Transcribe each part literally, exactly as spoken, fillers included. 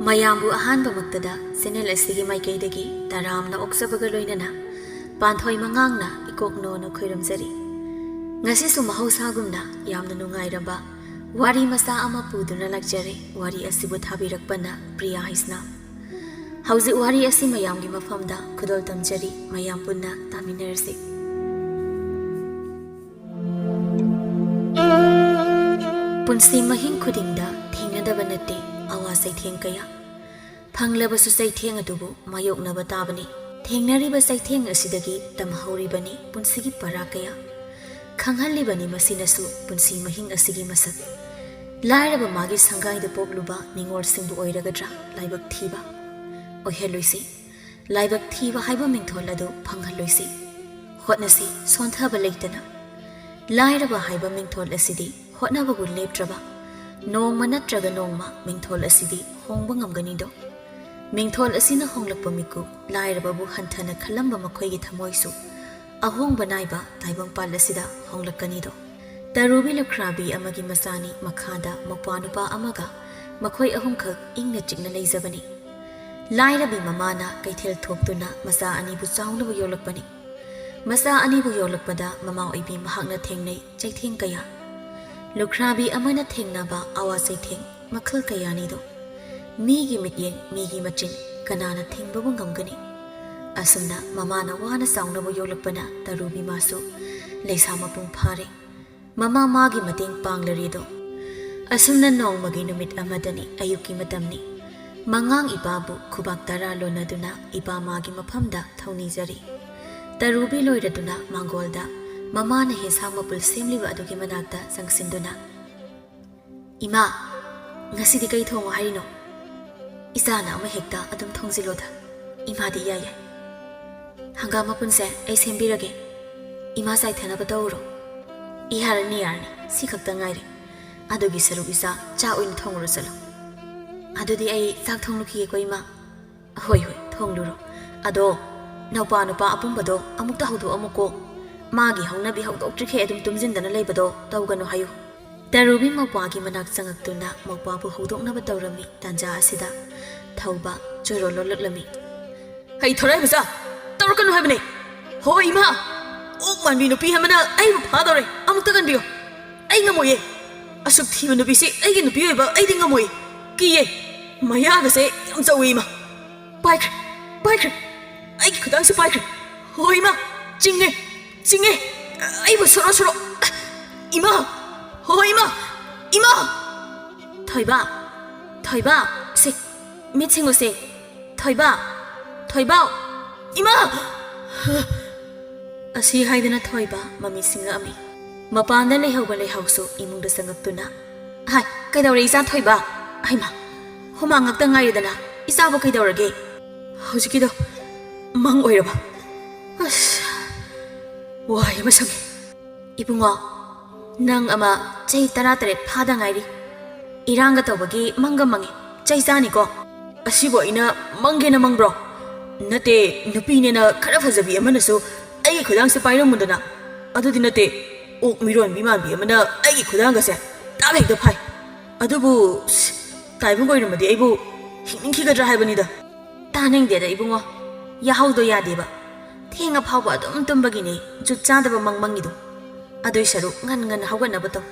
ꯃꯌꯥꯝꯕꯨ ꯑꯍꯥꯟꯕꯃꯛꯇꯗ ꯆꯦꯅꯦꯜ ꯑꯁꯤꯒꯤ ꯃꯥꯏꯀꯩꯗꯒꯤ ꯇꯔꯥꯝꯅ ꯑꯣꯛꯆꯕꯒ ꯂꯣꯏꯅꯅ ꯄꯥꯟꯊꯣꯏ ꯃꯉꯥꯡꯅ ꯏꯀꯣꯛ ꯅꯣꯅ ꯈꯣꯏꯔꯝꯖꯔꯤ꯫ ꯉꯁꯤꯁꯨ ꯃꯍꯧꯁꯥꯒꯨꯝꯅ ꯌꯥꯝꯅ ꯅꯨꯡꯉꯥꯏꯔꯕ ꯋꯥꯔꯤ ꯃꯆꯥ ꯑꯃ ꯄꯨꯗꯨꯅ ꯂꯥꯛꯆꯔꯦ꯫ ꯋꯥꯔꯤ ꯑꯁꯤꯕꯨ ꯊꯥꯕꯤꯔꯛꯄꯅ ꯄ꯭ꯔꯤꯌꯥ ꯍꯩꯁꯅꯥꯝ꯫ ꯍꯧꯖꯤꯛ ꯋꯥꯔꯤ ꯑꯁꯤ ꯃꯌꯥꯝꯒꯤ ꯃꯐꯝꯗ ꯈꯨꯗꯣꯜ ꯇꯝꯖꯔꯤ꯫ ꯃꯌꯥꯝ ꯄꯨꯟꯅ ꯇꯥꯃꯤꯟꯅꯔꯁꯤ꯫ ꯄꯨꯟꯁꯤ ꯃꯍꯤꯡ ꯈꯨꯗꯤꯡꯗ ꯊꯦꯡꯅꯗꯕ ꯅꯠꯇꯦ ꯑꯋꯥ ꯆꯩꯊꯦꯡ ꯀꯌꯥ꯫ ꯐꯪꯂꯕꯁꯨ ꯆꯩꯊꯦꯡ ꯑꯗꯨꯕꯨ ꯃꯥꯌꯣꯛꯅꯕ ꯇꯥꯕꯅꯤ꯫ ꯊꯦꯡꯅꯔꯤꯕ ꯆꯩꯊꯦꯡ ꯑꯁꯤꯗꯒꯤ ꯇꯝꯍꯧꯔꯤꯕꯅꯤ ꯄꯨꯟꯁꯤꯒꯤ ꯄꯔꯥ ꯀꯌꯥ꯫ ꯈꯪꯍꯜꯂꯤꯕꯅꯤ ꯃꯁꯤꯅꯁꯨ ꯄꯨꯟꯁꯤ ꯃꯍꯤꯡ ꯑꯁꯤꯒꯤ ꯃꯁꯛ꯫ ꯂꯥꯏꯔꯕ ꯃꯥꯒꯤ ꯁꯪꯒꯥꯏꯗ ꯄꯣꯛꯂꯨꯕ ꯅꯤꯉꯣꯜꯁꯤꯡꯕꯨ ꯑꯣꯏꯔꯒꯗ꯭ꯔꯥ ꯂꯥꯏꯕꯛ ꯊꯤꯕ? ꯑꯣꯏꯍꯜꯂꯣꯏꯁꯤ꯫ ꯂꯥꯏꯕꯛ ꯊꯤꯕ ꯍꯥꯏꯕ ꯃꯤꯡꯊꯣꯜ ꯑꯗꯨ ꯐꯪꯍꯜꯂꯣꯏꯁꯤ꯫ ꯍꯣꯠꯅꯁꯤ ꯁꯣꯟꯊꯕ ꯂꯩꯇꯅ꯫ ꯂꯥꯏꯔꯕ ꯍꯥꯏꯕ ꯃꯤꯡꯊꯣꯜ ꯑꯁꯤꯗꯤ ꯍꯣꯠꯅꯕꯕꯨ ꯂꯦꯞꯇ꯭ꯔꯕ, ꯅꯣꯡꯃ ꯅꯠꯇ꯭ꯔꯒ ꯅꯣꯡꯃ ꯃꯤꯡꯊꯣꯜ ꯑꯁꯤꯗꯤ ꯍꯣꯡꯕ ꯉꯝꯒꯅꯤꯗꯣ꯫ ꯃꯤꯡꯊꯣꯜ ꯑꯁꯤꯅ ꯍꯣꯡꯂꯛꯄ ꯃꯤꯀꯨꯞ, ꯂꯥꯏꯔꯕꯕꯨ ꯍꯟꯊꯅ ꯈꯜꯂꯝꯕ ꯃꯈꯣꯏꯒꯤ ꯊꯃꯣꯏꯁꯨ ꯑꯍꯣꯡꯕ ꯅꯥꯏꯕ ꯇꯥꯏꯕꯪꯄꯥꯜ ꯑꯁꯤꯗ ꯍꯣꯡꯂꯛꯀꯅꯤꯗꯣ꯫ ꯇꯔꯨꯕꯤ ꯂꯨꯈ꯭ꯔꯥꯕꯤ ꯑꯃꯒꯤ ꯃꯆꯥꯅꯤ꯫ ꯃꯈꯥꯗ ꯃꯧꯄ꯭ꯋꯥ ꯅꯨꯄꯥ ꯑꯃꯒ ꯃꯈꯣꯏ ꯑꯍꯨꯝꯈꯛ ꯏꯪꯅ ꯆꯤꯛꯅ ꯂꯩꯖꯕꯅꯤ꯫ ꯂꯥꯏꯔꯕꯤ ꯃꯃꯥꯅ ꯀꯩꯊꯦꯜ ꯊꯣꯛꯇꯨꯅ ꯃꯆꯥ ꯑꯅꯤꯕꯨ ꯆꯥꯎꯅꯕ ꯌꯣꯛꯂꯛꯄꯅꯤ꯫ ꯃꯆꯥ ꯑꯅꯤꯕꯨ ꯌꯣꯛꯂꯛꯄꯗ ꯃꯃꯥ ꯑꯣꯏꯕꯤ ꯃꯍꯥꯛꯅ ꯊꯦꯡꯅꯩ ꯆꯩꯊꯦꯡ ꯀꯌꯥ꯫ ꯂꯨꯈ꯭ꯔꯥꯕꯤ ꯑꯃꯅ ꯊꯦꯡꯅꯕ ꯑꯋꯥ ꯆꯩꯊꯦꯡ ꯃꯈꯜ ꯀꯌꯥꯅꯤꯗꯣ꯫ ꯃꯤꯒꯤ ꯃꯤꯠꯌꯦꯡ, ꯃꯤꯒꯤ ꯃꯆꯤꯟ ꯀꯅꯥꯅ ꯊꯤꯡꯕꯕꯨ ꯉꯝꯒꯅꯤ? ꯑꯁꯨꯝꯅ ꯃꯃꯥꯅ ꯋꯥꯅ ꯆꯥꯎꯅꯕ ꯌꯣꯛꯂꯛꯄꯅ ꯇꯔꯨꯕꯤ ꯃꯥꯁꯨ ꯂꯩꯁꯥ ꯃꯄꯨꯡ ꯐꯥꯔꯦ꯫ ꯃꯃꯥ ꯃꯥꯒꯤ ꯃꯇꯦꯡ ꯄꯥꯡꯂꯔꯦꯗꯣ꯫ ꯑꯁꯨꯝꯅ ꯅꯣꯡꯃꯒꯤ ꯅꯨꯃꯤꯠ ꯑꯃꯗꯅꯤ, ꯑꯌꯨꯛꯀꯤ ꯃꯇꯝꯅꯤ꯫ ꯃꯉꯥꯡ ꯏꯄꯥꯕꯨ ꯈꯨꯕꯥꯛ ꯇꯔꯥ ꯂꯣꯟꯅꯗꯨꯅ ꯏꯄꯥ ꯃꯥꯒꯤ ꯃꯐꯝꯗ ꯊꯧꯅꯤꯖꯔꯤ꯫ ꯇꯔꯨꯕꯤ ꯂꯣꯏꯔꯗꯨꯅ ꯃꯥꯡꯒꯣꯜꯗ ꯃꯃꯥꯅ ꯍꯦꯟꯁꯥꯡ ꯃꯄꯨꯜ ꯁꯦꯝꯂꯤꯕ ꯑꯗꯨꯒꯤ ꯃꯅꯥꯛꯇ ꯆꯪꯁꯤꯟꯗꯨꯅ, "ꯏꯃꯥ, ꯉꯁꯤꯗꯤ ꯀꯩ ꯊꯣꯡꯉꯣ ꯍꯥꯏꯔꯤꯅꯣ?" "ꯏꯆꯥꯅ ꯑꯃ ꯍꯦꯛꯇ ꯑꯗꯨꯝ ꯊꯣꯡꯖꯤꯜꯂꯣꯗ, ꯏꯃꯥꯗꯤ ꯏꯌꯥ ꯌꯥꯏ꯫ ꯍꯪꯒꯥꯝ ꯃꯄꯨꯟꯁꯦ ꯑꯩ ꯁꯦꯝꯕꯤꯔꯒꯦ, ꯏꯃꯥ ꯆꯥꯏꯊꯅꯕ ꯇꯧꯔꯣ꯫" "ꯏ, ꯌꯥꯔꯅꯤ, ꯌꯥꯔꯅꯤ, ꯁꯤ ꯈꯛꯇ ꯉꯥꯏꯔꯦ꯫ ꯑꯗꯨꯒꯤ ꯁꯔꯨꯛ ꯏꯆꯥ, ꯆꯥꯛ ꯑꯣꯏꯅ ꯊꯣꯡꯉꯨꯔꯣ ꯆꯠꯂꯣ꯫" "ꯑꯗꯨꯗꯤ ꯑꯩ ꯆꯥꯛ ꯊꯣꯡꯂꯨꯈꯤꯒꯦꯀꯣ ꯏꯃꯥ꯫" "ꯍꯣꯏ, ꯍꯣꯏ, ꯊꯣꯡꯂꯨꯔꯣ꯫ ꯑꯗꯣ ꯅꯧꯄꯥ ꯅꯨꯄꯥ ꯑꯄꯨꯝꯕꯗꯣ ꯑꯃꯨꯛꯇ ꯍꯧꯗꯣꯛꯑꯝꯃꯨꯀꯣ꯫ ꯃꯥꯒꯤ ꯍꯧꯅꯕꯤ ꯍꯧꯗꯣꯛꯇ꯭ꯔꯤꯈꯩ ꯑꯗꯨꯝ ꯇꯨꯝꯁꯤꯟꯗꯅ ꯂꯩꯕꯗꯣ ꯇꯧꯒꯅꯨ ꯍꯥꯏꯌꯨ꯫" ꯇꯔꯨꯕꯤ ꯃꯧꯄ꯭ꯋꯥꯒꯤ ꯃꯅꯥꯛ ꯆꯪꯉꯛꯇꯨꯅ ꯃꯧꯄ꯭ꯋꯥꯕꯨ ꯍꯧꯗꯣꯛꯅꯕ ꯇꯧꯔꯝꯃꯤ꯫ ꯇꯥꯟꯖꯥ ꯑꯁꯤꯗ ꯊꯧꯕ ꯆꯣꯏꯔꯣꯜ ꯂꯣꯜꯂꯛꯂꯝꯃꯤ꯫ "ꯍꯩ ꯊꯣꯔꯥꯏꯕꯆꯥ, ꯇꯧꯔꯛꯀꯅꯨ ꯍꯥꯏꯕꯅꯦ꯫ ꯍꯣ ꯏꯃꯥ, ꯑꯣꯛ ꯃꯥꯟꯕꯤ ꯅꯨꯄꯤ ꯑꯃꯅ ꯑꯩꯕꯨ ꯐꯥꯗꯧꯔꯦ꯫ ꯑꯃꯨꯛꯇ ꯀꯟꯕꯤꯌꯨ꯫ ꯑꯩ ꯉꯝꯃꯣꯏꯌꯦ꯫ ꯑꯁꯨꯛ ꯊꯤꯕ ꯅꯨꯄꯤꯁꯤ ꯑꯩꯒꯤ ꯅꯨꯄꯤ ꯑꯣꯏꯕ ꯑꯩꯗꯤ ꯉꯝꯃꯣꯏꯌꯦ꯫ ꯀꯤꯌꯦ꯫ ꯃꯌꯥꯒꯁꯦ ꯌꯥꯝ ꯆꯥꯎꯋꯤ ꯏꯃꯥ꯫ ꯄꯥꯏꯈ꯭ꯔꯦ, ꯄꯥꯏꯈ꯭ꯔꯦ꯫ ꯑꯩꯒꯤ ꯈꯨꯗꯥꯡꯁꯦ ꯄꯥꯏꯈ꯭ꯔꯦ꯫ ꯍꯣ ꯏꯃꯥ, ꯆꯤꯡꯉꯦ, ꯆꯤꯡꯉꯦ꯫ ꯑꯩꯕꯨ ꯁꯣꯔꯣ, ꯁꯣꯔꯣ꯫ ꯏꯃꯥ, ꯍꯣ ꯏꯃꯥ, ꯏꯃꯥ!" "ꯊꯣꯏꯕ, ꯊꯣꯏꯕ, ꯁꯦ, ꯃꯤꯠ ꯁꯤꯡꯉꯨꯁꯦ꯫ ꯊꯣꯏꯕ, ꯊꯣꯏꯕ, ꯏꯃꯥ!" ꯑꯁꯤ ꯍꯥꯏꯗꯨꯅ ꯊꯣꯏꯕ ꯃꯃꯤꯠ ꯁꯤꯡꯉꯛꯑꯝꯃꯤ꯫ ꯃꯄꯥꯟꯗ ꯂꯩꯍꯧꯕ ꯂꯩꯍꯥꯎꯁꯨ ꯏꯃꯨꯡꯗ ꯆꯪꯉꯛꯇꯨꯅ, "ꯍꯥꯏ, ꯀꯩꯗꯧꯔꯦ ꯏꯆꯥ ꯊꯣꯏꯕ? ꯍꯩꯃꯥ, ꯍꯨꯃꯥꯡ ꯉꯥꯛꯇ ꯉꯥꯏꯔꯦꯗꯅ, ꯏꯆꯥꯕꯨ ꯀꯩꯗꯧꯔꯒꯦ?" "ꯍꯧꯖꯤꯛꯀꯤꯗꯣ ꯃꯪ ꯑꯣꯏꯔꯕ? ꯑꯁ, ꯋꯥꯏ ꯑꯃ ꯁꯪꯉꯦ꯫" "ꯏꯕꯨꯡꯉꯣ, ꯅꯪ ꯑꯃ ꯆꯍꯤ ꯇꯔꯥꯇꯔꯦꯠ ꯐꯥꯗ ꯉꯥꯏꯔꯤ꯫ ꯏꯔꯥꯡꯒ ꯇꯧꯕꯒꯤ ꯃꯪꯒ ꯃꯪꯉꯤ꯫ ꯆꯩ ꯆꯥꯅꯤꯀꯣ?" "ꯑꯁꯤꯕꯨ ꯑꯩꯅ ꯃꯪꯒꯦꯅ ꯃꯪꯕ꯭ꯔꯣ? ꯅꯠꯇꯦ, ꯅꯨꯄꯤꯅꯦꯅ ꯈꯔ ꯐꯖꯕꯤ ꯑꯃꯅꯁꯨ ꯑꯩꯒꯤ ꯈꯨꯗꯥꯡꯁꯦ ꯄꯥꯏꯔꯝꯃꯨꯗꯅ꯫ ꯑꯗꯨꯗꯤ ꯅꯠꯇꯦ, ꯑꯣꯛ ꯃꯤꯔꯣꯟꯕꯤ ꯃꯥꯟꯕꯤ ꯑꯃꯅ ꯑꯩꯒꯤ ꯈꯨꯗꯥꯡꯒꯁꯦ ꯇꯥꯕ ꯍꯦꯛꯇ ꯐꯥꯏ꯫ ꯑꯗꯨꯕꯨ, ꯁ, ꯇꯥꯏꯕꯪ ꯑꯣꯏꯔꯝꯃꯗꯤ ꯑꯩꯕꯨ ꯍꯤꯡꯅꯤꯡꯈꯤꯒꯗ꯭ꯔꯥ ꯍꯥꯏꯕꯅꯤꯗ꯫" "ꯇꯥꯅꯤꯡꯗꯦꯗ ꯏꯕꯨꯡꯉꯣ, ꯌꯥꯍꯧꯗꯣ ꯌꯥꯗꯦꯕ꯫ ꯊꯦꯡꯉ ꯐꯥꯎꯕ ꯑꯗꯨꯝ ꯇꯨꯝꯕꯒꯤꯅꯦ ꯖꯨꯠ ꯆꯥꯗꯕ ꯃꯪ ꯃꯪꯉꯤꯗꯣ꯫ ꯑꯗꯨꯏ ꯁꯔꯨꯛ ꯉꯟ ꯉꯟꯅ ꯍꯧꯒꯠꯅꯕ ꯇꯧ꯫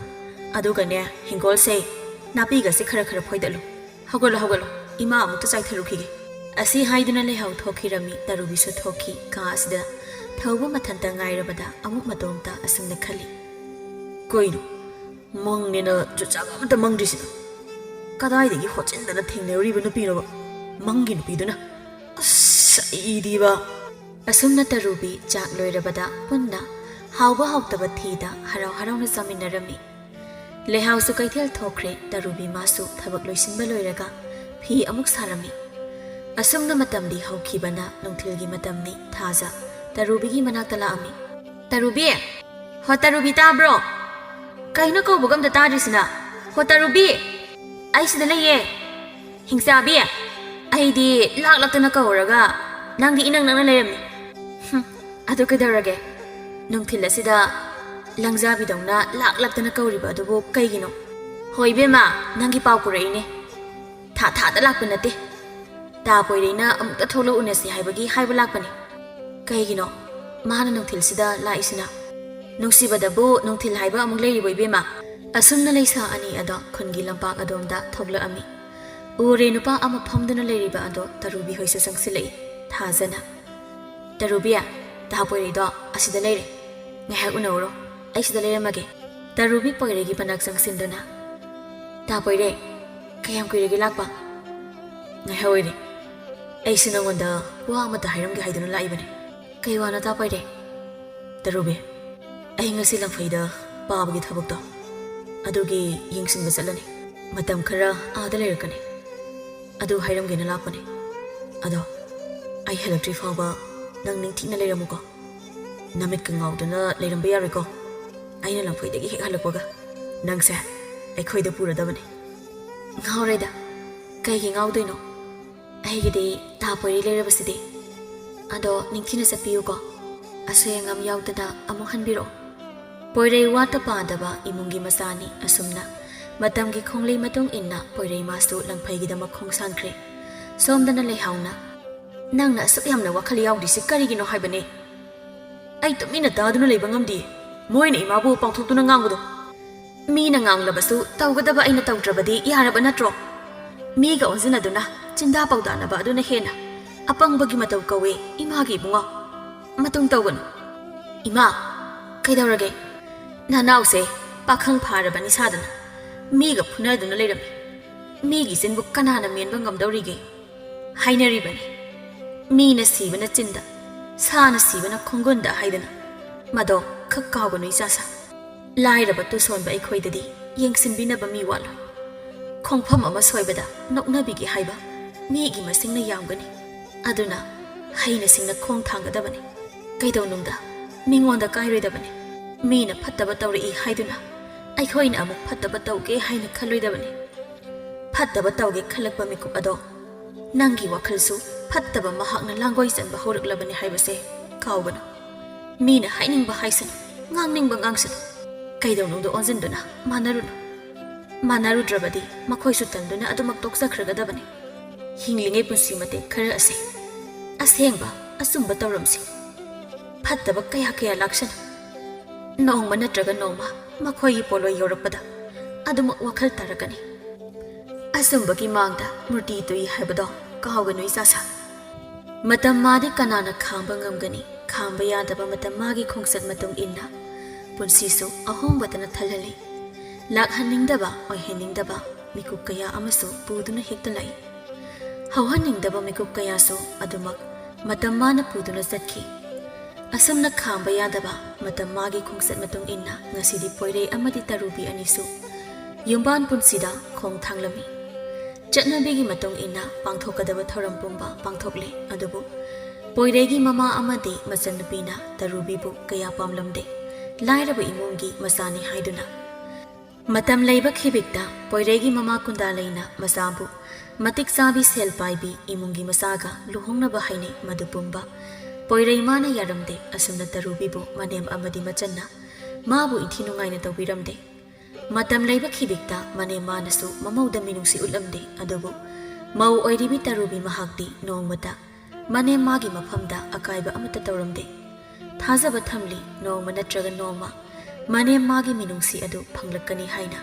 ꯑꯗꯨꯒꯅꯦ, ꯍꯤꯡꯒꯣꯜꯁꯦ, ꯅꯥꯄꯤꯒꯁꯦ ꯈꯔ ꯈꯔ ꯐꯣꯏꯗꯠꯂꯨ꯫ ꯍꯧꯒꯠꯂꯣ, ꯍꯧꯒꯠꯂꯣ, ꯏꯃꯥ ꯑꯃꯨꯛꯇ ꯆꯥꯏꯊꯔꯨꯈꯤꯒꯦ꯫" ꯑꯁꯤ ꯍꯥꯏꯗꯨꯅ ꯂꯩꯍꯥꯎ ꯊꯣꯛꯈꯤꯔꯝꯃꯤ꯫ ꯇꯔꯨꯕꯤꯁꯨ ꯊꯣꯛꯈꯤ꯫ ꯀꯥ ꯑꯁꯤꯗ ꯊꯧꯕ ꯃꯊꯟꯇ ꯉꯥꯏꯔꯕꯗ ꯑꯃꯨꯛ ꯃꯇꯣꯝꯇ ꯑꯁꯨꯝꯅ ꯈꯜꯂꯤ, "ꯀꯩꯅꯣ, ꯃꯪꯅꯦꯅ ꯖꯨꯠ ꯆꯥꯕ ꯑꯃꯇ ꯃꯪꯗ꯭ꯔꯤꯁꯤꯅ? ꯀꯗꯥꯏꯗꯒꯤ ꯍꯣꯠꯆꯤꯟꯗꯅ ꯊꯦꯡꯅꯔꯨꯔꯤꯕ ꯅꯨꯄꯤꯅꯣꯕ? ꯃꯪꯒꯤ ꯅꯨꯄꯤꯗꯨꯅ? ꯑꯁ, ꯑꯩꯗꯤꯕ!" ꯑꯁꯨꯝꯅ ꯇꯔꯨꯕꯤ ꯆꯥꯛ ꯂꯣꯏꯔꯕꯗ ꯄꯨꯟꯅ ꯍꯥꯎꯕ ꯍꯥꯎꯇꯕ ꯊꯤꯗ ꯍꯔꯥꯎ ꯍꯔꯥꯎꯅ ꯆꯥꯃꯤꯟꯅꯔꯝꯃꯤ꯫ ꯂꯩꯍꯥꯎꯁꯨ ꯀꯩꯊꯦꯜ ꯊꯣꯛꯈ꯭ꯔꯦ꯫ ꯇꯔꯨꯕꯤ ꯃꯥꯁꯨ ꯊꯕꯛ ꯂꯣꯏꯁꯤꯟꯕ ꯂꯣꯏꯔꯒ ꯐꯤ ꯑꯃꯨꯛ ꯁꯥꯔꯝꯃꯤ꯫ ꯑꯁꯨꯝꯅ ꯃꯇꯝꯗꯤ ꯍꯧꯈꯤꯕꯅ ꯅꯨꯡꯊꯤꯜꯒꯤ ꯃꯇꯝꯅꯤ꯫ ꯊꯥꯖ ꯇꯔꯨꯕꯤꯒꯤ ꯃꯅꯥꯛꯇ ꯂꯥꯛꯑꯝꯃꯤ꯫ "ꯇꯔꯨꯕꯤ! ꯍꯣ ꯇꯔꯨꯕꯤ, ꯇꯥꯕ꯭ꯔꯣ? ꯀꯩꯅꯣ ꯀꯧꯕꯒ ꯑꯝꯇ ꯇꯥꯗ꯭ꯔꯤꯁꯤꯅ? ꯍꯣ ꯇꯔꯨꯕꯤ! ꯑꯩ ꯁꯤꯗ ꯂꯩꯌꯦ꯫ ꯍꯤꯡꯆꯥꯕꯤ! ꯑꯩꯗꯤ ꯂꯥꯛ ꯂꯥꯛꯇꯅ ꯀꯧꯔꯒ ꯅꯪꯗꯤ ꯏꯅꯛ ꯅꯛꯅ ꯂꯩꯔꯝꯃꯤ꯫ ꯍꯨꯝ, ꯑꯗꯨ ꯀꯩꯗꯧꯔꯒꯦ? ꯅꯨꯡꯊꯤꯜ ꯑꯁꯤꯗ ꯂꯪꯖꯥꯕꯤꯗꯧꯅ ꯂꯥꯛ ꯂꯥꯛꯇꯅ ꯀꯧꯔꯤꯕ ꯑꯗꯨꯕꯨ ꯀꯩꯒꯤꯅꯣ? ꯍꯣꯏ ꯏꯕꯦꯝꯃ, ꯅꯪꯒꯤ ꯄꯥꯎ ꯄꯨꯔꯛꯏꯅꯦ꯫ ꯊꯥ ꯊꯥꯗ ꯂꯥꯛꯄ ꯅꯠꯇꯦ꯫ ꯇꯥ ꯄꯣꯏꯔꯩꯅ ꯑꯃꯨꯛꯇ ꯊꯣꯛꯂꯛ ꯎꯅꯁꯤ ꯍꯥꯏꯕꯒꯤ ꯍꯥꯏꯕ ꯂꯥꯛꯄꯅꯦ꯫ ꯀꯩꯒꯤꯅꯣ ꯃꯥꯅ ꯅꯨꯡꯊꯤꯜꯁꯤꯗ ꯂꯥꯛꯏꯁꯤꯅ? ꯅꯨꯡꯁꯤꯕꯗꯕꯨ ꯅꯨꯡꯊꯤꯜ ꯍꯥꯏꯕ ꯑꯃꯨꯛ ꯂꯩꯔꯤꯕꯣ ꯏꯕꯦꯝꯃ? ꯑꯁꯨꯝꯅ ꯂꯩꯁꯥ ꯑꯅꯤ ꯑꯗꯣ ꯈꯨꯟꯒꯤ ꯂꯝꯄꯥꯛ ꯑꯗꯣꯝꯗ ꯊꯣꯛꯂꯛꯑꯝꯃꯤ꯫ ꯎꯔꯦ ꯅꯨꯄꯥ ꯑꯃ ꯐꯝꯗꯨꯅ ꯂꯩꯔꯤꯕ ꯑꯗꯣ ꯇꯔꯨꯕꯤ ꯍꯣꯏꯁꯨ ꯆꯪꯁꯤꯜꯂꯛꯏ꯫ ꯊꯥꯖꯅ, "ꯇꯔꯨꯕꯤ, ꯇꯥ ꯄꯣꯏꯔꯩꯗꯣ ꯑꯁꯤꯗ ꯂꯩꯔꯦ꯫ ꯉꯥꯏꯍꯥꯛ ꯎꯅꯧꯔꯣ꯫ ꯑꯩ ꯁꯤꯗ ꯂꯩꯔꯝꯃꯒꯦ꯫" ꯇꯔꯨꯕꯤ ꯄꯣꯏꯔꯩꯒꯤ ꯃꯅꯥꯛ ꯆꯪꯁꯤꯟꯗꯨꯅ, "ꯇꯥ ꯄꯣꯏꯔꯩ, ꯀꯌꯥꯝ ꯀꯨꯏꯔꯒꯦ ꯂꯥꯛꯄ?" "ꯉꯥꯏꯍꯥꯛ ꯑꯣꯏꯔꯦ꯫ ꯑꯩꯁꯦ ꯅꯉꯣꯟꯗ ꯋꯥ ꯑꯃꯇ ꯍꯥꯏꯔꯝꯒꯦ ꯍꯥꯏꯗꯨꯅ ꯂꯥꯛꯏꯕꯅꯦ꯫" "ꯀꯩ ꯋꯥꯅꯣ ꯇꯥ ꯄꯣꯏꯔꯩ?" "ꯇꯔꯨꯕꯤ, ꯑꯩ ꯉꯁꯤ ꯂꯝꯐꯩꯗ ꯄꯥꯕꯒꯤ ꯊꯕꯛꯇꯣ ꯑꯗꯨꯒꯤ ꯌꯦꯡꯁꯤꯟꯕ ꯆꯠꯂꯅꯤ꯫ ꯃꯇꯝ ꯈꯔ ꯑꯥꯗ ꯂꯩꯔꯛꯀꯅꯤ꯫ ꯑꯗꯨ ꯍꯥꯏꯔꯝꯒꯦꯅ ꯂꯥꯛꯄꯅꯦ꯫ ꯑꯗꯣ ꯑꯩ ꯍꯜꯂꯛꯇ꯭ꯔꯤ ꯐꯥꯎꯕ ꯅꯪ ꯅꯤꯡꯊꯤꯅ ꯂꯩꯔꯝꯃꯨꯀꯣ꯫ ꯅꯃꯤꯠꯀ ꯉꯥꯎꯗꯅ ꯂꯩꯔꯝꯕ ꯌꯥꯔꯣꯏꯀꯣ꯫ ꯑꯩꯅ ꯂꯝꯐꯩꯗꯒꯤ ꯍꯦꯛ ꯍꯜꯂꯛꯄꯒ ꯅꯪꯁꯦ ꯑꯩꯈꯣꯏꯗ ꯄꯨꯔꯗꯕꯅꯦ꯫" "ꯉꯥꯎꯔꯣꯏꯗ꯫ ꯀꯩꯒꯤ ꯉꯥꯎꯗꯣꯏꯅꯣ? ꯑꯩꯒꯤꯗꯤ ꯇꯥ ꯄꯣꯏꯔꯩ ꯂꯩꯔꯕꯁꯤꯗꯤ꯫ ꯑꯗꯣ ꯅꯤꯡꯊꯤꯅ ꯆꯠꯄꯤꯌꯨꯀꯣ꯫ ꯑꯁꯣꯏ ꯑꯉꯥꯝ ꯌꯥꯎꯗꯅ ꯑꯃꯨꯛ ꯍꯟꯕꯤꯔꯛꯑꯣ꯫" ꯄꯣꯏꯔꯩ ꯋꯥꯠꯇ ꯄꯥꯗꯕ ꯏꯃꯨꯡꯒꯤ ꯃꯆꯥꯅꯤ꯫ ꯑꯁꯨꯝꯅ ꯃꯇꯝꯒꯤ ꯈꯣꯡꯂꯩ ꯃꯇꯨꯡ ꯏꯟꯅ ꯄꯣꯏꯔꯩ ꯃꯥꯁꯨ ꯂꯪꯐꯩꯒꯤꯗꯃꯛ ꯈꯣꯡ ꯁꯥꯟꯈ꯭ꯔꯦ꯫ ꯁꯣꯝꯗꯅ ꯂꯩꯍꯥꯎꯅ, "ꯅꯪꯅ ꯑꯁꯨꯛ ꯌꯥꯝꯅ ꯋꯥꯈꯜ ꯌꯥꯎꯗ꯭ꯔꯤꯁꯤ ꯀꯔꯤꯒꯤꯅꯣ ꯍꯥꯏꯕꯅꯦ? ꯑꯩ ꯇꯨꯃꯤꯟꯅ ꯇꯥꯗꯨꯅ ꯂꯩꯕ ꯉꯝꯗꯦ꯫ ꯃꯣꯏꯅ ꯏꯃꯥꯕꯨ ꯄꯥꯎꯊꯣꯛꯇꯨꯅ ꯉꯥꯡꯕꯗꯣ꯫ ꯃꯤꯅ ꯉꯥꯡꯂꯕꯁꯨ ꯇꯧꯒꯗꯕ ꯑꯩꯅ ꯇꯧꯗ꯭ꯔꯕꯗꯤ ꯌꯥꯔꯕ ꯅꯠꯇ꯭ꯔꯣ? ꯃꯤꯒ ꯑꯣꯟꯁꯤꯟꯅꯗꯨꯅ ꯆꯤꯟꯗꯥ ꯄꯥꯎꯗꯥꯅꯕ ꯑꯗꯨꯅ ꯍꯦꯟꯅ ꯑꯄꯪꯕꯒꯤ ꯃꯇꯧ ꯀꯧꯋꯦ, ꯏꯃꯥꯒꯤ ꯏꯕꯨꯡꯉꯣ꯫ ꯃꯇꯨꯡ ꯇꯧꯒꯅꯨ꯫" "ꯏꯃꯥ, ꯀꯩꯗꯧꯔꯒꯦ? ꯅꯅꯥꯎꯁꯦ ꯄꯥꯈꯪ ꯐꯥꯔꯕꯅꯤ ꯁꯥꯗꯅ ꯃꯤꯒ ꯐꯨꯅꯗꯨꯅ ꯂꯩꯔꯝꯃꯤ꯫ ꯃꯤꯒꯤ ꯆꯤꯟꯕꯨ ꯀꯅꯥꯅ ꯃꯦꯟꯕ ꯉꯝꯗꯧꯔꯤꯒꯦ? ꯍꯥꯏꯅꯔꯤꯕꯅꯤ, 'ꯃꯤꯅ ꯁꯤꯕꯅ ꯆꯤꯟꯗ, ꯁꯥꯅ ꯁꯤꯕꯅ ꯈꯣꯡꯒꯨꯟꯗ' ꯍꯥꯏꯗꯅ꯫ ꯃꯗꯣ ꯈꯛ ꯀꯥꯎꯒꯅꯨ ꯏꯆꯥꯁꯥ꯫ ꯂꯥꯏꯔꯕ ꯇꯨꯁꯣꯟꯕ ꯑꯩꯈꯣꯏꯗꯗꯤ ꯌꯦꯡꯁꯤꯟꯕꯤꯅꯕ ꯃꯤ ꯋꯥꯠꯂꯣꯏ꯫ ꯈꯣꯡꯐꯝ ꯑꯃ ꯁꯣꯏꯕꯗ ꯅꯣꯛꯅꯕꯤꯒꯦ ꯍꯥꯏꯕ ꯃꯤꯒꯤ ꯃꯁꯤꯡꯅ ꯌꯥꯝꯒꯅꯤ꯫ ꯑꯗꯨꯅ ꯍꯩꯅ ꯁꯤꯡꯅ ꯈꯣꯡ ꯊꯥꯡꯒꯗꯕꯅꯤ꯫ ꯀꯩꯗꯧꯅꯨꯡꯗ ꯃꯤꯉꯣꯟꯗ ꯀꯥꯏꯔꯣꯏꯗꯕꯅꯤ꯫ ꯃꯤꯅ ꯐꯠꯇꯕ ꯇꯧꯔꯛꯏ ꯍꯥꯏꯗꯨꯅ ꯑꯩꯈꯣꯏꯅ ꯑꯃꯨꯛ ꯐꯠꯇꯕ ꯇꯧꯒꯦ ꯍꯥꯏꯅ ꯈꯜꯂꯣꯏꯗꯕꯅꯤ꯫ ꯐꯠꯇꯕ ꯇꯧꯒꯦ ꯈꯜꯂꯛꯄ ꯃꯤꯀꯨꯞ ꯑꯗꯣ ꯅꯪꯒꯤ ꯋꯥꯈꯜꯁꯨ ꯐꯠꯇꯕ ꯃꯍꯥꯛꯅ ꯂꯥꯡꯒꯣꯏ ꯆꯟꯕ ꯍꯧꯔꯛꯂꯕꯅꯤ ꯍꯥꯏꯕꯁꯦ ꯀꯥꯎꯒꯅꯨ꯫ ꯃꯤꯅ ꯍꯥꯏꯅꯤꯡꯕ ꯍꯥꯏꯁꯅꯨ, ꯉꯥꯡꯅꯤꯡꯕ ꯉꯥꯡꯁꯅꯨ꯫ ꯀꯩꯗꯧꯅꯨꯡꯗ ꯑꯣꯟꯁꯤꯟꯗꯨꯅ ꯃꯥꯟꯅꯔꯨꯅꯨ꯫ ꯃꯥꯟꯅꯔꯨꯗ꯭ꯔꯕꯗꯤ ꯃꯈꯣꯏꯁꯨ ꯇꯟꯗꯨꯅ ꯑꯗꯨꯃꯛ ꯇꯣꯛꯆꯈ꯭ꯔꯒꯗꯕꯅꯤ꯫ ꯍꯤꯡꯂꯤꯉꯩ ꯄꯨꯟꯁꯤ ꯃꯇꯦꯛ ꯈꯔ ꯑꯁꯤ ꯑꯁꯦꯡꯕ ꯑꯆꯨꯝꯕ ꯇꯧꯔꯝꯁꯤ꯫ ꯐꯠꯇꯕ ꯀꯌꯥ ꯀꯌꯥ ꯂꯥꯛꯁꯅꯨ꯫ ꯅꯣꯡꯃ ꯅꯠꯇ꯭ꯔꯒ ꯅꯣꯡꯃ ꯃꯈꯣꯏꯒꯤ ꯄꯣꯠꯂꯣꯏ ꯌꯧꯔꯛꯄꯗ ꯑꯗꯨꯃꯛ ꯋꯥꯈꯜ ꯇꯥꯔꯛꯀꯅꯤ꯫ ꯑꯆꯨꯝꯕꯒꯤ ꯃꯥꯡꯗ ꯃꯨꯔꯇꯤ ꯇꯨꯏ ꯍꯥꯏꯕꯗꯣ ꯀꯥꯎꯒꯅꯨ ꯏꯆꯥꯁꯥ꯫ ꯃꯇꯝ ꯃꯥꯗꯤ ꯀꯅꯥꯅ ꯈꯥꯡꯕ ꯉꯝꯒꯅꯤ? ꯈꯥꯡꯕ ꯌꯥꯗꯕ ꯃꯇꯝ ꯃꯥꯒꯤ ꯈꯣꯡꯆꯠ ꯃꯇꯨꯡ ꯏꯟꯅ ꯄꯨꯟꯁꯤꯁꯨ ꯑꯍꯣꯡꯕꯇꯅ ꯊꯜꯍꯜꯂꯤ꯫ ꯂꯥꯛꯍꯟꯅꯤꯡꯗꯕ, ꯑꯣꯏꯍꯟꯅꯤꯡꯗꯕ ꯃꯤꯀꯨꯞ ꯀꯌꯥ ꯑꯃꯁꯨ ꯄꯨꯗꯨꯅ ꯍꯦꯛꯇ ꯂꯥꯛꯏ꯫ ꯍꯧꯍꯟꯅꯤꯡꯗꯕ ꯃꯤꯀꯨꯞ ꯀꯌꯥꯁꯨ ꯑꯗꯨꯃꯛ ꯃꯇꯝ ꯃꯥꯅ ꯄꯨꯗꯨꯅ ꯆꯠꯈꯤ꯫ ꯑꯁꯨꯝꯅ ꯈꯥꯡꯕ ꯌꯥꯗꯕ ꯃꯇꯝ ꯃꯥꯒꯤ ꯈꯣꯡꯆꯠ ꯃꯇꯨꯡ ꯏꯟꯅ ꯉꯁꯤꯗꯤ ꯄꯣꯏꯔꯩ ꯑꯃꯗꯤ ꯇꯔꯨꯕꯤ ꯑꯅꯤꯁꯨ ꯌꯨꯝꯕꯥꯟ ꯄꯨꯟꯁꯤꯗ ꯈꯣꯡ ꯊꯥꯡꯂꯝꯃꯤ꯫ ꯆꯠꯅꯕꯤꯒꯤ ꯃꯇꯨꯡ ꯏꯟꯅ ꯄꯥꯡꯊꯣꯛꯀꯗꯕ ꯊꯧꯔꯝ ꯄꯨꯝꯕ ꯄꯥꯡꯊꯣꯛꯂꯦ꯫ ꯑꯗꯨꯕꯨ ꯄꯣꯏꯔꯩꯒꯤ ꯃꯃꯥ ꯑꯃꯗꯤ ꯃꯆꯟꯅꯨꯄꯤꯅ ꯇꯔꯨꯕꯤꯕꯨ ꯀꯌꯥ ꯄꯥꯝꯂꯝꯗꯦ꯫ ꯂꯥꯏꯔꯕ ꯏꯃꯨꯡꯒꯤ ꯃꯆꯥꯅꯤ ꯍꯥꯏꯗꯨꯅ ꯃꯇꯝ ꯂꯩꯕ ꯈꯤꯕꯤꯛꯇ ꯄꯣꯏꯔꯩꯒꯤ ꯃꯃꯥ ꯀꯨꯟꯗꯥꯂꯩꯅ ꯃꯆꯥꯕꯨ ꯃꯇꯤꯛ ꯆꯥꯕꯤ ꯁꯦꯜ ꯄꯥꯏꯕꯤ ꯏꯃꯨꯡꯒꯤ ꯃꯆꯥꯒ ꯂꯨꯍꯣꯡꯅꯕ ꯍꯥꯏꯅꯩ꯫ ꯃꯗꯨ ꯄꯨꯝꯕ ꯄꯣꯏꯔꯩ ꯃꯥꯅ ꯌꯥꯔꯝꯗꯦ꯫ ꯑꯁꯨꯝꯅ ꯇꯔꯨꯕꯤꯕꯨ ꯃꯅꯦꯝ ꯑꯃꯗꯤ ꯃꯆꯟꯅ ꯃꯥꯕꯨ ꯏꯟꯊꯤ ꯅꯨꯡꯉꯥꯏꯅ ꯇꯧꯕꯤꯔꯝꯗꯦ꯫ ꯃꯇꯝ ꯂꯩꯕ ꯈꯤꯕꯤꯛꯇ ꯃꯅꯦꯝ ꯃꯥꯅꯁꯨ ꯃꯃꯧꯗ ꯃꯤꯅꯨꯡꯁꯤ ꯎꯠꯂꯝꯗꯦ꯫ ꯑꯗꯨꯕꯨ ꯃꯧ ꯑꯣꯏꯔꯤꯕꯤ ꯇꯔꯨꯕꯤ ꯃꯍꯥꯛꯇꯤ ꯅꯣꯡꯃꯇ ꯃꯅꯦꯝ ꯃꯥꯒꯤ ꯃꯐꯝꯗ ꯑꯀꯥꯏꯕ ꯑꯃꯠꯇ ꯇꯧꯔꯝꯗꯦ꯫ ꯊꯥꯖꯕ ꯊꯝꯂꯤ, ꯅꯣꯡꯃ ꯅꯠꯇ꯭ꯔꯒ ꯅꯣꯡꯃ ꯃꯅꯦꯝ ꯃꯥꯒꯤ ꯃꯤꯅꯨꯡꯁꯤ ꯑꯗꯨ ꯐꯪꯂꯛꯀꯅꯤ ꯍꯥꯏꯅ꯫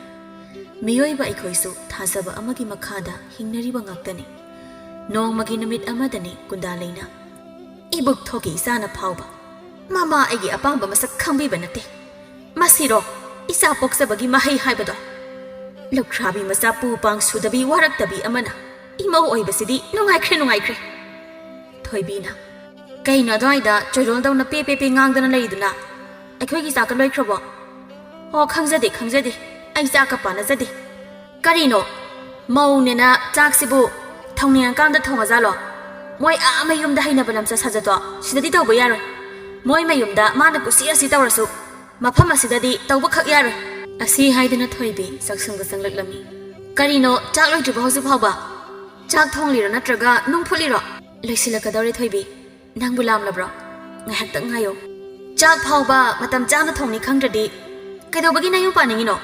ꯃꯤꯑꯣꯏꯕ ꯑꯩꯈꯣꯏꯁꯨ ꯊꯥꯖꯕ ꯑꯃꯒꯤ ꯃꯈꯥꯗ ꯍꯤꯡꯅꯔꯤꯕ ꯉꯥꯛꯇꯅꯤ꯫ ꯅꯣꯡꯃꯒꯤ ꯅꯨꯃꯤꯠ ꯑꯃꯗꯅꯤ ꯀꯨꯟꯗꯥꯂꯩꯅ ꯏꯕꯨꯛ ꯊꯣꯛꯀꯤ ꯏꯆꯥꯅ ꯐꯥꯎꯕ ꯃꯃꯥ ꯑꯩꯒꯤ ꯑꯄꯥꯝꯕ ꯃꯁꯛ ꯈꯪꯕꯤꯕ ꯅꯠꯇꯦ꯫ ꯃꯁꯤꯔꯣ ꯏꯆꯥ ꯄꯣꯛꯆꯕꯒꯤ ꯃꯍꯩ ꯍꯥꯏꯕꯗꯣ? ꯂꯨꯈ꯭ꯔꯥꯕꯤ ꯃꯆꯥ ꯄꯨ ꯄꯥꯡ ꯁꯨꯗꯕꯤ ꯋꯥꯔꯛꯇꯕꯤ ꯑꯃꯅ ꯏꯃꯧ ꯑꯣꯏꯕꯁꯤꯗꯤ ꯅꯨꯡꯉꯥꯏꯈ꯭ꯔꯦ, ꯅꯨꯡꯉꯥꯏꯈ꯭ꯔꯦ꯫ ꯊꯣꯏꯕꯤꯅ, "ꯀꯩꯅꯣ ꯑꯗꯨꯋꯥꯏꯗ ꯆꯣꯏꯔꯣꯜꯗꯧꯅ ꯄꯦ ꯄꯦ ꯄꯦ ꯉꯥꯡꯗꯅ ꯂꯩꯗꯨꯅ? ꯑꯩꯈꯣꯏꯒꯤ ꯆꯥꯛꯀ ꯂꯣꯏꯈ꯭ꯔꯕꯣ?" "ꯑꯣ, ꯈꯪꯖꯗꯦ, ꯈꯪꯖꯗꯦ꯫ ꯑꯩ ꯆꯥꯛꯀ ꯄꯥꯅꯖꯗꯦ꯫ ꯀꯔꯤꯅꯣ? ꯃꯧꯅꯦꯅ ꯆꯥꯛꯁꯤꯕꯨ ꯊꯣꯡꯅꯤꯡꯉꯀꯥꯟꯗ ꯊꯣꯡꯉꯖꯥꯠꯂꯣ? ꯃꯣꯏ ꯑꯥ ꯃꯌꯨꯝꯗ ꯍꯩꯅꯕ ꯂꯝꯆꯠ ꯁꯥꯖꯠꯇꯣ ꯁꯤꯗꯗꯤ ꯇꯧꯕ ꯌꯥꯔꯣꯏ꯫ ꯃꯣꯏ ꯃꯌꯨꯝꯗ ꯃꯥꯅ ꯀꯨꯁꯤ ꯑꯁꯤ ꯇꯧꯔꯁꯨ ꯃꯐꯝ ꯑꯁꯤꯗꯗꯤ ꯇꯧꯕꯈꯛ ꯌꯥꯔꯣꯏ꯫" ꯑꯁꯤ ꯍꯥꯏꯗꯨꯅ ꯊꯣꯏꯕꯤ ꯆꯥꯛꯁꯪꯗ ꯆꯪꯂꯛꯂꯝꯃꯤ꯫ "ꯀꯔꯤꯅꯣ, ꯆꯥꯛ ꯂꯣꯏꯗ꯭ꯔꯤꯕꯣ ꯍꯧꯖꯤꯛ ꯐꯥꯎꯕ? ꯆꯥꯛ ꯊꯣꯡꯂꯤꯔꯣ ꯅꯠꯇ꯭ꯔꯒ ꯅꯨꯡ ꯐꯨꯠꯂꯤꯔꯣ?" "ꯂꯣꯏꯁꯤꯜꯂꯛꯀꯗꯧꯔꯦ ꯊꯣꯏꯕꯤ꯫ ꯅꯪꯕꯨ ꯂꯥꯝꯂꯕ꯭ꯔꯣ? ꯉꯥꯏꯍꯥꯛꯇꯪ ꯉꯥꯏꯌꯣ꯫ ꯆꯥꯛ ꯐꯥꯎꯕ ꯃꯇꯝ ꯆꯥꯅ ꯊꯣꯡꯅꯤ ꯈꯪꯗ꯭ꯔꯗꯤ ꯀꯩꯗꯧꯕꯒꯤ ꯅꯌꯨꯝ ꯄꯥꯅꯤꯡꯉꯤꯅꯣ?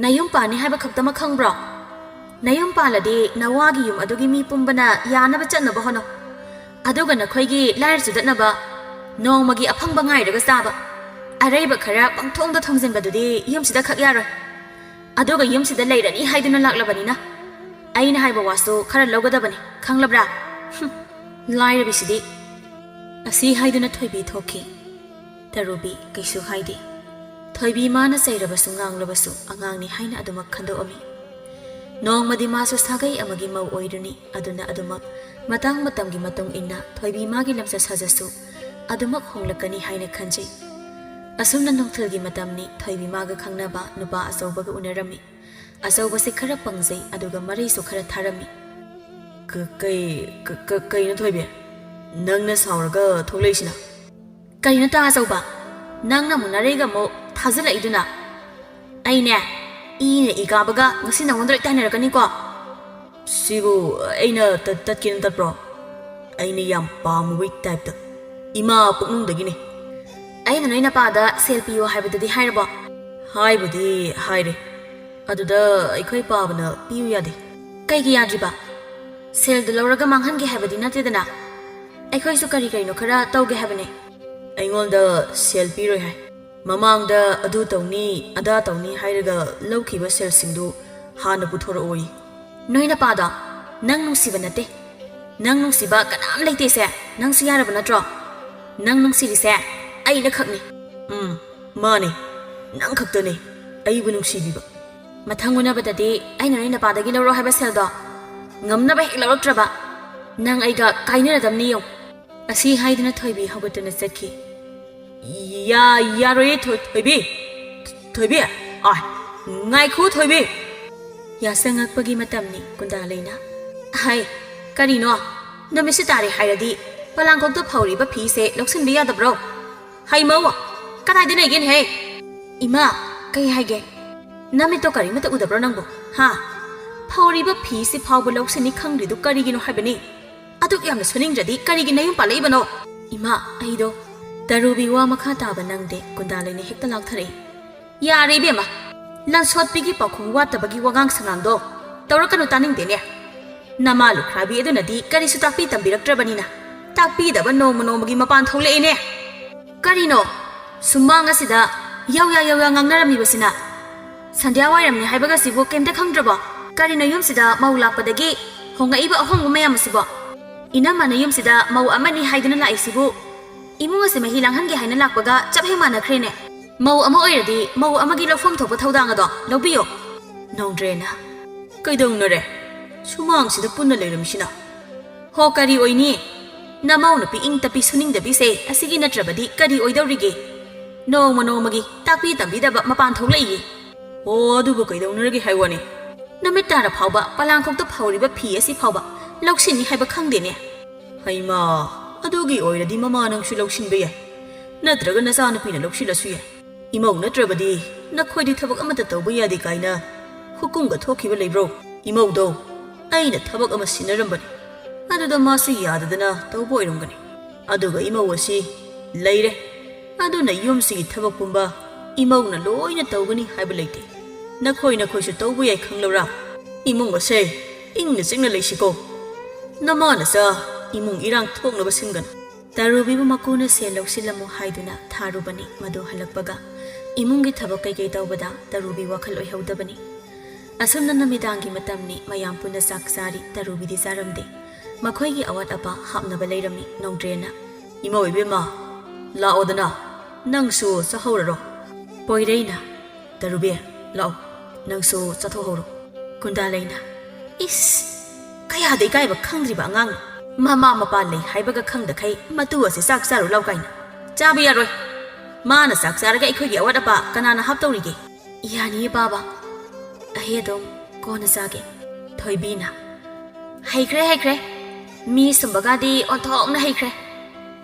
ꯅꯌꯨꯝ ꯄꯥꯅꯤ ꯍꯥꯏꯕ ꯈꯛꯇꯃꯛ ꯈꯪꯕ꯭ꯔꯣ? ꯅꯌꯨꯝ ꯄꯥꯜꯂꯗꯤ ꯅꯋꯥꯒꯤ ꯌꯨꯝ ꯑꯗꯨꯒꯤ ꯃꯤ ꯄꯨꯝꯕꯅ ꯌꯥꯅꯕ ꯆꯠꯅꯕ ꯍꯣꯠꯅꯧ꯫ ꯑꯗꯨꯒ ꯅꯈꯣꯏꯒꯤ ꯂꯥꯏꯔ ꯆꯨꯗꯠꯅꯕ, ꯅꯣꯡꯃꯒꯤ ꯑꯐꯪꯕ ꯉꯥꯏꯔꯒ ꯆꯥꯕ, ꯑꯔꯩꯕ ꯈꯔ ꯄꯪꯊꯣꯡꯗ ꯊꯣꯡꯖꯤꯟꯕꯗꯨꯗꯤ ꯌꯨꯝꯁꯤꯗ ꯈꯛ ꯌꯥꯔꯣꯏ꯫ ꯑꯗꯨꯒ ꯌꯨꯝꯁꯤꯗ ꯂꯩꯔꯅꯤ ꯍꯥꯏꯗꯨꯅ ꯂꯥꯛꯂꯕꯅꯤꯅ ꯑꯩꯅ ꯍꯥꯏꯕ ꯋꯥꯁꯨ ꯈꯔ ꯂꯧꯒꯗꯕꯅꯤ, ꯈꯪꯂꯕ꯭ꯔꯥ? ꯍꯨꯝ, ꯂꯥꯏꯔꯕꯤꯁꯤꯗꯤ꯫ ꯑꯁꯤ ꯍꯥꯏꯗꯨꯅ ꯊꯣꯏꯕꯤ ꯊꯣꯛꯈꯤ꯫ ꯇꯔꯨꯕꯤ ꯀꯩꯁꯨ ꯍꯥꯏꯗꯦ꯫ ꯊꯣꯏꯕꯤ ꯃꯥꯅ ꯆꯩꯔꯕꯁꯨ ꯉꯥꯡꯂꯕꯁꯨ ꯑꯉꯥꯡꯅꯤ ꯍꯥꯏꯅ ꯑꯗꯨꯃꯛ ꯈꯟꯗꯣꯛꯑꯝꯃꯤ꯫ ꯅꯣꯡꯃꯗꯤ ꯃꯥꯁꯨ ꯁꯥꯒꯩ ꯑꯃꯒꯤ ꯃꯧ ꯑꯣꯏꯔꯨꯅꯤ, ꯑꯗꯨꯅ ꯑꯗꯨꯃꯛ ꯃꯇꯥꯡ ꯃꯇꯝꯒꯤ ꯃꯇꯨꯡ ꯏꯟꯅ ꯊꯣꯏꯕꯤ ꯃꯥꯒꯤ ꯂꯝꯆꯠ ꯁꯥꯖꯠꯁꯨ ꯑꯗꯨꯃꯛ ꯍꯣꯡꯂꯛꯀꯅꯤ ꯍꯥꯏꯅ ꯈꯟꯖꯩ꯫ ꯑꯁꯨꯝꯅ ꯅꯨꯡꯊꯤꯜꯒꯤ ꯃꯇꯝꯅꯤ, ꯊꯣꯏꯕꯤ ꯃꯥꯒ ꯈꯪꯅꯕ ꯅꯨꯄꯥ ꯑꯆꯧꯕꯒ ꯎꯅꯔꯝꯃꯤ꯫ ꯑꯆꯧꯕꯁꯦ ꯈꯔ ꯄꯪꯖꯩ, ꯑꯗꯨꯒ ꯃꯔꯩꯁꯨ ꯈꯔ ꯊꯥꯔꯝꯃꯤ꯫ ꯀ-, ꯀꯩ-, ꯀ-, ꯀ-, ꯀꯩꯅꯣ ꯊꯣꯏꯕꯤ? ꯅꯪꯅ ꯁꯥꯎꯔꯒ ꯊꯣꯛꯂꯛꯏꯁꯤꯅ? ꯀꯩꯅꯣ ꯇꯥ ꯑꯆꯧꯕ? ꯅꯪꯅ ꯑꯃꯨꯛ ꯅꯔꯩꯒ ꯑꯃꯨꯛ ꯊꯥꯖꯤꯜꯂꯛꯏꯗꯨꯅ? ꯑꯩꯅꯦ, ꯏꯅ ꯏ ꯀꯥꯕꯒ ꯉꯁꯤ ꯅꯉꯣꯟꯗ ꯂꯣꯏ ꯇꯥꯏꯅꯔꯛꯀꯅꯤꯀꯣ꯫ ꯁꯤꯕꯨ ꯑꯩꯅ ꯇꯠ-, ꯇꯠꯀꯦꯅ ꯇꯠꯄ꯭ꯔꯣ? ꯑꯩꯅ ꯌꯥꯝ ꯄꯥꯝꯃꯨꯕꯩ ꯇꯥꯏꯞꯇ꯫ ꯏꯃꯥ ꯄꯨꯛꯅꯨꯡꯗꯒꯤꯅꯦ꯫ ꯑꯩꯅ ꯅꯣꯏ ꯅꯄꯥꯗ ꯁꯦꯜ ꯄꯤꯌꯣ ꯍꯥꯏꯕꯗꯨꯗꯤ ꯍꯥꯏꯔꯕꯣ? ꯍꯥꯏꯕꯨꯗꯤ ꯍꯥꯏꯔꯦ꯫ ꯑꯗꯨꯗ ꯑꯩꯈꯣꯏ ꯄꯥꯕꯅ ꯄꯤꯌꯨ ꯌꯥꯗꯦ꯫ ꯀꯩꯒꯤ ꯌꯥꯗ꯭ꯔꯤꯕ? ꯁꯦꯜꯗꯨ ꯂꯧꯔꯒ ꯃꯥꯡꯍꯟꯒꯦ ꯍꯥꯏꯕꯗꯤ ꯅꯠꯇꯦꯗꯅ꯫ ꯑꯩꯈꯣꯏꯁꯨ ꯀꯔꯤ ꯀꯔꯤꯅꯣ ꯈꯔ ꯇꯧꯒꯦ ꯍꯥꯏꯕꯅꯦ꯫ ꯑꯩꯉꯣꯟꯗ ꯁꯦꯜ ꯄꯤꯔꯣꯏ ꯍꯥꯏ꯫ ꯃꯃꯥꯡꯗ ꯑꯗꯨ ꯇꯧꯅꯤ, ꯑꯗꯥ ꯇꯧꯅꯤ ꯍꯥꯏꯔꯒ ꯂꯧꯈꯤꯕ ꯁꯦꯜꯁꯤꯡꯗꯨ ꯍꯥꯟꯅ ꯄꯨꯊꯣꯔꯛꯑꯣꯌꯦ꯫ ꯅꯣꯏ ꯅꯄꯥꯗꯣ ꯅꯪ ꯅꯨꯡꯁꯤꯕ ꯅꯠꯇꯦ꯫ ꯅꯪ ꯅꯨꯡꯁꯤꯕ ꯀꯅꯥꯝ ꯂꯩꯇꯦꯁꯦ꯫ ꯅꯪꯁꯨ ꯌꯥꯔꯕ ꯅꯠꯇ꯭ꯔꯣ? ꯅꯪ ꯅꯨꯡꯁꯤꯔꯤꯁꯦ ꯑꯩꯅ ꯈꯛꯅꯤ꯫ ꯎꯝ, ꯃꯥꯅꯦ꯫ ꯅꯪ ꯈꯛꯇꯅꯦ ꯑꯩꯕꯨ ꯅꯨꯡꯁꯤꯕꯤꯕ꯫ ꯃꯊꯪ ꯎꯅꯕꯗꯗꯤ ꯑꯩꯅ ꯅꯣꯏ ꯅꯄꯥꯗꯒꯤ ꯂꯧꯔꯣ ꯍꯥꯏꯕ ꯁꯦꯜꯗꯣ ꯉꯝꯅꯕ ꯍꯦꯛ ꯂꯧꯔꯛꯇ꯭ꯔꯕ ꯅꯪ ꯑꯩꯒ ꯀꯥꯏꯅꯔꯗꯕꯅꯤ ꯌꯦꯡꯉꯨ꯫ ꯑꯁꯤ ꯍꯥꯏꯗꯨꯅ ꯊꯣꯏꯕꯤ ꯍꯧꯒꯠꯇꯨꯅ ꯆꯠꯈꯤ꯫ ꯌꯥ-, ꯌꯥꯔꯣꯏꯌꯦ ꯊꯣꯏ-, ꯊꯣꯏꯕꯤ꯫ ꯊꯣꯏꯕꯤ꯫ ꯑꯥꯏ, ꯉꯥꯏꯈꯣ ꯊꯣꯏꯕꯤ꯫ ꯌꯥꯆꯪꯉꯛꯄꯒꯤ ꯃꯇꯝꯅꯤ ꯀꯨꯟꯗꯥ ꯂꯩꯅ꯫ ꯍꯥꯏ, ꯀꯔꯤꯅꯣ? ꯅꯨꯃꯤꯠꯁꯨ ꯇꯥꯔꯦ ꯍꯥꯏꯔꯗꯤ ꯄꯣꯂꯥꯡꯈꯣꯛꯇ ꯐꯧꯔꯤꯕ ꯐꯤꯁꯦ ꯂꯧꯁꯤꯟꯕ ꯌꯥꯗꯕ꯭ꯔꯣ? ꯍꯩꯃꯧ, ꯀꯗꯥꯏꯗ ꯂꯩꯒꯦꯅꯦꯍꯦ? ꯏꯃꯥ, ꯀꯩ ꯍꯥꯏꯒꯦ? ꯅꯃꯤꯠꯇꯣ ꯀꯔꯤꯃꯠꯇ ꯎꯗꯕ꯭ꯔꯣ ꯅꯪꯕꯨ? ꯍꯥ? ꯐꯧꯔꯤꯕ ꯐꯤꯁꯤ ꯐꯥꯎꯕ ꯂꯧꯁꯤꯟꯅꯤ ꯈꯪꯗ꯭ꯔꯤꯗꯨ ꯀꯔꯤꯒꯤꯅꯣ ꯍꯥꯏꯕꯅꯤ? ꯑꯗꯨꯛ ꯌꯥꯝꯅ ꯁꯨꯅꯤꯡꯗ꯭ꯔꯗꯤ ꯀꯔꯤꯒꯤ ꯅꯌꯨꯝ ꯄꯥꯜꯂꯛꯏꯕꯅꯣ? ꯏꯃꯥ, ꯑꯩꯗꯣ ꯇꯔꯨꯕꯤ ꯋꯥ ꯃꯈꯥ ꯇꯥꯕ ꯅꯪꯗꯦ, ꯀꯨꯟꯗꯥꯂꯩꯅ ꯍꯦꯛꯇ ꯂꯥꯎꯊꯔꯛꯏ꯫ ꯌꯥꯔꯦ ꯏꯕꯦꯝꯃ, ꯂꯟꯁꯣꯠꯄꯤꯒꯤ ꯄꯥꯎꯈꯨꯝ ꯋꯥꯠꯇꯕꯒꯤ ꯋꯥꯉꯥꯡ ꯁꯉꯥꯡꯗꯣ ꯇꯧꯔꯛꯀꯅꯨ, ꯇꯥꯅꯤꯡꯗꯦꯅꯦ꯫ ꯅꯃꯥ ꯂꯨꯈ꯭ꯔꯥꯕꯤ ꯑꯗꯨꯅꯗꯤ ꯀꯔꯤꯁꯨ ꯇꯥꯛꯄꯤ ꯇꯝꯕꯤꯔꯛꯇ꯭ꯔꯕꯅꯤꯅ ꯇꯥꯛꯄꯤꯗꯕ ꯅꯣꯡꯃ ꯅꯣꯡꯃꯒꯤ ꯃꯄꯥꯟ ꯊꯣꯛꯂꯛꯏꯅꯦ꯫ ꯀꯔꯤꯅꯣ ꯁꯨꯃꯥꯡ ꯑꯁꯤꯗ ꯌꯧꯌꯥ ꯌꯧꯌꯥ ꯉꯥꯡꯅꯔꯝꯃꯤꯕꯁꯤꯅ? ꯁꯟꯙ꯭ꯌꯥ ꯋꯥꯏꯔꯝꯅꯤ ꯍꯥꯏꯕꯒꯁꯤꯕꯨ ꯀꯩꯝꯇ ꯈꯪꯗ꯭ꯔꯕꯣ? ꯀꯔꯤꯅꯣ ꯌꯨꯝꯁꯤꯗ ꯃꯧ ꯂꯥꯛꯄꯗꯒꯤ ꯍꯣꯡꯉꯛꯏꯕ ꯑꯍꯣꯡꯕ ꯃꯌꯥꯝ ꯑꯁꯤꯕꯣ? ꯏꯅꯝꯃꯅ ꯌꯨꯝꯁꯤꯗ ꯃꯧ ꯑꯃꯅꯤ ꯍꯥꯏꯗꯨꯅ ꯂꯥꯛꯏꯁꯤꯕꯨ ꯏꯃꯨꯡ ꯑꯁꯤ ꯃꯍꯤ ꯂꯥꯡꯍꯟꯒꯦ ꯍꯥꯏꯅ ꯂꯥꯛꯄꯒ ꯆꯞ ꯍꯦꯛ ꯃꯥꯟꯅꯈ꯭ꯔꯦꯅꯦ꯫ ꯃꯧ ꯑꯃ ꯑꯣꯏꯔꯗꯤ ꯃꯧ ꯑꯃꯒꯤ ꯂꯧꯐꯝ ꯊꯣꯛꯄ ꯊꯧꯗꯥꯡ ꯑꯗꯣ ꯂꯧꯕꯤꯌꯣ꯫ ꯅꯣꯡꯗ꯭ꯔꯦꯅ, ꯀꯩꯗꯧꯅꯔꯦ? ꯁꯨꯃꯥꯡꯁꯤꯗ ꯄꯨꯟꯅ ꯂꯩꯔꯝꯃꯤꯁꯤꯅ? ꯍꯣ, ꯀꯔꯤ ꯑꯣꯏꯅꯤ? ꯅꯃꯧ ꯅꯨꯄꯤ ꯏꯪ ꯇꯞꯄꯤ ꯁꯨꯅꯤꯡꯗꯕꯤꯁꯦ ꯑꯁꯤꯒꯤ ꯅꯠꯇ꯭ꯔꯕꯗꯤ ꯀꯔꯤ ꯑꯣꯏꯗꯧꯔꯤꯒꯦ? ꯅꯣꯡꯃ ꯅꯣꯡꯃꯒꯤ ꯇꯥꯛꯄꯤ ꯇꯝꯕꯤꯗꯕ ꯃꯄꯥꯟ ꯊꯣꯛꯂꯛꯏꯌꯦ꯫ ꯑꯣ, ꯑꯗꯨꯕꯨ ꯀꯩꯗꯧꯅꯔꯒꯦ ꯍꯥꯏ ꯋꯥꯅꯤ? ꯅꯨꯃꯤꯠ ꯇꯥꯔ ꯐꯥꯎꯕ ꯄꯂꯥꯡꯈꯣꯛꯇ ꯐꯧꯔꯤꯕ ꯐꯤ ꯑꯁꯤ ꯐꯥꯎꯕ ꯂꯧꯁꯤꯟꯅꯤ ꯍꯥꯏꯕ ꯈꯪꯗꯦꯅꯦ꯫ ꯍꯩꯃꯥ, ꯑꯗꯨꯒꯤ ꯑꯣꯏꯔꯗꯤ ꯃꯃꯥ ꯅꯪꯁꯨ ꯂꯧꯁꯤꯟꯕ ꯌꯥꯏ, ꯅꯠꯇ꯭ꯔꯒ ꯅꯆꯥꯅꯨꯄꯤꯅ ꯂꯧꯁꯤꯜꯂꯁꯨ ꯌꯥꯏ꯫ ꯏꯃꯧ ꯅꯠꯇ꯭ꯔꯕꯗꯤ ꯅꯈꯣꯏꯗꯤ ꯊꯕꯛ ꯑꯃꯠꯇ ꯇꯧꯕ ꯌꯥꯗꯦ ꯀꯥꯏꯅ ꯍꯨꯀꯨꯝꯒ ꯊꯣꯛꯈꯤꯕ ꯂꯩꯕ꯭ꯔꯣ? ꯏꯃꯧꯗꯣ ꯑꯩꯅ ꯊꯕꯛ ꯑꯃ ꯁꯤꯟꯅꯔꯝꯕꯅꯤ, ꯑꯗꯨꯗ ꯃꯥꯁꯨ ꯌꯥꯗꯗꯅ ꯇꯧꯕ ꯑꯣꯏꯔꯝꯒꯅꯤ꯫ ꯑꯗꯨꯒ ꯏꯃꯧ ꯑꯁꯤ ꯂꯩꯔꯦ, ꯑꯗꯨꯅ ꯌꯨꯝꯁꯤꯒꯤ ꯊꯕꯛ ꯄꯨꯝꯕ ꯏꯃꯧꯅ ꯂꯣꯏꯅ ꯇꯧꯒꯅꯤ ꯍꯥꯏꯕ ꯂꯩꯇꯦ꯫ ꯅꯈꯣꯏ ꯅꯈꯣꯏꯁꯨ ꯇꯧꯕ ꯌꯥꯏ, ꯈꯪꯂꯕ꯭ꯔꯥ? ꯏꯃꯨꯡ ꯑꯁꯦ ꯏꯪꯅ ꯆꯤꯛꯅ ꯂꯩꯁꯤꯀꯣ꯫ ꯅꯃꯥ ꯅꯆꯥ ꯏꯃꯨꯡ ꯏꯔꯥꯡ ꯊꯣꯛꯅꯕ ꯁꯤꯟꯒꯅꯨ꯫ ꯇꯔꯨꯕꯤꯕꯨ ꯃꯀꯨꯅ ꯁꯦꯜ ꯂꯧꯁꯤꯜꯂꯝꯃꯨ ꯍꯥꯏꯗꯨꯅ ꯊꯥꯔꯨꯕꯅꯤ꯫ ꯃꯗꯨ ꯍꯜꯂꯛꯄꯒ ꯏꯃꯨꯡꯒꯤ ꯊꯕꯛ ꯀꯩꯀꯩ ꯇꯧꯕꯗ ꯇꯔꯨꯕꯤ ꯋꯥꯈꯜ ꯑꯣꯏꯍꯧꯗꯕꯅꯤ꯫ ꯑꯁꯨꯝꯅ ꯅꯨꯃꯤꯗꯥꯡꯒꯤ ꯃꯇꯝꯅꯤ꯫ ꯃꯌꯥꯝ ꯄꯨꯟꯅ ꯆꯥꯛ ꯆꯥꯔꯤ꯫ ꯇꯔꯨꯕꯤꯗꯤ ꯆꯥꯔꯝꯗꯦ꯫ ꯃꯈꯣꯏꯒꯤ ꯑꯋꯥꯠ ꯑꯄꯥ ꯍꯥꯞꯅꯕ ꯂꯩꯔꯝꯃꯤ꯫ ꯅꯣꯡꯗ꯭ꯔꯦꯟꯅ, "ꯏꯃꯧ ꯏꯕꯦꯝꯃ, ꯂꯥꯛꯑꯣꯗꯅ, ꯅꯪꯁꯨ ꯆꯥꯍꯧꯔꯔꯣ?" ꯄꯣꯏꯔꯩꯅ, "ꯇꯔꯨꯕꯤ, ꯂꯥꯛꯑꯣ, ꯅꯪꯁꯨ ꯆꯥꯊꯣꯛꯍꯧꯔꯣ꯫" ꯀꯨꯟꯗꯥꯂꯩꯅ, "ꯏꯁ, ꯀꯌꯥꯗ ꯏꯀꯥꯏꯕ ꯈꯪꯗ꯭ꯔꯤꯕ ꯑꯉꯥꯡꯅꯣ꯫ ꯃꯃꯥ ꯃꯄꯥ ꯂꯩ ꯍꯥꯏꯕꯒ ꯈꯪꯗꯈꯩ ꯃꯇꯨ ꯑꯁꯤ ꯆꯥꯛ ꯆꯥꯔꯨ ꯂꯥꯎ ꯀꯥꯏꯅ꯫ ꯆꯥꯕ ꯌꯥꯔꯣꯏ꯫ ꯃꯥꯅ ꯆꯥꯛ ꯆꯥꯔꯒ ꯑꯩꯈꯣꯏꯒꯤ ꯑꯋꯥꯠ ꯑꯄꯥ ꯀꯅꯥꯅ ꯍꯥꯞꯇꯧꯔꯤꯒꯦ?" "ꯌꯥꯅꯤꯌꯦ ꯄꯥꯕ, ꯑꯩ ꯑꯗꯨꯝ ꯀꯣꯟꯅ ꯆꯥꯒꯦ꯫" ꯊꯣꯏꯕꯤꯅ, "ꯍꯩꯈ꯭ꯔꯦ, ꯍꯩꯈ꯭ꯔꯦ꯫ ꯃꯤ ꯁꯨꯝꯕꯒꯗꯤ ꯑꯣꯟꯊꯣꯛꯅ ꯍꯩꯈ꯭ꯔꯦ꯫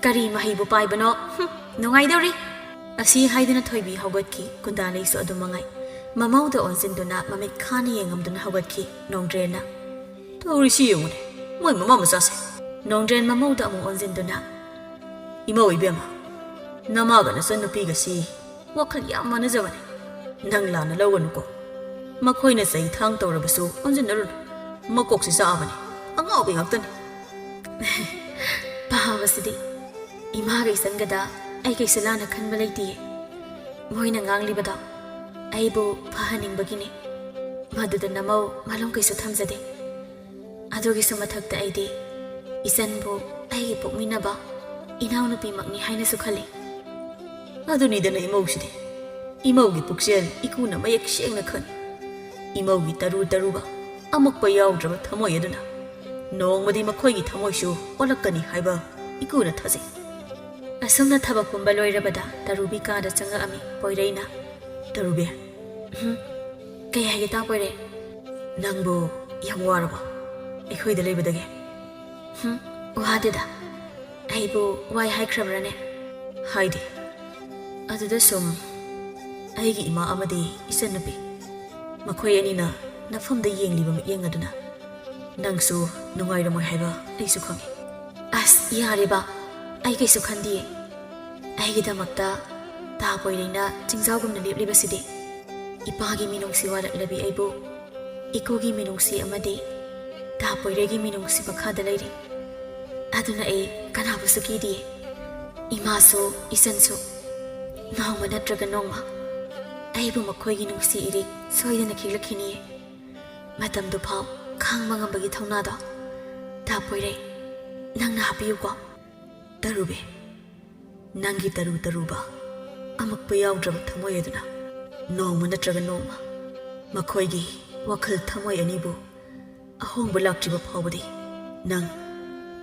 ꯀꯔꯤ ꯃꯍꯩꯕꯨ ꯄꯥꯏꯕꯅꯣ? ꯍꯨꯝ, ꯅꯨꯡꯉꯥꯏꯗꯧꯔꯤ꯫" ꯑꯁꯤ ꯍꯥꯏꯗꯨꯅ ꯊꯣꯏꯕꯤ ꯍꯧꯒꯠꯈꯤ꯫ ꯀꯨꯟꯗꯥꯂꯩꯁꯨ ꯑꯗꯨ ꯃꯉꯥꯏ꯫ ꯃꯃꯧꯗ ꯑꯣꯟꯁꯤꯟꯗꯨꯅ ꯃꯃꯤꯠ ꯈꯥꯅ ꯌꯦꯡꯉꯝꯗꯨꯅ ꯍꯧꯒꯠꯈꯤ꯫ ꯅꯣꯡꯗ꯭ꯔꯦꯟꯅ, "ꯇꯧꯔꯤꯁꯤ ꯌꯦꯡꯉꯨꯅꯦ, ꯃꯣꯏ ꯃꯃꯥ ꯃꯆꯥꯁꯦ꯫" ꯅꯣꯡꯗ꯭ꯔꯦꯟ ꯃꯃꯧꯗ ꯑꯃꯨꯛ ꯑꯣꯟꯁꯤꯟꯗꯨꯅ, "ꯏꯃꯧ ꯏꯕꯦꯝꯃ, ꯅꯃꯥꯒ ꯅꯆꯟꯅꯨꯄꯤꯒꯁꯤ ꯋꯥꯈꯜ ꯌꯥꯝ ꯃꯥꯟꯅꯖꯕꯅꯦ꯫ ꯅꯪ ꯂꯥꯟꯅ ꯂꯧꯒꯅꯨꯀꯣ꯫ ꯃꯈꯣꯏꯅ ꯆꯩ ꯊꯥꯡ ꯇꯧꯔꯕꯁꯨ ꯑꯣꯟꯁꯤꯟꯅꯔꯨꯅꯨ꯫ ꯃꯀꯣꯛꯁꯤ ꯆꯥꯛꯑꯕꯅꯤ꯫ ꯑꯉꯥꯎꯕꯤ ꯉꯥꯛꯇꯅꯤ꯫ ꯄꯥꯕꯁꯤꯗꯤ ꯏꯃꯥꯒ ꯏꯆꯟꯒꯗ ꯑꯩ ꯀꯩꯁꯨ ꯂꯥꯟꯅ ꯈꯟꯕ ꯂꯩꯇꯤꯌꯦ꯫ ꯃꯣꯏꯅ ꯉꯥꯡꯂꯤꯕꯗꯣ ꯑꯩꯕꯨ ꯐꯍꯟꯅꯤꯡꯕꯒꯤꯅꯤ꯫ ꯃꯗꯨꯗ ꯅꯃꯧ ꯃꯂꯨꯝ ꯀꯩꯁꯨ ꯊꯝꯖꯗꯦ꯫ ꯑꯗꯨꯒꯤꯁꯨ ꯃꯊꯛꯇ ꯑꯩꯗꯤ ꯏꯆꯟꯕꯨ ꯑꯩꯒꯤ ꯄꯣꯛꯃꯤꯟꯅꯕ ꯏꯅꯥꯎꯅꯨꯄꯤꯃꯛꯅꯤ ꯍꯥꯏꯅꯁꯨ ꯈꯜꯂꯤ꯫ ꯑꯗꯨꯅꯤꯗꯅ ꯏꯃꯧꯁꯤꯗꯤ꯫ ꯏꯃꯧꯒꯤ ꯄꯨꯛꯆꯦꯜ ꯏꯀꯨꯅ ꯃꯌꯦꯛ ꯁꯦꯡꯅ ꯈꯪꯏ꯫ ꯏꯃꯧꯒꯤ ꯇꯔꯨ ꯇꯔꯨꯕ ꯑꯃꯛꯄ ꯌꯥꯎꯗ꯭ꯔꯕ ꯊꯃꯣꯏ ꯑꯗꯨꯅ ꯅꯣꯡꯃꯗꯤ ꯃꯈꯣꯏꯒꯤ ꯊꯃꯣꯏꯁꯨ ꯑꯣꯜꯂꯛꯀꯅꯤ ꯍꯥꯏꯕ ꯏꯀꯨꯅ ꯊꯥꯖꯩ꯫ ꯑꯁꯨꯝꯅ ꯊꯕꯛ ꯄꯨꯝꯕ ꯂꯣꯏꯔꯕꯗ ꯇꯔꯨꯕꯤ ꯀꯥꯗ ꯆꯪꯉꯛꯑꯝꯃꯤ ꯄꯣꯏꯔꯩꯅ꯫ "ꯇꯔꯨꯕꯤ, ꯎꯝ, ꯀꯩ ꯍꯥꯏꯒꯦ ꯇꯥ ꯄꯣꯏꯔꯩ?" "ꯅꯪꯕꯨ ꯌꯥꯝ ꯋꯥꯔꯕꯣ ꯑꯩꯈꯣꯏꯗ ꯂꯩꯕꯗꯒꯤ?" "ꯎꯝ, ꯋꯥꯗꯦꯗ꯫ ꯑꯩꯕꯨ ꯋꯥꯏ ꯍꯥꯏꯈ꯭ꯔꯕ꯭ꯔꯥꯅꯦ?" "ꯍꯥꯏꯗꯦ꯫ ꯑꯗꯨꯗ ꯁꯨꯝ ꯑꯩꯒꯤ ꯏꯃꯥ ꯑꯃꯗꯤ ꯏꯆꯟꯅꯨꯄꯤ, ꯃꯈꯣꯏ ꯑꯅꯤꯅ ꯅꯐꯝꯗ ꯌꯦꯡꯂꯤꯕ ꯃꯤꯠꯌꯦꯡ ꯑꯗꯨꯅ ꯅꯪꯁꯨ ꯅꯨꯡꯉꯥꯏꯔꯝꯃꯣꯏ ꯍꯥꯏꯕ ꯑꯩꯁꯨ ꯈꯪꯏ꯫" "ꯑꯁ, ꯌꯥꯔꯦꯕ, ꯑꯩ ꯀꯩꯁꯨ ꯈꯟꯗꯤꯌꯦ꯫ ꯑꯩꯒꯤꯗꯃꯛꯇ ꯇꯥ ꯄꯣꯏꯔꯩꯅ ꯆꯤꯡꯖꯥꯎꯒꯨꯝꯅ ꯂꯦꯞꯂꯤꯕꯁꯤꯗꯤ ꯏꯄꯥꯒꯤ ꯃꯤꯅꯨꯡꯁꯤ ꯋꯥꯔꯛꯂꯕꯤ ꯑꯩꯕꯨ ꯏꯀꯨꯒꯤ ꯃꯤꯅꯨꯡꯁꯤ ꯑꯃꯗꯤ ꯇꯥ ꯄꯣꯏꯔꯩꯒꯤ ꯃꯤꯅꯨꯡꯁꯤ ꯃꯈꯥꯗ ꯂꯩꯔꯤ꯫ ꯑꯗꯨꯅ ꯑꯩ ꯀꯅꯥꯕꯨꯁꯨ ꯀꯤꯗꯤꯌꯦ꯫ ꯏꯃꯥꯁꯨ ꯏꯆꯟꯁꯨ ꯅꯣꯡꯃ ꯅꯠꯇ꯭ꯔꯒ ꯅꯣꯡꯃ ꯑꯩꯕꯨ ꯃꯈꯣꯏꯒꯤ ꯅꯨꯡꯁꯤ ꯏꯔꯤꯛ ꯁꯣꯏꯗꯅ ꯈꯤꯛꯂꯛꯈꯤꯅꯤꯌꯦ꯫ ꯃꯇꯝꯗꯨ ꯐꯥꯎ ꯈꯥꯡꯕ ꯉꯝꯕꯒꯤ ꯊꯧꯅꯥꯗꯣ ꯇꯥ ꯄꯣꯏꯔꯩ ꯅꯪꯅ ꯍꯥꯞꯄꯤꯌꯨꯀꯣ꯫" "ꯇꯔꯨꯕꯤ, ꯅꯪꯒꯤ ꯇꯔꯨ ꯇꯔꯨꯕ ꯑꯃꯛꯄ ꯌꯥꯎꯗ꯭ꯔꯕ ꯊꯃꯣꯏ ꯑꯗꯨꯅ ꯅꯣꯡꯃ ꯅꯠꯇ꯭ꯔꯒ ꯅꯣꯡꯃ ꯃꯈꯣꯏꯒꯤ ꯋꯥꯈꯜ ꯊꯃꯣꯏ ꯑꯅꯤꯕꯨ ꯑꯍꯣꯡꯕ ꯂꯥꯛꯇ꯭ꯔꯤꯕ ꯐꯥꯎꯕꯗꯤ ꯅꯪ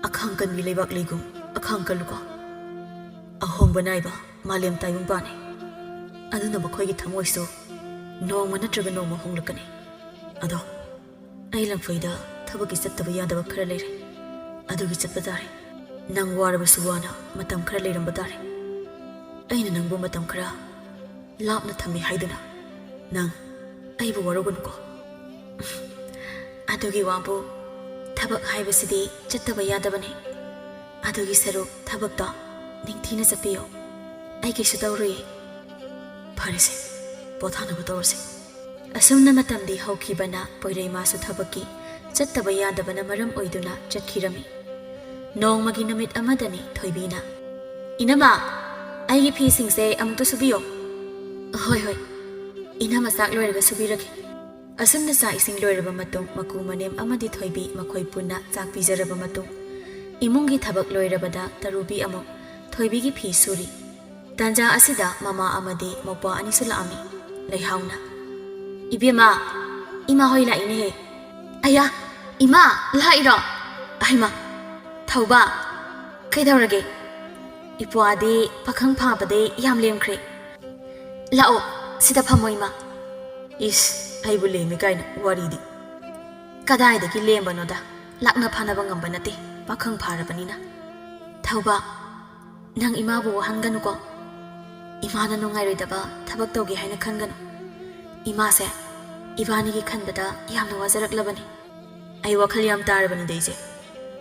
ꯑꯈꯥꯡ ꯀꯟꯕꯤ ꯂꯩꯕꯥꯛ ꯂꯩꯒꯨꯝ ꯑꯈꯥꯡ ꯀꯜꯂꯨꯀꯣ꯫ ꯑꯍꯣꯡꯕ ꯅꯥꯏꯕ ꯃꯥꯂꯦꯝ ꯇꯥꯏꯕꯪꯄꯥꯟꯅꯤ꯫ ꯑꯗꯨꯅ ꯃꯈꯣꯏꯒꯤ ꯊꯃꯣꯏꯁꯨ ꯅꯣꯡꯃ ꯅꯠꯇ꯭ꯔꯒ ꯅꯣꯡꯃ ꯍꯣꯡꯂꯛꯀꯅꯤ꯫ ꯑꯗꯣ ꯑꯩ ꯂꯝꯐꯩꯗ ꯊꯕꯛꯀꯤ ꯆꯠꯇꯕ ꯌꯥꯗꯕ ꯈꯔ ꯂꯩꯔꯦ꯫ ꯑꯗꯨꯒꯤ ꯆꯠꯄ ꯇꯥꯔꯦ꯫ ꯅꯪ ꯋꯥꯔꯕꯁꯨ ꯋꯥꯅ ꯃꯇꯝ ꯈꯔ ꯂꯩꯔꯝꯕ ꯇꯥꯔꯦ꯫ ꯑꯩꯅ ꯅꯪꯕꯨ ꯃꯇꯝ ꯈꯔ ꯂꯥꯞꯅ ꯊꯝꯃꯤ ꯍꯥꯏꯗꯨꯅ ꯅꯪ ꯑꯩꯕꯨ ꯋꯥꯔꯧꯒꯅꯨꯀꯣ꯫" "ꯑꯗꯨꯒꯤ ꯋꯥꯕꯨ, ꯊꯕꯛ ꯍꯥꯏꯕꯁꯤꯗꯤ ꯆꯠꯇꯕ ꯌꯥꯗꯕꯅꯤ꯫ ꯑꯗꯨꯒꯤ ꯁꯔꯨꯛ ꯊꯕꯛꯇꯣ ꯅꯤꯡꯊꯤꯅ ꯆꯠꯄꯤꯌꯨ꯫" ꯑꯩ ꯀꯩꯁꯨ ꯇꯧꯔꯣꯏꯌꯦ꯫ ꯐꯔꯦꯁꯦ, ꯄꯣꯊꯥꯅꯕ ꯇꯧꯔꯁꯦ꯫ ꯑꯁꯨꯝꯅ ꯃꯇꯝꯗꯤ ꯍꯧꯈꯤꯕꯅ ꯄꯣꯏꯔꯩꯃꯥꯁꯨ ꯊꯕꯛꯀꯤ ꯆꯠꯇꯕ ꯌꯥꯗꯕꯅ ꯃꯔꯝ ꯑꯣꯏꯗꯨꯅ ꯆꯠꯈꯤꯔꯝꯃꯤ꯫ ꯅꯣꯡꯃꯒꯤ ꯅꯨꯃꯤꯠ ꯑꯃꯗꯅꯤ ꯊꯣꯏꯕꯤꯅ, "ꯏꯅꯝꯃ, ꯑꯩꯒꯤ ꯐꯤꯁꯤꯡꯁꯦ ꯑꯃꯨꯛꯇ ꯁꯨꯕꯤꯌꯣ꯫" "ꯍꯣꯏ, ꯍꯣꯏ, ꯏꯅꯝꯃ ꯆꯥꯛ ꯂꯣꯏꯔꯒ ꯁꯨꯕꯤꯔꯒꯦ꯫" ꯑꯁꯨꯝꯅ ꯆꯥꯛ ꯏꯁꯤꯡ ꯂꯣꯏꯔꯕ ꯃꯇꯨꯡ, ꯃꯀꯨ ꯃꯅꯦꯝ ꯑꯃꯗꯤ ꯊꯣꯏꯕꯤ ꯃꯈꯣꯏ ꯄꯨꯟꯅ ꯆꯥꯛ ꯄꯤꯖꯔꯕ ꯃꯇꯨꯡ, ꯏꯃꯨꯡꯒꯤ ꯊꯕꯛ ꯂꯣꯏꯔꯕꯗ ꯇꯔꯨꯕꯤ ꯑꯃꯨꯛ ꯊꯣꯏꯕꯤꯒꯤ ꯐꯤ ꯁꯨꯔꯤ꯫ ꯇꯥꯟꯖꯥ ꯑꯁꯤꯗ ꯃꯃꯥ ꯑꯃꯗꯤ ꯃꯧꯄ꯭ꯋꯥ ꯑꯅꯤꯁꯨ ꯂꯥꯛꯑꯝꯃꯤ꯫ ꯂꯩꯍꯥꯎꯅ, "ꯏꯕꯦꯝꯃ, ꯏꯃꯥ ꯍꯣꯏ ꯂꯥꯛꯏꯅꯦꯍꯦ꯫" "ꯑꯌꯥ, ꯏꯃꯥ ꯂꯥꯛꯏꯔꯣ? ꯑꯍꯩꯃ, ꯊꯧꯕ, ꯀꯩꯗꯧꯔꯒꯦ? ꯏꯄ꯭ꯋꯥꯗꯤ ꯄꯥꯈꯪ ꯐꯥꯕꯗꯩ ꯌꯥꯝ ꯂꯦꯝꯈ꯭ꯔꯦ꯫ ꯂꯥꯛꯑꯣ, ꯁꯤꯗ ꯐꯝꯃꯣ ꯏꯃꯥ꯫" "ꯏꯁ, ꯑꯩꯕꯨ ꯂꯦꯝꯃꯤ ꯀꯥꯏꯅ ꯋꯥꯔꯤꯗꯤ꯫ ꯀꯗꯥꯏꯗꯒꯤ ꯂꯦꯝꯕꯅꯣꯗ, ꯂꯥꯛꯅ ꯐꯥꯅꯕ ꯉꯝꯕ ꯅꯠꯇꯦ, ꯄꯥꯈꯪ ꯐꯥꯔꯕꯅꯤꯅ꯫ ꯊꯧꯕ, ꯅꯪ ꯏꯃꯥꯕꯨ ꯋꯥꯍꯟꯒꯅꯨꯀꯣ꯫ ꯏꯃꯥꯅ ꯅꯨꯡꯉꯥꯏꯔꯣꯏꯗꯕ ꯊꯕꯛ ꯇꯧꯒꯦ ꯍꯥꯏꯅ ꯈꯟꯒꯅꯨ꯫ ꯏꯃꯥꯁꯦ ꯏꯕꯥꯅꯤꯒꯤ ꯈꯟꯕꯗ ꯌꯥꯝꯅ ꯋꯥꯖꯔꯛꯂꯕꯅꯤ꯫ ꯑꯩ ꯋꯥꯈꯜ ꯌꯥꯝ ꯇꯥꯔꯕꯅꯤꯗ ꯏꯆꯦ꯫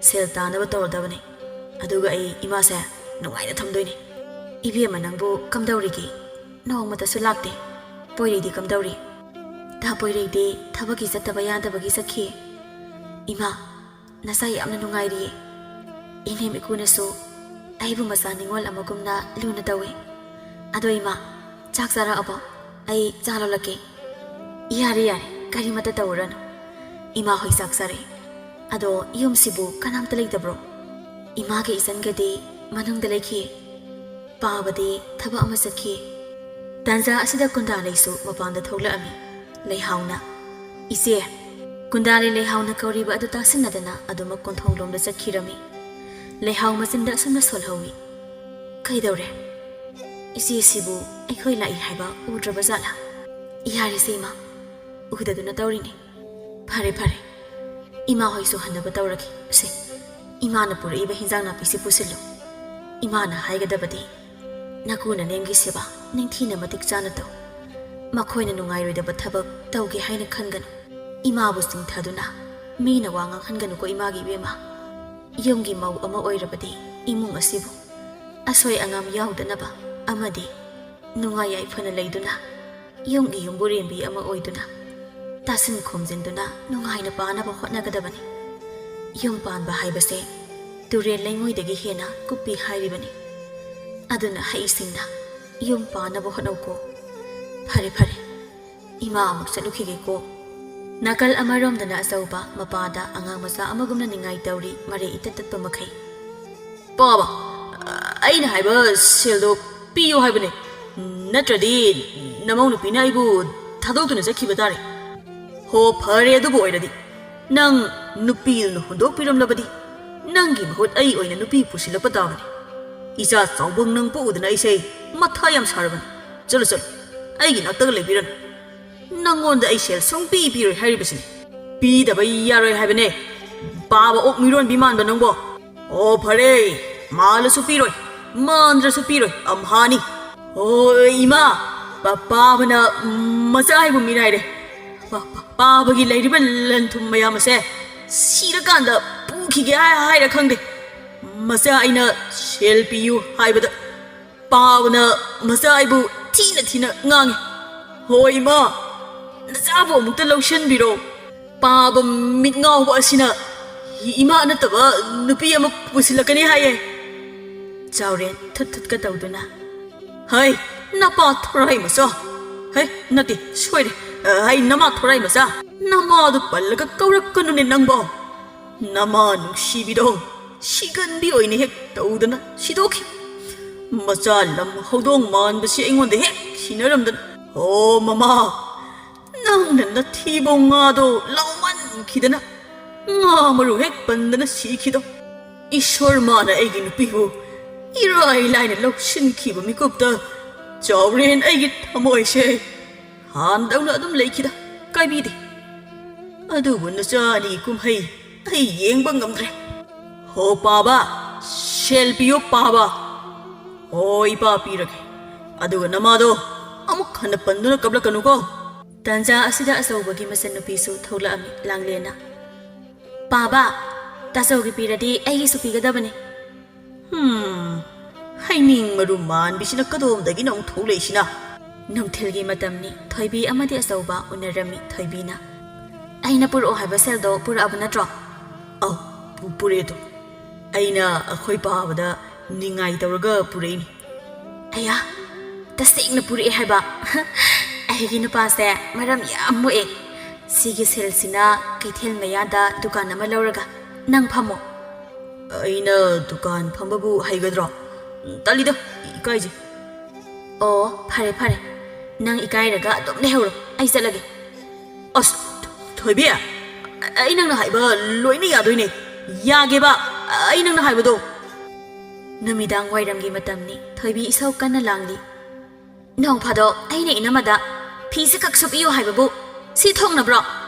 ꯁꯦꯜ ꯇꯥꯅꯕ ꯇꯧꯔꯗꯕꯅꯤ꯫ ꯑꯗꯨꯒ ꯑꯩ ꯏꯃꯥꯁꯦ ꯅꯨꯡꯉꯥꯏꯅ ꯊꯝꯗꯣꯏꯅꯤ꯫" "ꯏꯕꯦꯝꯃ, ꯅꯪꯕꯨ ꯀꯝꯗꯧꯔꯤꯒꯦ? ꯅꯣꯡꯃꯇꯁꯨ ꯂꯥꯛꯇꯦ꯫ ꯄꯣꯏꯔꯩꯗꯤ ꯀꯝꯗꯧꯔꯤ?" "ꯇꯥ ꯄꯣꯏꯔꯩꯗꯤ ꯊꯕꯛꯀꯤ ꯆꯠꯇꯕ ꯌꯥꯗꯕꯒꯤ ꯆꯠꯈꯤ꯫" "ꯏꯃꯥ, ꯅꯆꯥ ꯌꯥꯝꯅ ꯅꯨꯡꯉꯥꯏꯔꯤꯌꯦ꯫ ꯏꯅꯦꯝ ꯏꯀꯨꯅꯁꯨ ꯑꯩꯕꯨ ꯃꯆꯥ ꯅꯤꯉꯣꯜ ꯑꯃꯒꯨꯝꯅ ꯂꯨꯅ ꯇꯧꯏ꯫ ꯑꯗꯣ ꯏꯃꯥ, ꯆꯥꯛ ꯆꯥꯔꯛꯑꯕꯣ? ꯑꯩ ꯆꯥ ꯂꯣꯜꯂꯛꯀꯦ꯫" "ꯌꯥꯔꯦ, ꯌꯥꯔꯦ, ꯀꯔꯤꯃꯠꯇ ꯇꯧꯔꯨꯔꯅꯨ꯫ ꯏꯃꯥ ꯍꯣꯏ ꯆꯥꯛ ꯆꯥꯔꯦ꯫ ꯑꯗꯣ ꯌꯨꯝꯁꯤꯕꯨ ꯀꯅꯥꯝꯇ ꯂꯩꯇꯕ꯭ꯔꯣ? ꯏꯃꯥꯒ ꯏꯆꯟꯒꯗꯤ ꯃꯅꯨꯡꯗ ꯂꯩꯈꯤ꯫ ꯄꯥꯕꯗꯤ ꯊꯕꯛ ꯑꯃ ꯆꯠꯈꯤ꯫" ꯇꯥꯟꯖꯥ ꯑꯁꯤꯗ ꯀꯨꯟꯗꯥꯂꯩꯁꯨ ꯃꯄꯥꯟꯗ ꯊꯣꯛꯂꯛꯑꯝꯃꯤ꯫ ꯂꯩꯍꯥꯎꯅ, "ꯏꯆꯦ꯫" ꯀꯨꯟꯗꯥꯂꯩ ꯂꯩꯍꯥꯎꯅ ꯀꯧꯔꯤꯕ ꯑꯗꯨ ꯇꯥꯁꯤꯟꯅꯗꯅ ꯑꯗꯨꯃꯛ ꯀꯣꯟꯊꯣꯡꯂꯣꯝꯗ ꯆꯠꯈꯤꯔꯝꯃꯤ꯫ ꯂꯩꯍꯥꯎ ꯃꯆꯤꯟꯗ ꯑꯁꯨꯝꯅ ꯁꯣꯜꯍꯧꯏ, "ꯀꯩꯗꯧꯔꯦ? ꯏꯆꯦꯁꯤꯕꯨ ꯑꯩꯈꯣꯏ ꯂꯥꯛꯏ ꯍꯥꯏꯕ ꯎꯗ꯭ꯔꯕ ꯖꯥꯠꯂꯥ? ꯌꯥꯔꯦꯁꯦ ꯏꯃꯥ, ꯎꯗꯗꯨꯅ ꯇꯧꯔꯤꯅꯤ꯫ ꯐꯔꯦ, ꯐꯔꯦ, ꯏꯃꯥ ꯍꯣꯏꯁꯨ ꯍꯟꯅꯕ ꯇꯧꯔꯒꯦ꯫ ꯁꯦ, ꯏꯃꯥꯅ ꯄꯨꯔꯛꯏꯕ ꯍꯤꯟꯖꯥꯡ ꯅꯥꯄꯤꯁꯤ ꯄꯨꯁꯤꯜꯂꯨ꯫ ꯏꯃꯥꯅ ꯍꯥꯏꯒꯗꯕꯗꯤ, ꯅꯀꯨ ꯅꯅꯦꯝꯒꯤ ꯁꯦꯕꯥ ꯅꯤꯡꯊꯤꯅ ꯃꯇꯤꯛ ꯆꯥꯅ ꯇꯧ꯫ ꯃꯈꯣꯏꯅ ꯅꯨꯡꯉꯥꯏꯔꯣꯏꯗꯕ ꯊꯕꯛ ꯇꯧꯒꯦ ꯍꯥꯏꯅ ꯈꯟꯒꯅꯨ꯫ ꯏꯃꯥꯕꯨ ꯆꯤꯡꯊꯗꯨꯅ ꯃꯤꯅ ꯋꯥ ꯉꯥꯡꯍꯟꯒꯅꯨꯀꯣ ꯏꯃꯥꯒꯤ ꯏꯕꯦꯝꯃ꯫ ꯌꯨꯝꯒꯤ ꯃꯧ ꯑꯃ ꯑꯣꯏꯔꯕꯗꯤ ꯏꯃꯨꯡ ꯑꯁꯤꯕꯨ ꯑꯁꯣꯏ ꯑꯉꯥꯝ ꯌꯥꯎꯗꯅꯕ ꯑꯃꯗꯤ ꯅꯨꯡꯉꯥꯏ ꯌꯥꯏꯐꯅ ꯂꯩꯗꯨꯅ, ꯌꯨꯝꯒꯤ ꯌꯨꯝꯕꯨꯔꯦꯝꯕꯤ ꯑꯃ ꯑꯣꯏꯗꯨꯅ, ꯇꯥꯁꯤꯟ ꯈꯣꯝꯖꯤꯟꯗꯨꯅ ꯅꯨꯡꯉꯥꯏꯅ ꯄꯥꯅꯕ ꯍꯣꯠꯅꯒꯗꯕꯅꯤ꯫ ꯌꯨꯝ ꯄꯥꯟꯕ ꯍꯥꯏꯕꯁꯦ ꯇꯨꯔꯦꯜ ꯂꯩꯉꯣꯏꯗꯒꯤ ꯍꯦꯟꯅ ꯀꯨꯞꯄꯤ ꯍꯥꯏꯔꯤꯕꯅꯤ꯫ ꯑꯗꯨꯅ ꯍꯩꯁꯤꯡꯅ ꯌꯨꯝ ꯄꯥꯅꯕ ꯍꯣꯠꯅꯧꯀꯣ꯫ ꯐꯔꯦ, ꯐꯔꯦ, ꯏꯃꯥ ꯑꯃꯨꯛ ꯆꯠꯂꯨꯈꯤꯒꯦꯀꯣ꯫ ꯅꯥꯀꯜ ꯑꯃꯔꯣꯝꯗꯅ ꯑꯆꯧꯕ ꯃꯄꯥꯗ ꯑꯉꯥꯡ ꯃꯆꯥ ꯑꯃꯒꯨꯝꯅ ꯅꯤꯡꯉꯥꯏ ꯇꯧꯔꯤ, ꯃꯔꯩ ꯏꯇꯠ ꯇꯠꯄ ꯃꯈꯩ꯫ "ꯄꯥꯕ, ꯑꯩꯅ ꯍꯥꯏꯕ ꯁꯦꯜꯗꯣ ꯄꯤꯌꯨ ꯍꯥꯏꯕꯅꯦ, ꯅꯠꯇ꯭ꯔꯗꯤ ꯅꯃꯧ ꯅꯨꯄꯤꯅ ꯑꯩꯕꯨ ꯊꯥꯗꯣꯛꯇꯨꯅ ꯆꯠꯈꯤꯕ ꯇꯥꯔꯦ꯫" "ꯍꯣ, ꯐꯔꯦ, ꯑꯗꯨꯕꯨ ꯑꯣꯏꯔꯗꯤ ꯅꯪ ꯅꯨꯄꯤꯗꯨꯅ ꯍꯨꯟꯗꯣꯛꯄꯤꯔꯝꯂꯕꯗꯤ ꯅꯪꯒꯤ ꯃꯍꯨꯠ ꯑꯩ ꯑꯣꯏꯅ ꯅꯨꯄꯤ ꯄꯨꯁꯤꯜꯂꯛꯄ ꯇꯥꯕꯅꯤ꯫ ꯏꯆꯥ ꯆꯥꯎꯕꯪ ꯅꯪ ꯄꯣꯛꯎꯗꯅ ꯑꯩꯁꯦ ꯃꯊꯥ ꯌꯥꯝ ꯁꯥꯔꯕꯅꯤ꯫ ꯆꯠꯂꯨ, ꯆꯠꯂꯨ, ꯑꯩꯒꯤ ꯅꯥꯛꯇꯒ ꯂꯩꯕꯤꯔꯅꯨ꯫ ꯅꯪꯉꯣꯟꯗ ꯑꯩ ꯁꯦꯜ ꯁꯨꯡꯄꯤ ꯄꯤꯔꯣꯏ ꯍꯥꯏꯔꯤꯕꯁꯤꯅꯤ꯫ ꯄꯤꯗꯕ ꯌꯥꯔꯣꯏ ꯍꯥꯏꯕꯅꯦ, ꯄꯥꯕ ꯑꯣꯛ ꯃꯤꯔꯣꯟꯕꯤ ꯃꯥꯟꯕ ꯅꯪꯕꯣ꯫ ꯑꯣ, ꯐꯔꯦ, ꯃꯥꯜꯂꯁꯨ ꯄꯤꯔꯣꯏ, ꯃꯥꯟꯗ꯭ꯔꯁꯨ ꯄꯤꯔꯣꯏ, ꯑꯝꯍꯥꯅꯤ꯫ ꯑꯣ, ꯏꯃꯥ, ꯄꯥ-, ꯄꯥꯕꯅ ꯃꯆꯥ ꯍꯥꯏꯕꯨ ꯃꯤꯔꯥꯏꯔꯦ꯫ ꯄꯥ-, ꯄꯥ-, ꯄꯥꯕꯒꯤ ꯂꯩꯔꯤꯕ ꯂꯟ ꯊꯨꯝ ꯃꯌꯥꯝ ꯑꯁꯦ ꯁꯤꯔꯀꯥꯟꯗ ꯄꯨꯈꯤꯒꯦ ꯍꯥꯏ-, ꯍꯥꯏꯔ ꯈꯪꯗꯦ꯫ ꯃꯆꯥ ꯑꯩꯅ ꯁꯦꯜ ꯄꯤꯌꯨ ꯍꯥꯏꯕꯗ ꯄꯥꯕꯅ ꯃꯆꯥ ꯑꯩꯕꯨ ꯊꯤꯅ ꯊꯤꯅ ꯉꯥꯡꯉꯤ꯫ ꯍꯣꯏ ꯏꯃꯥ, ꯅꯆꯥꯕꯨ ꯑꯃꯨꯛꯇ ꯂꯧꯁꯤꯟꯕꯤꯔꯣ꯫ ꯄꯥꯕ ꯃꯤꯠ ꯉꯥꯎꯕ ꯑꯁꯤꯅ ꯏꯃꯥ ꯅꯠꯇꯕ ꯅꯨꯄꯤ ꯑꯃ ꯄꯨꯁꯤꯜꯂꯛꯀꯅꯤ ꯍꯥꯏꯌꯦ꯫" ꯆꯥꯎꯔꯦꯟ ꯊꯨꯠ ꯊꯨꯠꯀ ꯇꯧꯗꯨꯅ, "ꯍꯩ, ꯅꯄꯥ ꯊꯣꯔꯥꯏ ꯃꯆꯥ꯫ ꯍꯩ, ꯅꯠꯇꯦ, ꯁꯣꯏꯔꯦ꯫ ꯍꯩ, ꯅꯃꯥ ꯊꯣꯔꯥꯏ ꯃꯆꯥ꯫ ꯅꯃꯥꯗꯨ ꯄꯜꯂꯒ ꯀꯧꯔꯛꯀꯅꯨꯅꯦ ꯅꯪꯕꯣ꯫ ꯅꯃꯥ ꯅꯨꯡꯁꯤꯕꯤꯗꯣ ꯁꯤꯒꯟꯕꯤ ꯑꯣꯏꯅ ꯍꯦꯛ ꯇꯧꯗꯅ ꯁꯤꯗꯣꯛꯈꯤ꯫ ꯃꯆꯥ ꯂꯝ ꯍꯧꯗꯣꯡ ꯃꯥꯟꯕꯁꯤ ꯑꯩꯉꯣꯟꯗ ꯍꯦꯛ ꯁꯤꯟꯅꯔꯝꯗꯅ꯫ ꯑꯣ ꯃꯃꯥ, ꯅꯪꯅ ꯅꯊꯤꯕꯣꯡ ꯉꯥꯗꯣ ꯂꯥꯎꯃꯟꯈꯤꯗꯅ ꯉꯥ ꯃꯔꯨ ꯍꯦꯛ ꯄꯟꯗꯅ ꯁꯤꯈꯤꯗꯣ꯫ ꯏꯁꯣꯔ ꯃꯥꯅ ꯑꯩꯒꯤ ꯅꯨꯄꯤꯕꯨ ꯏꯔꯥꯏ ꯂꯥꯏꯅ ꯂꯧꯁꯤꯟꯈꯤꯕ ꯃꯤꯀꯨꯞꯇ ꯆꯥꯎꯔꯦꯟ ꯑꯩꯒꯤ ꯊꯃꯣꯏꯁꯦ ꯍꯥꯟꯗꯧꯅ ꯑꯗꯨꯝ ꯂꯩꯈꯤꯗ, ꯀꯥꯏꯕꯤꯗꯦ꯫ ꯑꯗꯨꯕꯨ ꯅꯆꯥ ꯑꯅꯤ ꯀꯨꯝꯍꯩ ꯑꯩ ꯌꯦꯡꯕ ꯉꯝꯗ꯭ꯔꯦ꯫ ꯍꯣ ꯄꯥꯕ, ꯁꯦꯜ ꯄꯤꯌꯣ ꯄꯥꯕ꯫ ꯍꯣ ꯏꯄꯥ ꯄꯤꯔꯒꯦ꯫ ꯑꯗꯨꯒ ꯅꯃꯥꯗꯣ ꯑꯃꯨꯛ ꯍꯟꯅ ꯄꯟꯗꯨꯅ ꯀꯞꯂꯛꯀꯅꯨꯀꯣ꯫" ꯇꯥꯟꯖꯥ ꯑꯁꯤꯗ ꯑꯆꯧꯕꯒꯤ ꯃꯆꯟꯅꯨꯄꯤꯁꯨ ꯊꯣꯛꯂꯛꯑꯝꯃꯤ ꯂꯥꯡꯂꯦꯟꯅ꯫ "ꯄꯥꯕ, ꯇꯥꯆꯧꯒꯤ ꯄꯤꯔꯗꯤ ꯑꯩꯒꯤꯁꯨ ꯄꯤꯒꯗꯕꯅꯤ꯫" "ꯍꯨꯝ, ꯍꯩꯅꯤꯡ ꯃꯔꯨ ꯃꯥꯟꯕꯤꯁꯤꯅ ꯀꯗꯣꯝꯗꯒꯤꯅꯣ ꯑꯃꯨꯛ ꯊꯣꯛꯂꯛꯏꯁꯤꯅ? ꯅꯨꯡꯊꯤꯜꯒꯤ ꯃꯇꯝꯅꯤ꯫ ꯊꯣꯏꯕꯤ ꯑꯃꯗꯤ ꯑꯆꯧꯕ ꯎꯅꯔꯝꯃꯤ꯫ ꯊꯣꯏꯕꯤꯅ, "ꯑꯩꯅ ꯄꯨꯔꯛꯑꯣ ꯍꯥꯏꯕ ꯁꯦꯜꯗꯣ ꯄꯨꯔꯛꯑꯕ ꯅꯠꯇ꯭ꯔꯣ?" "ꯑꯧ, ꯄꯨ-, ꯄꯨꯔꯛꯑꯦ ꯑꯗꯣ꯫ ꯑꯩꯅ ꯑꯩꯈꯣꯏ ꯄꯥꯕꯗ ꯅꯤꯡꯉꯥꯏ ꯇꯧꯔꯒ ꯄꯨꯔꯛꯏꯅꯤ꯫" "ꯑꯌꯥ, ꯇꯁꯦꯡꯅ ꯄꯨꯔꯛꯑꯦ ꯍꯥꯏꯕ?" "ꯑꯩꯒꯤ ꯅꯨꯄꯥꯁꯦ ꯃꯔꯝ ꯌꯥꯝ ꯃꯣꯛꯑꯦ꯫ ꯁꯤꯒꯤ ꯁꯦꯜꯁꯤꯅ ꯀꯩꯊꯦꯜ ꯃꯌꯥꯗ ꯗꯨꯀꯥꯟ ꯑꯃ ꯂꯧꯔꯒ ꯅꯪ ꯐꯝꯃꯣ꯫" "ꯑꯩꯅ ꯗꯨꯀꯥꯟ ꯐꯝꯕꯕꯨ ꯍꯩꯒꯗ꯭ꯔꯣ? ꯇꯜꯂꯤꯗ, ꯏꯀꯥꯏꯖꯩ꯫" "ꯑꯣ, ꯐꯔꯦ ꯐꯔꯦ, ꯅꯪ ꯏꯀꯥꯏꯔꯒ ꯑꯗꯨꯝ ꯂꯩꯍꯧꯔꯣ, ꯑꯩ ꯆꯠꯂꯒꯦ꯫" "ꯑꯁ, ꯊꯣꯏꯕꯤ, ꯑꯩ ꯅꯪꯅ ꯍꯥꯏꯕ ꯂꯣꯏꯅ ꯌꯥꯗꯣꯏꯅꯦ꯫ ꯌꯥꯒꯦꯕ, ꯑꯩ ꯅꯪꯅ ꯍꯥꯏꯕꯗꯣ꯫" ꯅꯨꯃꯤꯗꯥꯡ ꯋꯥꯏꯔꯝꯒꯤ ꯃꯇꯝꯅꯤ꯫ ꯊꯣꯏꯕꯤ ꯏꯁꯧ ꯀꯟꯅ ꯂꯥꯡꯂꯤ꯫ "ꯅꯣꯡ ꯐꯥꯗꯣꯛ ꯑꯩꯅ ꯏꯅꯝꯃꯗ ꯐꯤꯁꯦ ꯈꯛ ꯁꯨꯞꯄꯤꯌꯨ ꯍꯥꯏꯕꯕꯨ ꯁꯤ ꯊꯣꯛꯅꯕ꯭ꯔꯣ?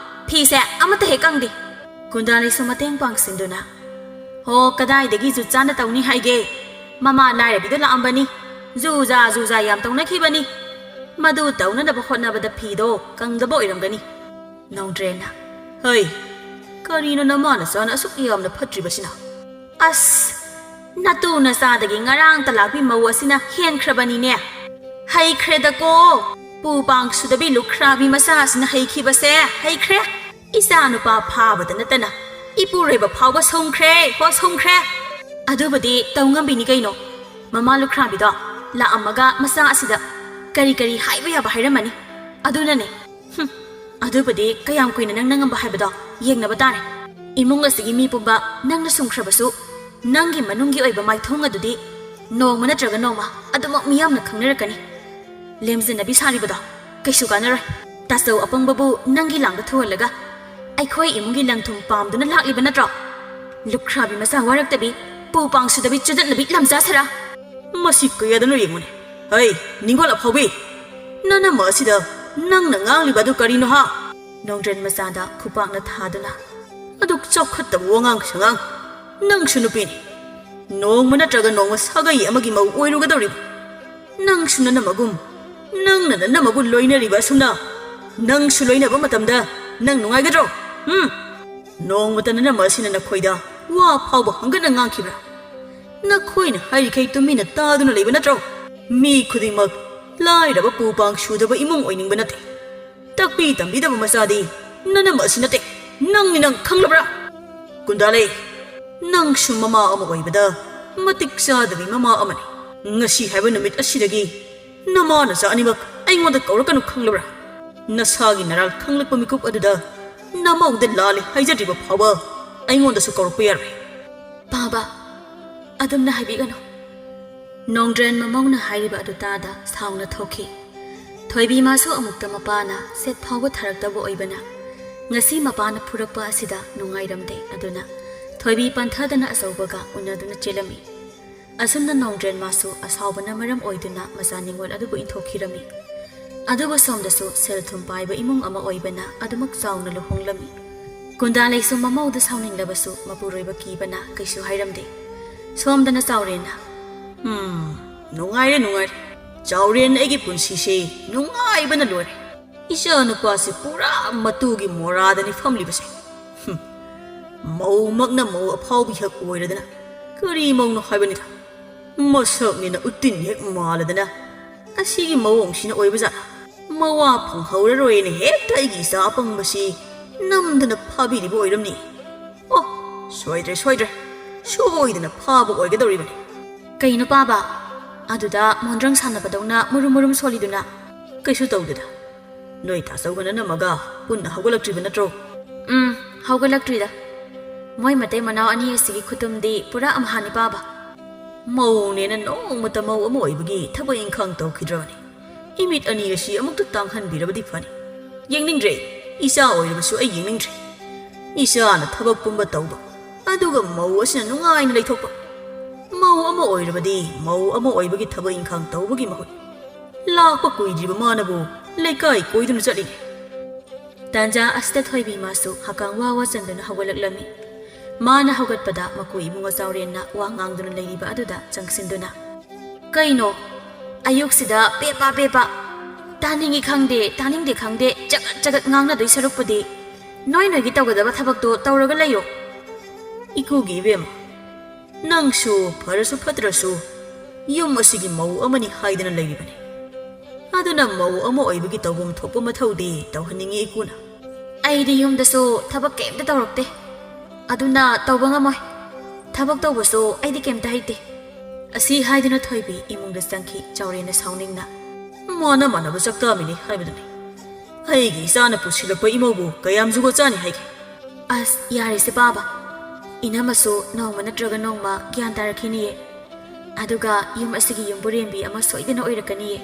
ꯐꯤꯁꯦ ꯑꯃꯠꯇ ꯍꯦꯛ ꯀꯪꯗꯦ꯫" ꯒꯨꯟꯗꯥꯂꯤꯁꯨ ꯃꯇꯦꯡ ꯄꯥꯡꯁꯤꯟꯗꯨꯅ, "ꯍꯣ, ꯀꯗꯥꯏꯗꯒꯤ ꯖꯨꯠ ꯆꯥꯅ ꯇꯧꯅꯤ ꯍꯥꯏꯒꯦ? ꯃꯃꯥ ꯂꯥꯏꯔꯕꯤꯗ ꯂꯥꯛꯑꯝꯕꯅꯤ꯫ ꯖꯨ ꯖꯥ, ꯖꯨ ꯖꯥ ꯌꯥꯝ ꯇꯧꯅꯈꯤꯕꯅꯤ꯫ ꯃꯗꯨ ꯇꯧꯅꯅꯕ ꯍꯣꯠꯅꯕꯗ ꯐꯤꯗꯣ ꯀꯪꯗꯕ ꯑꯣꯏꯔꯝꯒꯅꯤ꯫" ꯅꯣꯡꯗ꯭ꯔꯦꯟꯅ, "ꯍꯩ, ꯀꯔꯤꯅꯣ ꯅꯃꯥ ꯅꯆꯥꯅ ꯑꯁꯨꯛ ꯌꯥꯝꯅ ꯐꯠꯇ꯭ꯔꯤꯕꯁꯤꯅ?" "ꯑꯁ, ꯅꯇꯨ ꯅꯆꯥꯗꯒꯤ ꯉꯔꯥꯡꯇ ꯂꯥꯛꯄꯤ ꯃꯧ ꯑꯁꯤꯅ ꯍꯦꯟꯈ꯭ꯔꯕꯅꯤꯅꯦ꯫ ꯍꯩꯈ꯭ꯔꯦꯗꯀꯣ, ꯄꯨ ꯄꯥꯡ ꯁꯨꯗꯕꯤ ꯂꯨꯈ꯭ꯔꯥꯕꯤ ꯃꯆꯥ ꯑꯁꯤꯅ ꯍꯩꯈꯤꯕꯁꯦ, ꯍꯩꯈ꯭ꯔꯦ꯫ ꯏꯆꯥ ꯅꯨꯄꯥ ꯐꯥꯕꯗ ꯅꯠꯇꯅ ꯏꯄꯨꯔꯣꯏꯕ ꯐꯥꯎꯕ ꯁꯨꯝꯈ꯭ꯔꯦ, ꯍꯣ ꯁꯨꯝꯈ꯭ꯔꯦ꯫ ꯑꯗꯨꯕꯨꯗꯤ ꯇꯧ ꯉꯝꯕꯤꯅꯤ ꯀꯩꯅꯣ꯫ ꯃꯃꯥ ꯂꯨꯈ꯭ꯔꯥꯕꯤꯗꯣ ꯂꯥꯛꯑꯝꯃꯒ ꯃꯆꯥ ꯑꯁꯤꯗ ꯀꯔꯤ ꯀꯔꯤ ꯍꯥꯏꯕ ꯌꯥꯕ ꯍꯥꯏꯔꯝꯃꯅꯤ꯫ ꯑꯗꯨꯅꯅꯦ꯫" "ꯍꯨꯝ, ꯑꯗꯨꯕꯨꯗꯤ ꯀꯌꯥꯝ ꯀꯨꯏꯅ ꯅꯪꯅ ꯉꯝꯕ ꯍꯥꯏꯕꯗꯣ ꯌꯦꯡꯅꯕ ꯇꯥꯔꯦ꯫ ꯏꯃꯨꯡ ꯑꯁꯤꯒꯤ ꯃꯤ ꯄꯨꯝꯕ ꯅꯪꯅ ꯁꯨꯝꯈ꯭ꯔꯕꯁꯨ, ꯅꯪꯒꯤ ꯃꯅꯨꯡꯒꯤ ꯑꯣꯏꯕ ꯃꯥꯏꯊꯣꯡ ꯑꯗꯨꯗꯤ ꯅꯣꯡꯃ ꯅꯠꯇ꯭ꯔꯒ ꯅꯣꯡꯃ ꯑꯗꯨꯃꯛ ꯃꯤꯌꯥꯝꯅ ꯈꯪꯅꯔꯛꯀꯅꯤ꯫ ꯂꯦꯝꯖꯟꯅꯕꯤ ꯁꯥꯔꯤꯕꯗꯣ ꯀꯩꯁꯨ ꯀꯥꯟꯅꯔꯣꯏ꯫ ꯇꯥꯆꯧ ꯑꯄꯪꯕꯕꯨ ꯅꯪꯒꯤ ꯂꯥꯡꯗ ꯊꯨꯍꯜꯂꯒ ꯑꯩꯈꯣꯏ ꯏꯃꯨꯡꯒꯤ ꯂꯪ ꯊꯨꯝ ꯄꯥꯝꯗꯨꯅ ꯂꯥꯛꯂꯤꯕ ꯅꯠꯇ꯭ꯔꯣ? ꯂꯨꯈ꯭ꯔꯥꯕꯤ ꯃꯆꯥ ꯋꯥꯔꯛꯇꯕꯤ, ꯄꯨ ꯄꯥꯡ ꯁꯨꯗꯕꯤ, ꯆꯨꯗꯠꯅꯕꯤ ꯂꯝꯖꯥ ꯁꯔꯥ꯫ ꯃꯁꯤ ꯀꯌꯥꯗꯅꯣ ꯌꯦꯡꯉꯨꯅꯦ꯫ ꯍꯩ, ꯅꯤꯡꯒꯣꯜ ꯑꯐꯥꯎꯕꯤ, ꯅꯅꯝꯃ ꯑꯁꯤꯗ ꯅꯪꯅ ꯉꯥꯡꯂꯤꯕ ꯑꯗꯨ ꯀꯔꯤꯅꯣ ꯍꯥ?" ꯅꯣꯡꯗ꯭ꯔꯦꯟ ꯃꯆꯥꯗ ꯈꯨꯄꯥꯛꯅ ꯊꯥꯗꯨꯅ, "ꯑꯗꯨꯛ ꯆꯥꯎꯈꯠꯇꯕ ꯋꯥꯉꯥꯡ ꯁꯉꯥꯡ꯫ ꯅꯪꯁꯨ ꯅꯨꯄꯤꯅꯤ꯫ ꯅꯣꯡꯃ ꯅꯠꯇ꯭ꯔꯒ ꯅꯣꯡꯃ ꯁꯥꯒꯩ ꯑꯃꯒꯤ ꯃꯧ ꯑꯣꯏꯔꯨꯒꯗꯧꯔꯤꯕ꯫ ꯅꯪꯁꯨ ꯅꯅꯝꯃꯒꯨꯝ, ꯅꯪꯅ ꯅꯅꯝꯃꯕꯨ ꯂꯣꯏꯅꯔꯤꯕ ꯑꯁꯨꯝꯅ ꯅꯪꯁꯨ ꯂꯣꯏꯅꯕ ꯃꯇꯝꯗ ꯅꯪ ꯅꯨꯡꯉꯥꯏꯒꯗ꯭ꯔꯣ? ꯎꯝ? ꯅꯣꯡꯃꯇ ꯅꯅꯝꯃ ꯑꯁꯤꯅ ꯅꯈꯣꯏꯗ ꯋꯥ ꯐꯥꯎꯕ ꯍꯪꯒꯠꯅ ꯉꯥꯡꯈꯤꯕ꯭ꯔꯥ? ꯅꯈꯣꯏꯅ ꯍꯥꯏꯔꯤꯈꯩ ꯇꯨꯃꯤꯟꯅ ꯇꯥꯗꯨꯅ ꯂꯩꯕ ꯅꯠꯇ꯭ꯔꯣ? ꯃꯤ ꯈꯨꯗꯤꯡꯃꯛ ꯂꯥꯏꯔꯕ ꯄꯨ ꯄꯥꯡ ꯁꯨꯗꯕ ꯏꯃꯨꯡ ꯑꯣꯏꯅꯤꯡꯕ ꯅꯠꯇꯦ꯫ ꯇꯥꯛꯄꯤ ꯇꯝꯕꯤꯗꯕ ꯃꯆꯥꯗꯤ ꯅꯅꯝ ꯑꯁꯤ ꯅꯠꯇꯦ, ꯅꯪꯅꯤ ꯅꯪ, ꯈꯪꯂꯕ꯭ꯔꯥ? ꯀꯨꯟꯗꯥꯂꯩ, ꯅꯪꯁꯨ ꯃꯃꯥ ꯑꯃ ꯑꯣꯏꯕꯗ ꯃꯇꯤꯛ ꯆꯥꯗꯕꯤ ꯃꯃꯥ ꯑꯃꯅꯤ꯫ ꯉꯁꯤ ꯍꯥꯏꯕ ꯅꯨꯃꯤꯠ ꯑꯁꯤꯗꯒꯤ ꯅꯃꯥ ꯅꯆꯥ ꯑꯅꯤꯃꯛ ꯑꯩꯉꯣꯟꯗ ꯀꯧꯔꯛꯀꯅꯨ, ꯈꯪꯂꯕ꯭ꯔꯥ? ꯅꯁꯥꯒꯤ ꯅꯔꯥꯜ ꯈꯪꯂꯛꯄ ꯃꯤꯀꯨꯞ ꯑꯗꯨꯗ ꯅꯃꯧꯗ ꯂꯥꯜꯂꯦ ꯍꯥꯏꯖꯗ꯭ꯔꯤꯕ ꯐꯥꯎꯕ ꯑꯩꯉꯣꯟꯗꯁꯨ ꯀꯧꯔꯛꯄ ꯌꯥꯔꯣꯏ꯫ ꯄꯥꯕ, ꯑꯗꯨꯝꯅ ꯍꯥꯏꯕꯤꯒꯅꯨ꯫ ꯅꯣꯡꯗ꯭ꯔꯦꯟ ꯃꯃꯧꯅ ꯍꯥꯏꯔꯤꯕ ꯑꯗꯨ ꯇꯥꯗ ꯁꯥꯎꯅ ꯊꯣꯛꯈꯤ꯫ ꯊꯣꯏꯕꯤ ꯃꯥꯁꯨ ꯑꯃꯨꯛꯇ ꯃꯄꯥꯅ ꯁꯦꯠ ꯐꯥꯎꯕ ꯊꯥꯔꯛꯇꯕ ꯑꯣꯏꯕꯅ ꯉꯁꯤ ꯃꯄꯥꯅ ꯐꯨꯔꯛꯄ ꯑꯁꯤꯗ ꯅꯨꯡꯉꯥꯏꯔꯝꯗꯦ꯫ ꯑꯗꯨꯅ ꯊꯣꯏꯕꯤ ꯄꯟꯊꯗꯅ ꯑꯆꯧꯕꯒ ꯎꯅꯗꯨꯅ ꯆꯦꯜꯂꯝꯃꯤ꯫ ꯑꯁꯨꯝꯅ ꯅꯣꯡꯗ꯭ꯔꯦꯟ ꯃꯥꯁꯨ ꯑꯁꯥꯎꯕꯅ ꯃꯔꯝ ꯑꯣꯏꯗꯨꯅ ꯃꯆꯥ ꯅꯤꯉꯣꯜ ꯑꯗꯨꯕꯨ ꯏꯟꯊꯣꯛꯈꯤꯔꯝꯃꯤ꯫ ꯑꯗꯨꯕꯨ ꯁꯣꯝꯗꯁꯨ ꯁꯦꯜ ꯊꯨꯝ ꯄꯥꯏꯕ ꯏꯃꯨꯡ ꯑꯃ ꯑꯣꯏꯕꯅ ꯑꯗꯨꯃꯛ ꯆꯥꯎꯅ ꯂꯨꯍꯣꯡꯂꯝꯃꯤ꯫ ꯀꯨꯟꯗꯥꯂꯩꯁꯨ ꯃꯃꯧꯗ ꯁꯥꯎꯅꯤꯡꯂꯕꯁꯨ ꯃꯄꯨꯔꯣꯏꯕ ꯀꯤꯕꯅ ꯀꯩꯁꯨ ꯍꯥꯏꯔꯝꯗꯦ꯫ ꯁꯣꯝꯗꯅ ꯆꯥꯎꯔꯦꯟꯅ, "ꯎꯝ, ꯅꯨꯡꯉꯥꯏꯔꯦ, ꯅꯨꯡꯉꯥꯏꯔꯦ꯫ ꯆꯥꯎꯔꯦꯟ ꯑꯩꯒꯤ ꯄꯨꯟꯁꯤꯁꯦ ꯅꯨꯡꯉꯥꯏꯕꯅ ꯂꯣꯏꯔꯦ꯫ ꯏꯆꯥ ꯅꯨꯄꯥꯁꯤ ꯄꯨꯔꯥ ꯃꯇꯨꯒꯤ ꯃꯣꯔꯥꯗꯅꯤ ꯐꯝꯂꯤꯕꯁꯦ꯫ ꯍꯨꯝ, ꯃꯧꯃꯛꯅ ꯃꯧ ꯑꯐꯥꯎꯕꯤ ꯍꯦꯛ ꯑꯣꯏꯔꯗꯅ ꯀꯔꯤ ꯃꯧꯅꯣ ꯍꯥꯏꯕꯅꯤꯗ꯫ ꯃꯁꯛꯅꯤꯅ ꯎꯇꯤꯟ ꯍꯦꯛ ꯃꯥꯜꯂꯗꯅ ꯑꯁꯤꯒꯤ ꯃꯑꯣꯡꯁꯤꯅ ꯑꯣꯏꯕꯖꯥꯠꯂ? ꯃꯋꯥ ꯐꯪꯍꯧꯔꯔꯣꯏꯅ ꯍꯦꯛꯇ ꯑꯩꯒꯤ ꯏꯆꯥ ꯑꯄꯪꯕꯁꯤ ꯅꯝꯗꯅ ꯐꯥꯕꯤꯔꯤꯕ ꯑꯣꯏꯔꯝꯅꯤ꯫ ꯑꯣ, ꯁꯣꯏꯗ꯭ꯔꯦ, ꯁꯣꯏꯗ꯭ꯔꯦ꯫ ꯁꯣꯏꯗꯅ ꯐꯥꯕ ꯑꯣꯏꯒꯗꯧꯔꯤꯕꯅꯤ꯫" "ꯀꯩꯅꯣ ꯄꯥꯕ? ꯑꯗꯨꯗ ꯃꯣꯟꯗ꯭ꯔꯪ ꯁꯥꯟꯅꯕꯗꯧꯅ ꯃꯨꯔꯨꯝ ꯃꯨꯔꯨꯝ ꯁꯣꯜꯂꯤꯗꯨꯅ?" "ꯀꯩꯁꯨ ꯇꯧꯗꯦꯗ꯫ ꯅꯣꯏ ꯇꯥꯆꯧꯒ ꯅꯅꯝꯃꯒ ꯄꯨꯟꯅ ꯍꯧꯒꯠꯂꯛꯇ꯭ꯔꯤꯕ ꯅꯠꯇ꯭ꯔꯣ?" "ꯎꯝ, ꯍꯧꯒꯠꯂꯛꯇ꯭ꯔꯤꯗ꯫ ꯃꯣꯏ ꯃꯇꯩ ꯃꯅꯥꯎ ꯑꯅꯤ ꯑꯁꯤꯒꯤ ꯈꯨꯇꯨꯝꯗꯤ ꯄꯨꯔꯥ ꯑꯝꯍꯥꯅꯤ ꯄꯥꯕ꯫" "ꯃꯧꯅꯦꯅ ꯅꯣꯡꯃꯇ ꯃꯧ ꯑꯃ ꯑꯣꯏꯕꯒꯤ ꯊꯕꯛ ꯏꯪꯈꯥꯡ ꯇꯧꯈꯤꯗ꯭ꯔꯕꯅꯤ꯫ ꯏꯃꯤꯠ ꯑꯅꯤ ꯑꯁꯤ ꯑꯃꯨꯛꯇ ꯇꯥꯡꯍꯟꯕꯤꯔꯕꯗꯤ ꯐꯅꯤ꯫ ꯌꯦꯡꯅꯤꯡꯗ꯭ꯔꯦ, ꯏꯆꯥ ꯑꯣꯏꯔꯕꯁꯨ ꯑꯩ ꯌꯦꯡꯅꯤꯡꯗ꯭ꯔꯦ꯫ ꯏꯆꯥꯅ ꯊꯕꯛ ꯄꯨꯝꯕ ꯇꯧꯕ, ꯑꯗꯨꯒ ꯃꯧ ꯑꯁꯤꯅ ꯅꯨꯡꯉꯥꯏꯅ ꯂꯩꯊꯣꯛꯄ꯫ ꯃꯧ ꯑꯃ ꯑꯣꯏꯔꯕꯗꯤ ꯃꯧ ꯑꯃ ꯑꯣꯏꯕꯒꯤ ꯊꯕꯛ ꯏꯪꯈꯥꯡ ꯇꯧꯕꯒꯤ ꯃꯍꯨꯠ ꯂꯥꯛꯄ ꯀꯨꯏꯗ꯭ꯔꯤꯕ ꯃꯥꯅꯕꯨ ꯂꯩꯀꯥꯏ ꯀꯣꯏꯗꯨꯅ ꯆꯠꯂꯤꯅꯦ꯫" ꯇꯥꯟꯖꯥ ꯑꯁꯤꯗ ꯊꯣꯏꯕꯤ ꯃꯥꯁꯨ ꯍꯀꯥꯝ ꯋꯥ ꯋꯥ ꯆꯟꯗꯨꯅ ꯍꯧꯒꯠꯂꯛꯂꯝꯃꯤ꯫ ꯃꯥꯅ ꯍꯧꯒꯠꯄꯗ ꯃꯀꯨ ꯏꯕꯨꯡꯉꯣ ꯆꯥꯎꯔꯦꯟꯅ ꯋꯥ ꯉꯥꯡꯗꯨꯅ ꯂꯩꯔꯤꯕ ꯑꯗꯨꯗ ꯆꯪꯁꯤꯟꯗꯨꯅ, "ꯀꯩꯅꯣ? ꯑꯌꯨꯛꯁꯤꯗ ꯄꯦꯄꯥ ꯄꯦꯄꯥ, ꯇꯥꯅꯤꯡꯏ ꯈꯪꯗꯦ, ꯇꯥꯅꯤꯡꯗꯦ ꯈꯪꯗꯦ, ꯆꯒꯠ ꯆꯒꯠ ꯉꯥꯡꯅꯗꯣꯏ ꯁꯔꯨꯛꯄꯨꯗꯤ ꯅꯣꯏ ꯅꯣꯏꯒꯤ ꯇꯧꯒꯗꯕ ꯊꯕꯛꯇꯣ ꯇꯧꯔꯒ ꯂꯩꯌꯣ꯫" "ꯏꯀꯨꯒꯤ ꯏꯕꯦꯝꯃ, ꯅꯪꯁꯨ ꯐꯔꯁꯨ ꯐꯠꯇ꯭ꯔꯁꯨ ꯌꯨꯝ ꯑꯁꯤꯒꯤ ꯃꯧ ꯑꯃꯅꯤ ꯍꯥꯏꯗꯅ ꯂꯩꯔꯤꯕꯅꯤ꯫ ꯑꯗꯨꯅ ꯃꯧ ꯑꯃ ꯑꯣꯏꯕꯒꯤ ꯇꯧꯐꯝ ꯊꯣꯛꯄ ꯃꯊꯧꯗꯤ ꯇꯧꯍꯟꯅꯤꯡꯉꯤ ꯏꯀꯨꯅ꯫ ꯑꯩꯗꯤ ꯌꯨꯝꯗꯁꯨ ꯊꯕꯛ ꯀꯩꯝꯇ ꯇꯧꯔꯛꯇꯦ꯫ ꯑꯗꯨꯅ ꯇꯧꯕ ꯉꯝꯃꯣꯏ꯫ ꯊꯕꯛ ꯇꯧꯕꯁꯨ ꯑꯩꯗꯤ ꯀꯩꯝꯇ ꯍꯩꯇꯦ꯫ ꯑꯁꯤ ꯍꯥꯏꯗꯨꯅ ꯊꯣꯏꯕꯤ ꯏꯃꯨꯡꯗ ꯆꯪꯈꯤ ꯆꯥꯎꯔꯦꯟꯅ ꯁꯥꯎꯅꯤꯡꯅ꯫ ꯃꯥꯅ ꯃꯥꯟꯅꯕ ꯆꯥꯛꯇꯥꯃꯤꯅꯤ ꯍꯥꯏꯕꯗꯨꯅꯤ꯫ ꯑꯩꯒꯤ ꯏꯆꯥꯅ ꯄꯨꯁꯤꯜꯂꯛꯄ ꯏꯃꯧꯕꯨ ꯀꯌꯥꯝ ꯖꯨꯒꯣꯠ ꯆꯥꯅꯤ ꯍꯥꯏꯒꯦ? ꯑꯁ, ꯌꯥꯔꯦꯁꯦ ꯄꯥꯕ꯫ ꯏꯅꯝꯃꯁꯨ ꯅꯣꯡꯃ ꯅꯠꯇ꯭ꯔꯒ ꯅꯣꯡꯃ ꯒ꯭ꯌꯥꯟ ꯇꯥꯔꯛꯈꯤꯅꯤꯌꯦ꯫ ꯑꯗꯨꯒ ꯌꯨꯝ ꯑꯁꯤꯒꯤ ꯌꯨꯝꯕꯨꯔꯦꯝꯕꯤ ꯑꯃ ꯁꯣꯏꯗꯅ ꯑꯣꯏꯔꯛꯀꯅꯤꯌꯦ꯫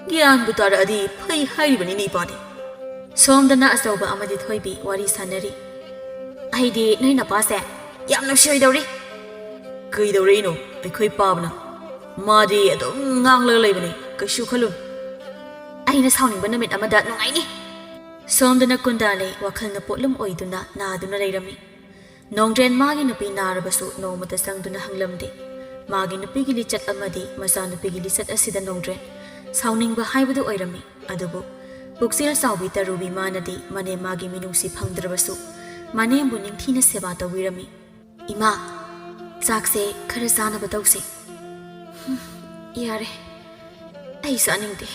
ꯒ꯭ꯌꯥꯟꯕꯨ ꯇꯥꯔꯛꯑꯗꯤ ꯐꯩ ꯍꯥꯏꯔꯤꯕꯅꯤꯅꯦ ꯏꯄꯥꯗꯤ꯫ ꯁꯣꯝꯗꯅ ꯑꯆꯧꯕ ꯑꯃꯗꯤ ꯊꯣꯏꯕꯤ ꯋꯥꯔꯤ ꯁꯥꯟꯅꯔꯤ꯫ ꯑꯩꯗꯤ ꯅꯣꯏ ꯅꯄꯥꯁꯦ ꯌꯥꯝ ꯅꯨꯡꯁꯤꯔꯣꯏꯗꯧꯔꯤ꯫ ꯀꯩꯗꯧꯔꯛꯏꯅꯣ ꯑꯩꯈꯣꯏ ꯄꯥꯕꯅ? ꯃꯥꯗꯤ ꯑꯗꯨꯝ ꯉꯥꯡꯂꯒ ꯂꯩꯕꯅꯤ, ꯀꯩꯁꯨ ꯈꯜꯂꯨꯅꯨ꯫ ꯑꯩꯅ ꯁꯥꯎꯅꯤꯡꯕ ꯅꯨꯃꯤꯠ ꯑꯃꯗ ꯅꯨꯡꯉꯥꯏꯅꯤ꯫ ꯁꯣꯝꯗꯅ ꯀꯨꯟꯗꯥꯂꯩ ꯋꯥꯈꯜꯅ ꯄꯣꯠꯂꯨꯝ ꯑꯣꯏꯗꯨꯅ ꯅꯥꯗꯨꯅ ꯂꯩꯔꯝꯃꯤ꯫ ꯅꯣꯡꯗ꯭ꯔꯦꯟ ꯃꯥꯒꯤ ꯅꯨꯄꯤ ꯅꯥꯔꯕꯁꯨ ꯅꯣꯡꯃꯇ ꯆꯪꯗꯨꯅ ꯍꯪꯂꯝꯗꯦ꯫ ꯃꯥꯒꯤ ꯅꯨꯄꯤꯒꯤ ꯂꯤꯆꯠ ꯑꯃꯗꯤ ꯃꯆꯥꯅꯨꯄꯤꯒꯤ ꯂꯤꯆꯠ ꯑꯁꯤꯗ ꯅꯣꯡꯗ꯭ꯔꯦꯟ ꯁꯥꯎꯅꯤꯡꯕ ꯍꯥꯏꯕꯗꯨ ꯑꯣꯏꯔꯝꯃꯤ꯫ ꯑꯗꯨꯕꯨ ꯄꯨꯛꯆꯦꯜ ꯆꯥꯎꯕꯤ ꯇꯔꯨꯕꯤ ꯃꯥꯅꯗꯤ ꯃꯅꯦꯝ ꯃꯥꯒꯤ ꯃꯤꯅꯨꯡꯁꯤ ꯐꯪꯗ꯭ꯔꯕꯁꯨ ꯃꯅꯦꯝꯕꯨ ꯅꯤꯡꯊꯤꯅ ꯁꯦꯕꯥ ꯇꯧꯕꯤꯔꯝꯃꯤ꯫ "ꯏꯃꯥ, ꯆꯥꯛꯁꯦ ꯈꯔ ꯆꯥꯅꯕ ꯇꯧꯁꯦ꯫" "ꯍꯨꯝ, ꯌꯥꯔꯦ, ꯑꯩ ꯆꯥꯅꯤꯡꯗꯦ꯫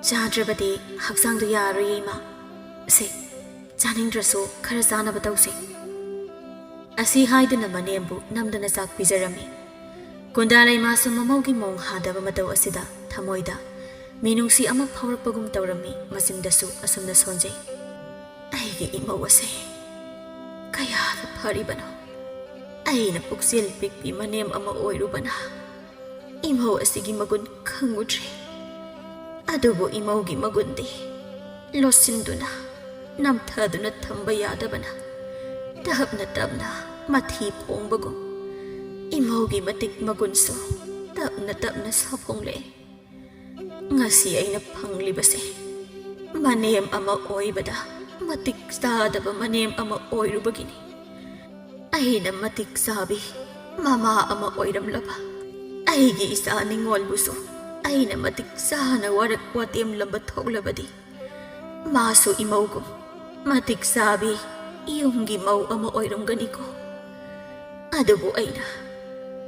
ꯆꯥꯗ꯭ꯔꯕꯗꯤ ꯍꯛꯆꯥꯡꯗꯣ ꯌꯥꯔꯣꯏꯌꯦ ꯏꯃꯥ꯫ ꯁꯦ, ꯆꯥꯅꯤꯡꯗ꯭ꯔꯁꯨ ꯈꯔ ꯆꯥꯅꯕ ꯇꯧꯁꯦ꯫" ꯑꯁꯤ ꯍꯥꯏꯗꯨꯅ ꯃꯅꯦꯝꯕꯨ ꯅꯝꯗꯅ ꯆꯥꯛ ꯄꯤꯖꯔꯝꯃꯤ꯫ ꯀꯨꯟꯗꯥꯂꯩꯃꯥꯁꯨ ꯃꯃꯧꯒꯤ ꯃꯑꯣꯡ ꯍꯥꯗꯕ ꯃꯇꯧ ꯑꯁꯤꯗ ꯊꯃꯣꯏꯗ ꯃꯤꯅꯨꯡꯁꯤ ꯑꯃ ꯐꯥꯎꯔꯛꯄꯒꯨꯝ ꯇꯧꯔꯝꯃꯤ꯫ ꯃꯆꯤꯟꯗꯁꯨ ꯑꯁꯨꯝꯅ ꯁꯣꯟꯖꯩ, "ꯑꯩꯒꯤ ꯏꯃꯧ ꯑꯁꯦ ꯀꯌꯥꯗ ꯐꯔꯤꯕꯅꯣ! ꯑꯩꯅ ꯄꯨꯛꯆꯦꯜ ꯄꯤꯛꯄꯤ ꯃꯅꯦꯝ ꯑꯃ ꯑꯣꯏꯔꯨꯕꯅ ꯏꯃꯧ ꯑꯁꯤꯒꯤ ꯃꯒꯨꯟ ꯈꯪꯉꯨꯗ꯭ꯔꯦ꯫ ꯑꯗꯨꯕꯨ ꯏꯃꯧꯒꯤ ꯃꯒꯨꯟꯗꯤ ꯂꯣꯠꯁꯤꯟꯗꯨꯅ, ꯅꯝꯊꯗꯨꯅ ꯊꯝꯕ ꯌꯥꯗꯕꯅ ꯇꯞꯅ ꯇꯞꯅ ꯃꯊꯤ ꯐꯣꯡꯕꯒꯨꯝ ꯏꯃꯧꯒꯤ ꯃꯇꯤꯛ ꯃꯒꯨꯟꯁꯨ ꯇꯞꯅ ꯇꯞꯅ ꯁꯥꯐꯣꯡꯂꯛꯑꯦ꯫ ꯉꯁꯤ ꯑꯩꯅ ꯐꯪꯂꯤꯕꯁꯦ ꯃꯅꯦꯝ ꯑꯃ ꯑꯣꯏꯕꯗ ꯃꯇꯤꯛ ꯆꯥꯗꯕ ꯃꯅꯦꯝ ꯑꯃ ꯑꯣꯏꯔꯨꯕꯒꯤꯅꯤ꯫ ꯑꯩꯅ ꯃꯇꯤꯛ ꯆꯥꯕꯤ ꯃꯃꯥ ꯑꯃ ꯑꯣꯏꯔꯝꯂꯕ ꯑꯩꯒꯤ ꯏꯆꯥ ꯅꯤꯡꯉꯣꯜꯕꯨꯁꯨ ꯑꯩꯅ ꯃꯇꯤꯛ ꯆꯥꯅ ꯋꯥꯔꯛ ꯋꯥꯇꯦꯝꯂꯝꯕ ꯊꯣꯛꯂꯕꯗꯤ ꯃꯥꯁꯨ ꯏꯃꯧꯒꯨꯝ ꯃꯇꯤꯛ ꯆꯥꯕꯤ ꯌꯨꯝꯒꯤ ꯃꯧ ꯑꯃ ꯑꯣꯏꯔꯝꯒꯅꯤꯀꯣ꯫ ꯑꯗꯨꯕꯨ ꯑꯩꯅ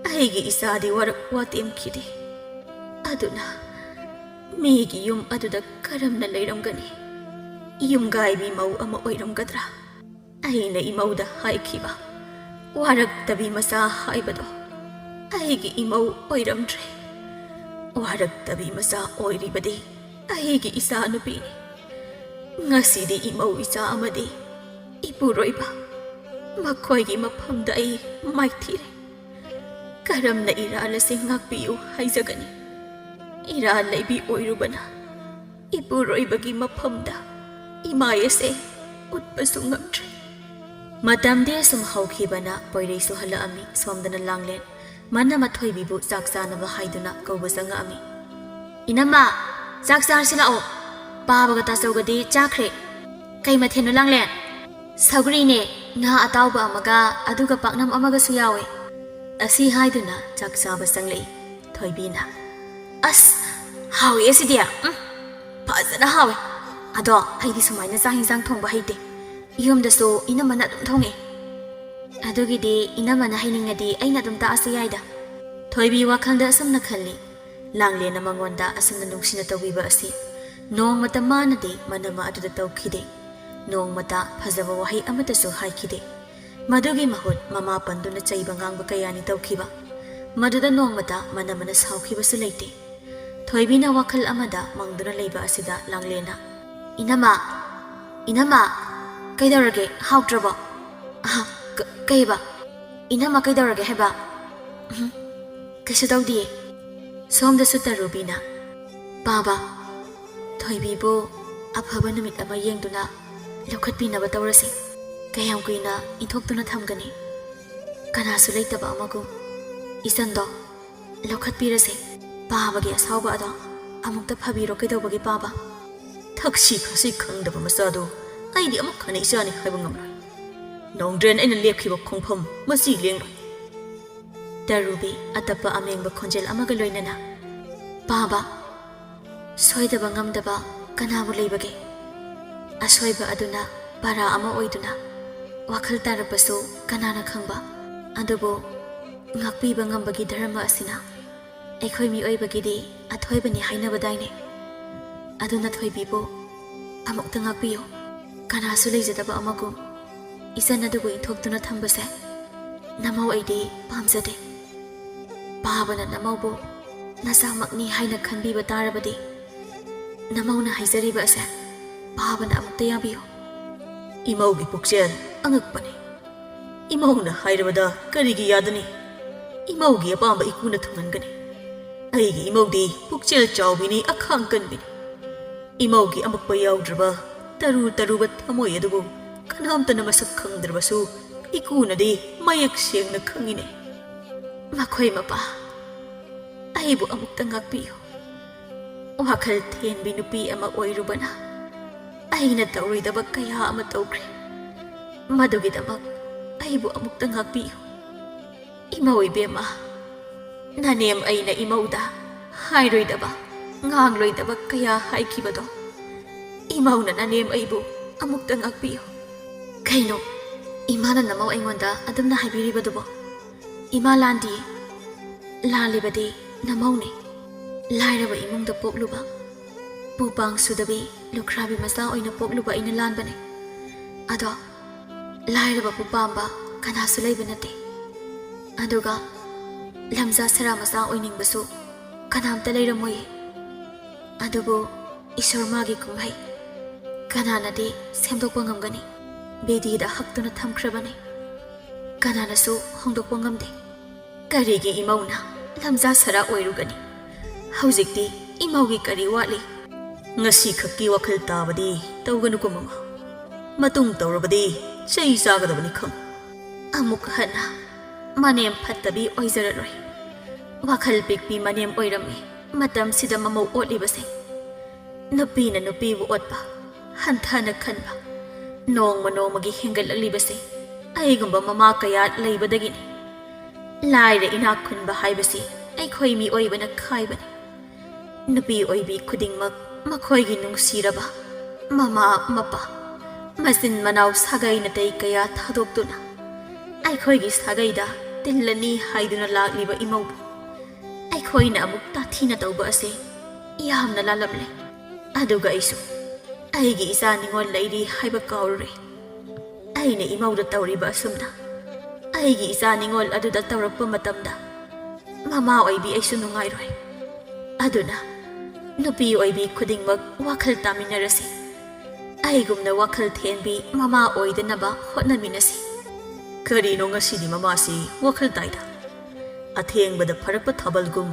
ꯑꯩꯒꯤ ꯏꯆꯥꯗꯤ ꯋꯥꯔꯛ ꯋꯥꯇꯦꯝꯈꯤꯗꯦ꯫ ꯑꯗꯨꯅ ꯃꯤꯒꯤ ꯌꯨꯝ ꯑꯗꯨꯗ ꯀꯔꯝꯅ ꯂꯩꯔꯝꯒꯅꯤ? ꯌꯨꯝꯒꯥꯏꯕꯤ ꯃꯧ ꯑꯃ ꯑꯣꯏꯔꯝꯒꯗ꯭ꯔꯥ? ꯑꯩꯅ ꯏꯃꯧꯗ ꯍꯥꯏꯈꯤꯕ ꯋꯥꯔꯛꯇꯕꯤ ꯃꯆꯥ ꯍꯥꯏꯕꯗꯣ ꯑꯩꯒꯤ ꯏꯃꯧ ꯑꯣꯏꯔꯝꯗ꯭ꯔꯦ꯫ ꯋꯥꯔꯛꯇꯕꯤ ꯃꯆꯥ ꯑꯣꯏꯔꯤꯕꯗꯤ ꯑꯩꯒꯤ ꯏꯆꯥꯅꯨꯄꯤꯅꯤ꯫ ꯉꯁꯤꯗꯤ ꯏꯃꯧ ꯏꯆꯥ ꯑꯃꯗꯤ ꯏꯄꯨꯔꯣꯏꯕ, ꯃꯈꯣꯏꯒꯤ ꯃꯐꯝꯗ ꯑꯩ ꯃꯥꯏꯊꯤꯔꯦ꯫ ꯀꯔꯝꯅ ꯏꯔꯥꯜ ꯑꯁꯤ ꯉꯥꯛꯄꯤꯌꯨ ꯍꯥꯏꯖꯒꯅꯤ? ꯏꯔꯥꯜ ꯂꯩꯕꯤ ꯑꯣꯏꯔꯨꯕꯅ ꯏꯄꯨꯔꯣꯏꯕꯒꯤ ꯃꯐꯝꯗ ꯏꯃꯥꯏ ꯑꯁꯦ ꯎꯠꯄꯁꯨ ꯉꯝꯗ꯭ꯔꯦ꯫ ꯃꯇꯝꯗꯤ ꯑꯁꯨꯝ ꯍꯧꯈꯤꯕꯅ ꯄꯣꯏꯔꯩꯁꯨ ꯍꯜꯂꯛꯑꯝꯃꯤ꯫ ꯁꯣꯝꯗꯅ ꯂꯥꯡꯂꯦꯟ ꯃꯅꯝꯃ ꯊꯣꯏꯕꯤꯕꯨ ꯆꯥꯛ ꯆꯥꯅꯕ ꯍꯥꯏꯗꯨꯅ ꯀꯧꯕ ꯆꯪꯉꯛꯑꯝꯃꯤ꯫ "ꯏꯅꯝꯃ, ꯆꯥꯛ ꯆꯥꯔꯁꯤ ꯂꯥꯛꯑꯣ꯫ ꯄꯥꯕꯒ ꯇꯥꯆꯧꯒꯗꯤ ꯆꯥꯈ꯭ꯔꯦ꯫ ꯀꯩ ꯃꯊꯦꯜꯅꯣ, ꯂꯥꯡꯂꯦꯟ?" "ꯁꯧꯒ꯭ꯔꯤꯅꯦ, ꯉꯥ ꯑꯇꯥꯎꯕ ꯑꯃꯒ, ꯑꯗꯨꯒ ꯄꯥꯛꯅꯝ ꯑꯃꯒꯁꯨ ꯌꯥꯎꯋꯦ"꯫ ꯑꯁꯤ ꯍꯥꯏꯗꯨꯅ ꯆꯥꯛ ꯆꯥꯕ ꯆꯪꯂꯛꯏ ꯊꯣꯏꯕꯤꯅ꯫ "ꯑꯁ, ꯍꯥꯎꯋꯦ ꯑꯁꯤꯗꯤ꯫ ꯎꯝ, ꯐꯖꯅ ꯍꯥꯎꯋꯦ꯫ ꯑꯗꯣ ꯑꯩꯗꯤ ꯁꯨꯃꯥꯏꯅ ꯆꯥꯛ ꯍꯤꯟꯖꯥꯡ ꯊꯣꯡꯕ ꯍꯩꯇꯦ꯫ ꯌꯨꯝꯗꯁꯨ ꯏꯅꯝꯃꯅ ꯑꯗꯨꯝ ꯊꯣꯡꯉꯦ꯫ ꯑꯗꯨꯒꯤꯗꯤ ꯏꯅꯝꯃꯅ ꯍꯩꯅꯤꯡꯉꯗꯤ ꯑꯩꯅ ꯑꯗꯨꯝ ꯇꯥꯛꯑꯁꯨ ꯌꯥꯏꯗ"꯫ ꯊꯣꯏꯕꯤ ꯋꯥꯈꯜꯗ ꯑꯁꯨꯝꯅ ꯈꯜꯂꯤ꯫ ꯂꯥꯡꯂꯦꯟꯅ ꯃꯉꯣꯟꯗ ꯑꯁꯨꯝꯅ ꯅꯨꯡꯁꯤꯅ ꯇꯧꯕꯤꯕ ꯑꯁꯤ ꯅꯣꯡꯃꯇ ꯃꯥꯅꯗꯤ ꯃꯅꯝꯃ ꯑꯗꯨꯗ ꯇꯧꯈꯤꯗꯦ꯫ ꯅꯣꯡꯃꯇ ꯐꯖꯕ ꯋꯥꯍꯩ ꯑꯃꯠꯇꯁꯨ ꯍꯥꯏꯈꯤꯗꯦ꯫ ꯃꯗꯨꯒꯤ ꯃꯍꯨꯠ ꯃꯃꯥ ꯄꯟꯗꯨꯅ ꯆꯩꯕ ꯉꯥꯡꯕ ꯀꯌꯥꯅꯤ ꯇꯧꯈꯤꯕ꯫ ꯃꯗꯨꯗ ꯅꯣꯡꯃꯇ ꯃꯅꯝꯃꯅ ꯁꯥꯎꯈꯤꯕꯁꯨ ꯂꯩꯇꯦ꯫ ꯊꯣꯏꯕꯤꯅ ꯋꯥꯈꯜ ꯑꯃꯗ ꯃꯪꯗꯨꯅ ꯂꯩꯕ ꯑꯁꯤꯗ ꯂꯥꯡꯂꯦꯟꯅ, "ꯏꯅꯝꯃ, ꯏꯅꯝꯃ, ꯀꯩꯗꯧꯔꯒꯦ? ꯍꯥꯎꯇ꯭ꯔꯕꯣ?" "ꯑꯍ, ꯀ-, ꯀꯩꯕ? ꯏꯅꯝꯃ ꯀꯩꯗꯧꯔꯒꯦ ꯍꯥꯏꯕ?" "ꯎꯝ, ꯀꯩꯁꯨ ꯇꯧꯗꯤꯌꯦ"꯫ ꯁꯣꯝꯗꯁꯨ ꯇꯔꯨꯕꯤꯅ, "ꯄꯥꯕ, ꯊꯣꯏꯕꯤꯕꯨ ꯑꯐꯕ ꯅꯨꯃꯤꯠ ꯑꯃ ꯌꯦꯡꯗꯨꯅ ꯂꯧꯈꯠꯄꯤꯅꯕ ꯇꯧꯔꯁꯤ꯫ ꯀꯌꯥꯝ ꯀꯨꯏꯅ ꯏꯟꯊꯣꯛꯇꯨꯅ ꯊꯝꯒꯅꯤ? ꯀꯅꯥꯁꯨ ꯂꯩꯇꯕ ꯑꯃꯒꯨꯝ꯫ ꯏꯆꯟꯗꯣ ꯂꯧꯈꯠꯄꯤꯔꯁꯦ꯫ ꯄꯥꯕꯒꯤ ꯑꯁꯥꯎꯕ ꯑꯗꯣ ꯑꯃꯨꯛꯇ ꯐꯥꯕꯤꯔꯣ ꯀꯩꯗꯧꯕꯒꯤ ꯄꯥꯕ?" "ꯊꯛꯁꯤ ꯈꯥꯁꯤ ꯈꯪꯗꯕ ꯃꯆꯥꯗꯣ ꯑꯩꯗꯤ ꯑꯃꯨꯛ ꯍꯟꯅ ꯏꯆꯥꯅꯤ ꯍꯥꯏꯕ ꯉꯝꯂꯣꯏ꯫ ꯅꯣꯡꯗ꯭ꯔꯦꯟ ꯑꯩꯅ ꯂꯦꯞꯈꯤꯕ ꯈꯣꯡꯐꯝ ꯃꯁꯤ ꯂꯦꯡꯂꯣꯏ"꯫ ꯇꯔꯨꯕꯤ ꯑꯇꯞꯄ ꯑꯃꯦꯡꯕ ꯈꯣꯟꯖꯦꯜ ꯑꯃꯒ ꯂꯣꯏꯅꯅ, "ꯄꯥꯕ, ꯁꯣꯏꯗꯕ ꯉꯝꯗꯕ ꯀꯅꯥꯕꯨ ꯂꯩꯕꯒꯦ? ꯑꯁꯣꯏꯕ ꯑꯗꯨꯅ ꯄꯔꯥ ꯑꯃ ꯑꯣꯏꯗꯨꯅ ꯋꯥꯈꯜ ꯇꯥꯔꯛꯄꯁꯨ ꯀꯅꯥꯅ ꯈꯪꯕ? ꯑꯗꯨꯕꯨ ꯉꯥꯛꯄꯤꯕ ꯉꯝꯕꯒꯤ ꯙꯔꯃ ꯑꯁꯤꯅ ꯑꯩꯈꯣꯏ ꯃꯤꯑꯣꯏꯕꯒꯤꯗꯤ ꯑꯊꯣꯏꯕꯅꯤ ꯍꯥꯏꯅꯕꯗꯥꯏꯅꯦ? ꯑꯗꯨꯅ ꯊꯣꯏꯕꯤꯕꯨ ꯑꯃꯨꯛꯇ ꯉꯥꯛꯄꯤꯌꯨ꯫ ꯀꯅꯥꯁꯨ ꯂꯩꯖꯗꯕ ꯑꯃꯒꯨꯝ ꯏꯆꯟ ꯑꯗꯨꯕꯨ ꯏꯟꯊꯣꯛꯇꯨꯅ ꯊꯝꯕꯁꯦ ꯅꯃꯧ ꯑꯩꯗꯤ ꯄꯥꯝꯖꯗꯦ꯫ ꯄꯥꯕꯅ ꯅꯃꯧꯕꯨ ꯅꯆꯥꯃꯛꯅꯤ ꯍꯥꯏꯅ ꯈꯟꯕꯤꯕ ꯇꯥꯔꯕꯗꯤ, ꯅꯃꯧꯅ ꯍꯥꯏꯖꯔꯤꯕ ꯑꯁꯦ ꯄꯥꯕꯅ ꯑꯃꯨꯛꯇ ꯌꯥꯕꯤꯌꯨ꯫ ꯏꯃꯧꯒꯤ ꯄꯨꯛꯆꯦꯜ ꯑꯉꯛꯄꯅꯤ꯫ ꯏꯃꯧꯅ ꯍꯥꯏꯔꯕꯗ ꯀꯔꯤꯒꯤ ꯌꯥꯗꯅꯤ? ꯏꯃꯧꯒꯤ ꯑꯄꯥꯝꯕ ꯏꯀꯨꯅ ꯊꯨꯡꯍꯟꯒꯅꯤ꯫ ꯑꯩꯒꯤ ꯏꯃꯧꯗꯤ ꯄꯨꯛꯆꯦꯜ ꯆꯥꯎꯕꯤꯅꯤ, ꯑꯈꯥꯡ ꯀꯟꯕꯤꯅꯤ꯫ ꯏꯃꯧꯒꯤ ꯑꯃꯛꯄ ꯌꯥꯎꯗ꯭ꯔꯕ, ꯇꯔꯨ ꯇꯔꯨꯕ ꯊꯃꯣꯏ ꯑꯗꯨꯕꯨ ꯀꯅꯥꯝꯇꯅ ꯃꯁꯛ ꯈꯪꯗ꯭ꯔꯕꯁꯨ ꯏꯀꯨꯅꯗꯤ ꯃꯌꯦꯛ ꯁꯦꯡꯅ ꯈꯪꯏꯅꯦ꯫ ꯃꯈꯣꯏ ꯃꯄꯥ, ꯑꯩꯕꯨ ꯑꯃꯨꯛꯇ ꯉꯥꯛꯄꯤꯌꯨ꯫ ꯋꯥꯈꯜ ꯊꯦꯟꯕꯤ ꯅꯨꯄꯤ ꯑꯃ ꯑꯣꯏꯔꯨꯕꯅ ꯑꯩꯅ ꯇꯧꯔꯣꯏꯗꯕ ꯀꯌꯥ ꯑꯃ ꯇꯧꯈ꯭ꯔꯦ꯫ ꯃꯗꯨꯒꯤꯗꯃꯛ ꯑꯩꯕꯨ ꯑꯃꯨꯛꯇ ꯉꯥꯛꯄꯤꯌꯨ꯫ ꯏꯃꯧ ꯏꯕꯦꯝꯃ, ꯅꯅꯦꯝ ꯑꯩꯅ ꯏꯃꯧꯗ ꯍꯥꯏꯔꯣꯏꯗꯕ, ꯉꯥꯡꯂꯣꯏꯗꯕ ꯀꯌꯥ ꯍꯥꯏꯈꯤꯕꯗꯣ, ꯏꯃꯧꯅ ꯅꯅꯦꯝ ꯑꯩꯕꯨ ꯑꯃꯨꯛꯇ ꯉꯥꯛꯄꯤꯌꯨ꯫ ꯀꯩꯅꯣ, ꯏꯃꯥꯅ ꯅꯃꯧ ꯑꯩꯉꯣꯟꯗ ꯑꯗꯨꯝꯅ ꯍꯥꯏꯕꯤꯔꯤꯕꯗꯨꯕꯣ? ꯏꯃꯥ ꯂꯥꯟꯗꯤꯌꯦ꯫ ꯂꯥꯜꯂꯤꯕꯗꯤ ꯅꯃꯧꯅꯦ꯫ ꯂꯥꯏꯔꯕ ꯏꯃꯨꯡꯗ ꯄꯣꯛꯂꯨꯕ, ꯄꯨ ꯄꯥꯡ ꯁꯨꯗꯕꯤ ꯂꯨꯈ꯭ꯔꯥꯕꯤ ꯃꯆꯥ ꯑꯣꯏꯅ ꯄꯣꯛꯂꯨꯕ ꯑꯩꯅ ꯂꯥꯟꯕꯅꯦ꯫ ꯑꯗꯣ ꯂꯥꯏꯔꯕꯕꯨ ꯄꯥꯝꯕ ꯀꯅꯥꯁꯨ ꯂꯩꯕ ꯅꯠꯇꯦ꯫ ꯑꯗꯨꯒ ꯂꯝꯖꯥ ꯁꯔꯥ ꯃꯆꯥ ꯑꯣꯏꯅꯤꯡꯕꯁꯨ ꯀꯅꯥꯝꯇ ꯂꯩꯔꯝꯃꯣꯏꯌꯦ꯫ ꯑꯗꯨꯕꯨ ꯏꯁꯣꯔ ꯃꯥꯒꯤ ꯀꯨꯝꯍꯩ ꯀꯅꯥꯅꯗꯤ ꯁꯦꯝꯗꯣꯛꯄ ꯉꯝꯒꯅꯤ? ꯕꯤꯙꯤꯗ ꯍꯛꯇꯨꯅ ꯊꯝꯈ꯭ꯔꯕꯅꯤ, ꯀꯅꯥꯅꯁꯨ ꯍꯣꯡꯗꯣꯛꯄ ꯉꯝꯗꯦ꯫ ꯀꯔꯤꯒꯤ ꯏꯃꯧꯅ ꯂꯝꯖꯥ ꯁꯔꯥ ꯑꯣꯏꯔꯨꯒꯅꯤ? ꯍꯧꯖꯤꯛꯇꯤ ꯏꯃꯧꯒꯤ ꯀꯔꯤ ꯋꯥꯠꯂꯤ? ꯉꯁꯤ ꯈꯛꯀꯤ ꯋꯥꯈꯜ ꯇꯥꯕꯗꯤ ꯇꯧꯒꯅꯨꯀꯣ ꯃꯃꯥ꯫ ꯃꯇꯨꯡ ꯇꯧꯔꯕꯗꯤ ꯆꯩ ꯆꯥꯒꯗꯕꯅꯤ ꯈꯪ꯫ ꯑꯃꯨꯛ ꯍꯟꯅ ꯃꯅꯦꯝ ꯐꯠꯇꯕꯤ ꯑꯣꯏꯖꯔꯔꯣꯏ꯫ ꯋꯥꯈꯜ ꯄꯤꯛꯄꯤ ꯃꯅꯦꯝ ꯑꯣꯏꯔꯝꯃꯤ ꯃꯇꯝꯁꯤꯗ ꯃꯃꯧ ꯑꯣꯠꯂꯤꯕꯁꯦ꯫ ꯅꯨꯄꯤꯅ ꯅꯨꯄꯤꯕꯨ ꯑꯣꯠꯄ, ꯍꯟꯊꯅ ꯈꯟꯕ, ꯅꯣꯡꯃ ꯅꯣꯡꯃꯒꯤ ꯍꯦꯟꯒꯠꯂꯛꯂꯤꯕꯁꯦ ꯑꯩꯒꯨꯝꯕ ꯃꯃꯥ ꯀꯌꯥ ꯂꯩꯕꯗꯒꯤꯅꯤ꯫ ꯂꯥꯏꯔ ꯏꯅꯥꯛ ꯈꯨꯟꯕ ꯍꯥꯏꯕꯁꯤ ꯑꯩꯈꯣꯏ ꯃꯤꯑꯣꯏꯕꯅ ꯈꯥꯏꯕꯅꯤ꯫ ꯅꯨꯄꯤ ꯑꯣꯏꯕꯤ ꯈꯨꯗꯤꯡꯃꯛ ꯃꯈꯣꯏꯒꯤ ꯅꯨꯡꯁꯤꯔꯕ ꯃꯃꯥ ꯃꯄꯥ, ꯃꯆꯤꯟ ꯃꯅꯥꯎ ꯁꯥꯒꯩ ꯅꯥꯇꯩ ꯀꯌꯥ ꯊꯥꯗꯣꯛꯇꯨꯅ ꯑꯩꯈꯣꯏꯒꯤ ꯁꯥꯒꯩꯗ ꯇꯤꯜꯂꯅꯤ ꯍꯥꯏꯗꯨꯅ ꯂꯥꯛꯂꯤꯕ ꯏꯃꯧꯕꯨ ꯑꯩꯈꯣꯏꯅ ꯑꯃꯨꯛ ꯇꯥꯊꯤꯅ ꯇꯧꯕ ꯑꯁꯤ ꯌꯥꯝꯅ ꯂꯥꯜꯂꯝꯂꯦ꯫ ꯑꯗꯨꯒ ꯑꯩꯁꯨ ꯑꯩꯒꯤ ꯏꯆꯥ ꯅꯤꯉꯣꯜ ꯂꯩꯔꯤ ꯍꯥꯏꯕ ꯀꯥꯎꯔꯨꯔꯦ꯫ ꯑꯩꯅ ꯏꯃꯧꯗ ꯇꯧꯔꯤꯕ ꯑꯁꯨꯝꯅ ꯑꯩꯒꯤ ꯏꯆꯥ ꯅꯤꯉꯣꯜ ꯑꯗꯨꯗ ꯇꯧꯔꯛꯄ ꯃꯇꯝꯗ ꯃꯃꯥ ꯑꯣꯏꯕꯤ ꯑꯩꯁꯨ ꯅꯨꯡꯉꯥꯏꯔꯣꯏ꯫ ꯑꯗꯨꯅ ꯅꯨꯄꯤ ꯑꯣꯏꯕꯤ ꯈꯨꯗꯤꯡꯃꯛ ꯋꯥꯈꯜ ꯇꯥꯃꯤꯟꯅꯔꯁꯤ꯫ ꯑꯩꯒꯨꯝꯅ ꯋꯥꯈꯜ ꯊꯦꯝꯕꯤ ꯃꯃꯥ ꯑꯣꯏꯗꯅꯕ ꯍꯣꯠꯅꯃꯤꯟꯅꯁꯤ꯫ ꯀꯔꯤꯅꯣ ꯉꯁꯤꯗꯤ ꯃꯃꯥꯁꯤ ꯋꯥꯈꯜ ꯇꯥꯏꯗ? ꯑꯊꯦꯡꯕꯗ ꯐꯔꯛꯄ ꯊꯥꯕꯜꯒꯨꯝ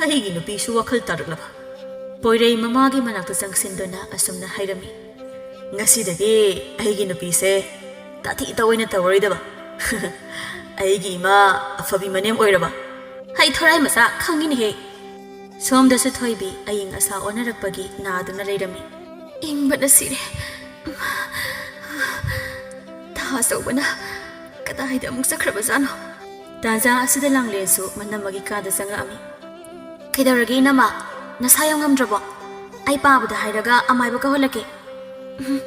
ꯑꯩꯒꯤ ꯅꯨꯄꯤꯁꯨ ꯋꯥꯈꯜ ꯇꯥꯔꯛꯂꯕ? ꯄꯣꯏꯔꯩ ꯃꯃꯥꯒꯤ ꯃꯅꯥꯛꯇ ꯆꯪꯁꯤꯟꯗꯨꯅ ꯑꯁꯨꯝꯅ ꯍꯥꯏꯔꯝꯃꯤ꯫ ꯉꯁꯤꯗꯒꯤ ꯑꯩꯒꯤ ꯅꯨꯄꯤꯁꯦ ꯇꯥꯊꯤ ꯇꯧꯑꯣꯏꯅ ꯇꯧꯔꯣꯏꯗꯕ꯫ ꯑꯩꯒꯤ ꯏꯃꯥ ꯑꯐꯕꯤ ꯃꯅꯦꯝ ꯑꯣꯏꯔꯕ? ꯍꯩ ꯊꯣꯔꯥꯏ ꯃꯆꯥ ꯈꯪꯉꯤꯅꯦꯍꯦ꯫ ꯁꯣꯝꯗꯁꯨ ꯊꯣꯏꯕꯤ ꯑꯏꯪ ꯑꯁꯥ ꯑꯣꯟꯅꯔꯛꯄꯒꯤ ꯅꯥꯗꯨꯅ ꯂꯩꯔꯝꯃꯤ꯫ ꯏꯪꯕꯅ ꯁꯤꯔꯦ꯫ ꯊꯥ ꯑꯆꯧꯕꯅ ꯀꯗꯥꯏꯗ ꯑꯃꯨꯛ ꯆꯠꯈ꯭ꯔꯕꯖꯥꯠꯅꯣ? ꯇꯥꯟꯖꯥ ꯑꯁꯤꯗ ꯂꯥꯡꯂꯦꯟꯁꯨ ꯃꯅꯝꯃꯒꯤ ꯀꯥꯗ ꯆꯪꯉꯛꯑꯝꯃꯤ꯫ ꯀꯩꯗꯧꯔꯒꯦ ꯏꯅꯝꯃ? ꯅꯁꯥ ꯌꯥꯝ ꯉꯝꯗ꯭ꯔꯕꯣ? ꯑꯩ ꯄꯥꯕꯗ ꯍꯥꯏꯔꯒ ꯑꯃꯥꯏꯕ ꯀꯧꯍꯜꯂꯛꯀꯦ꯫ ꯎꯝ,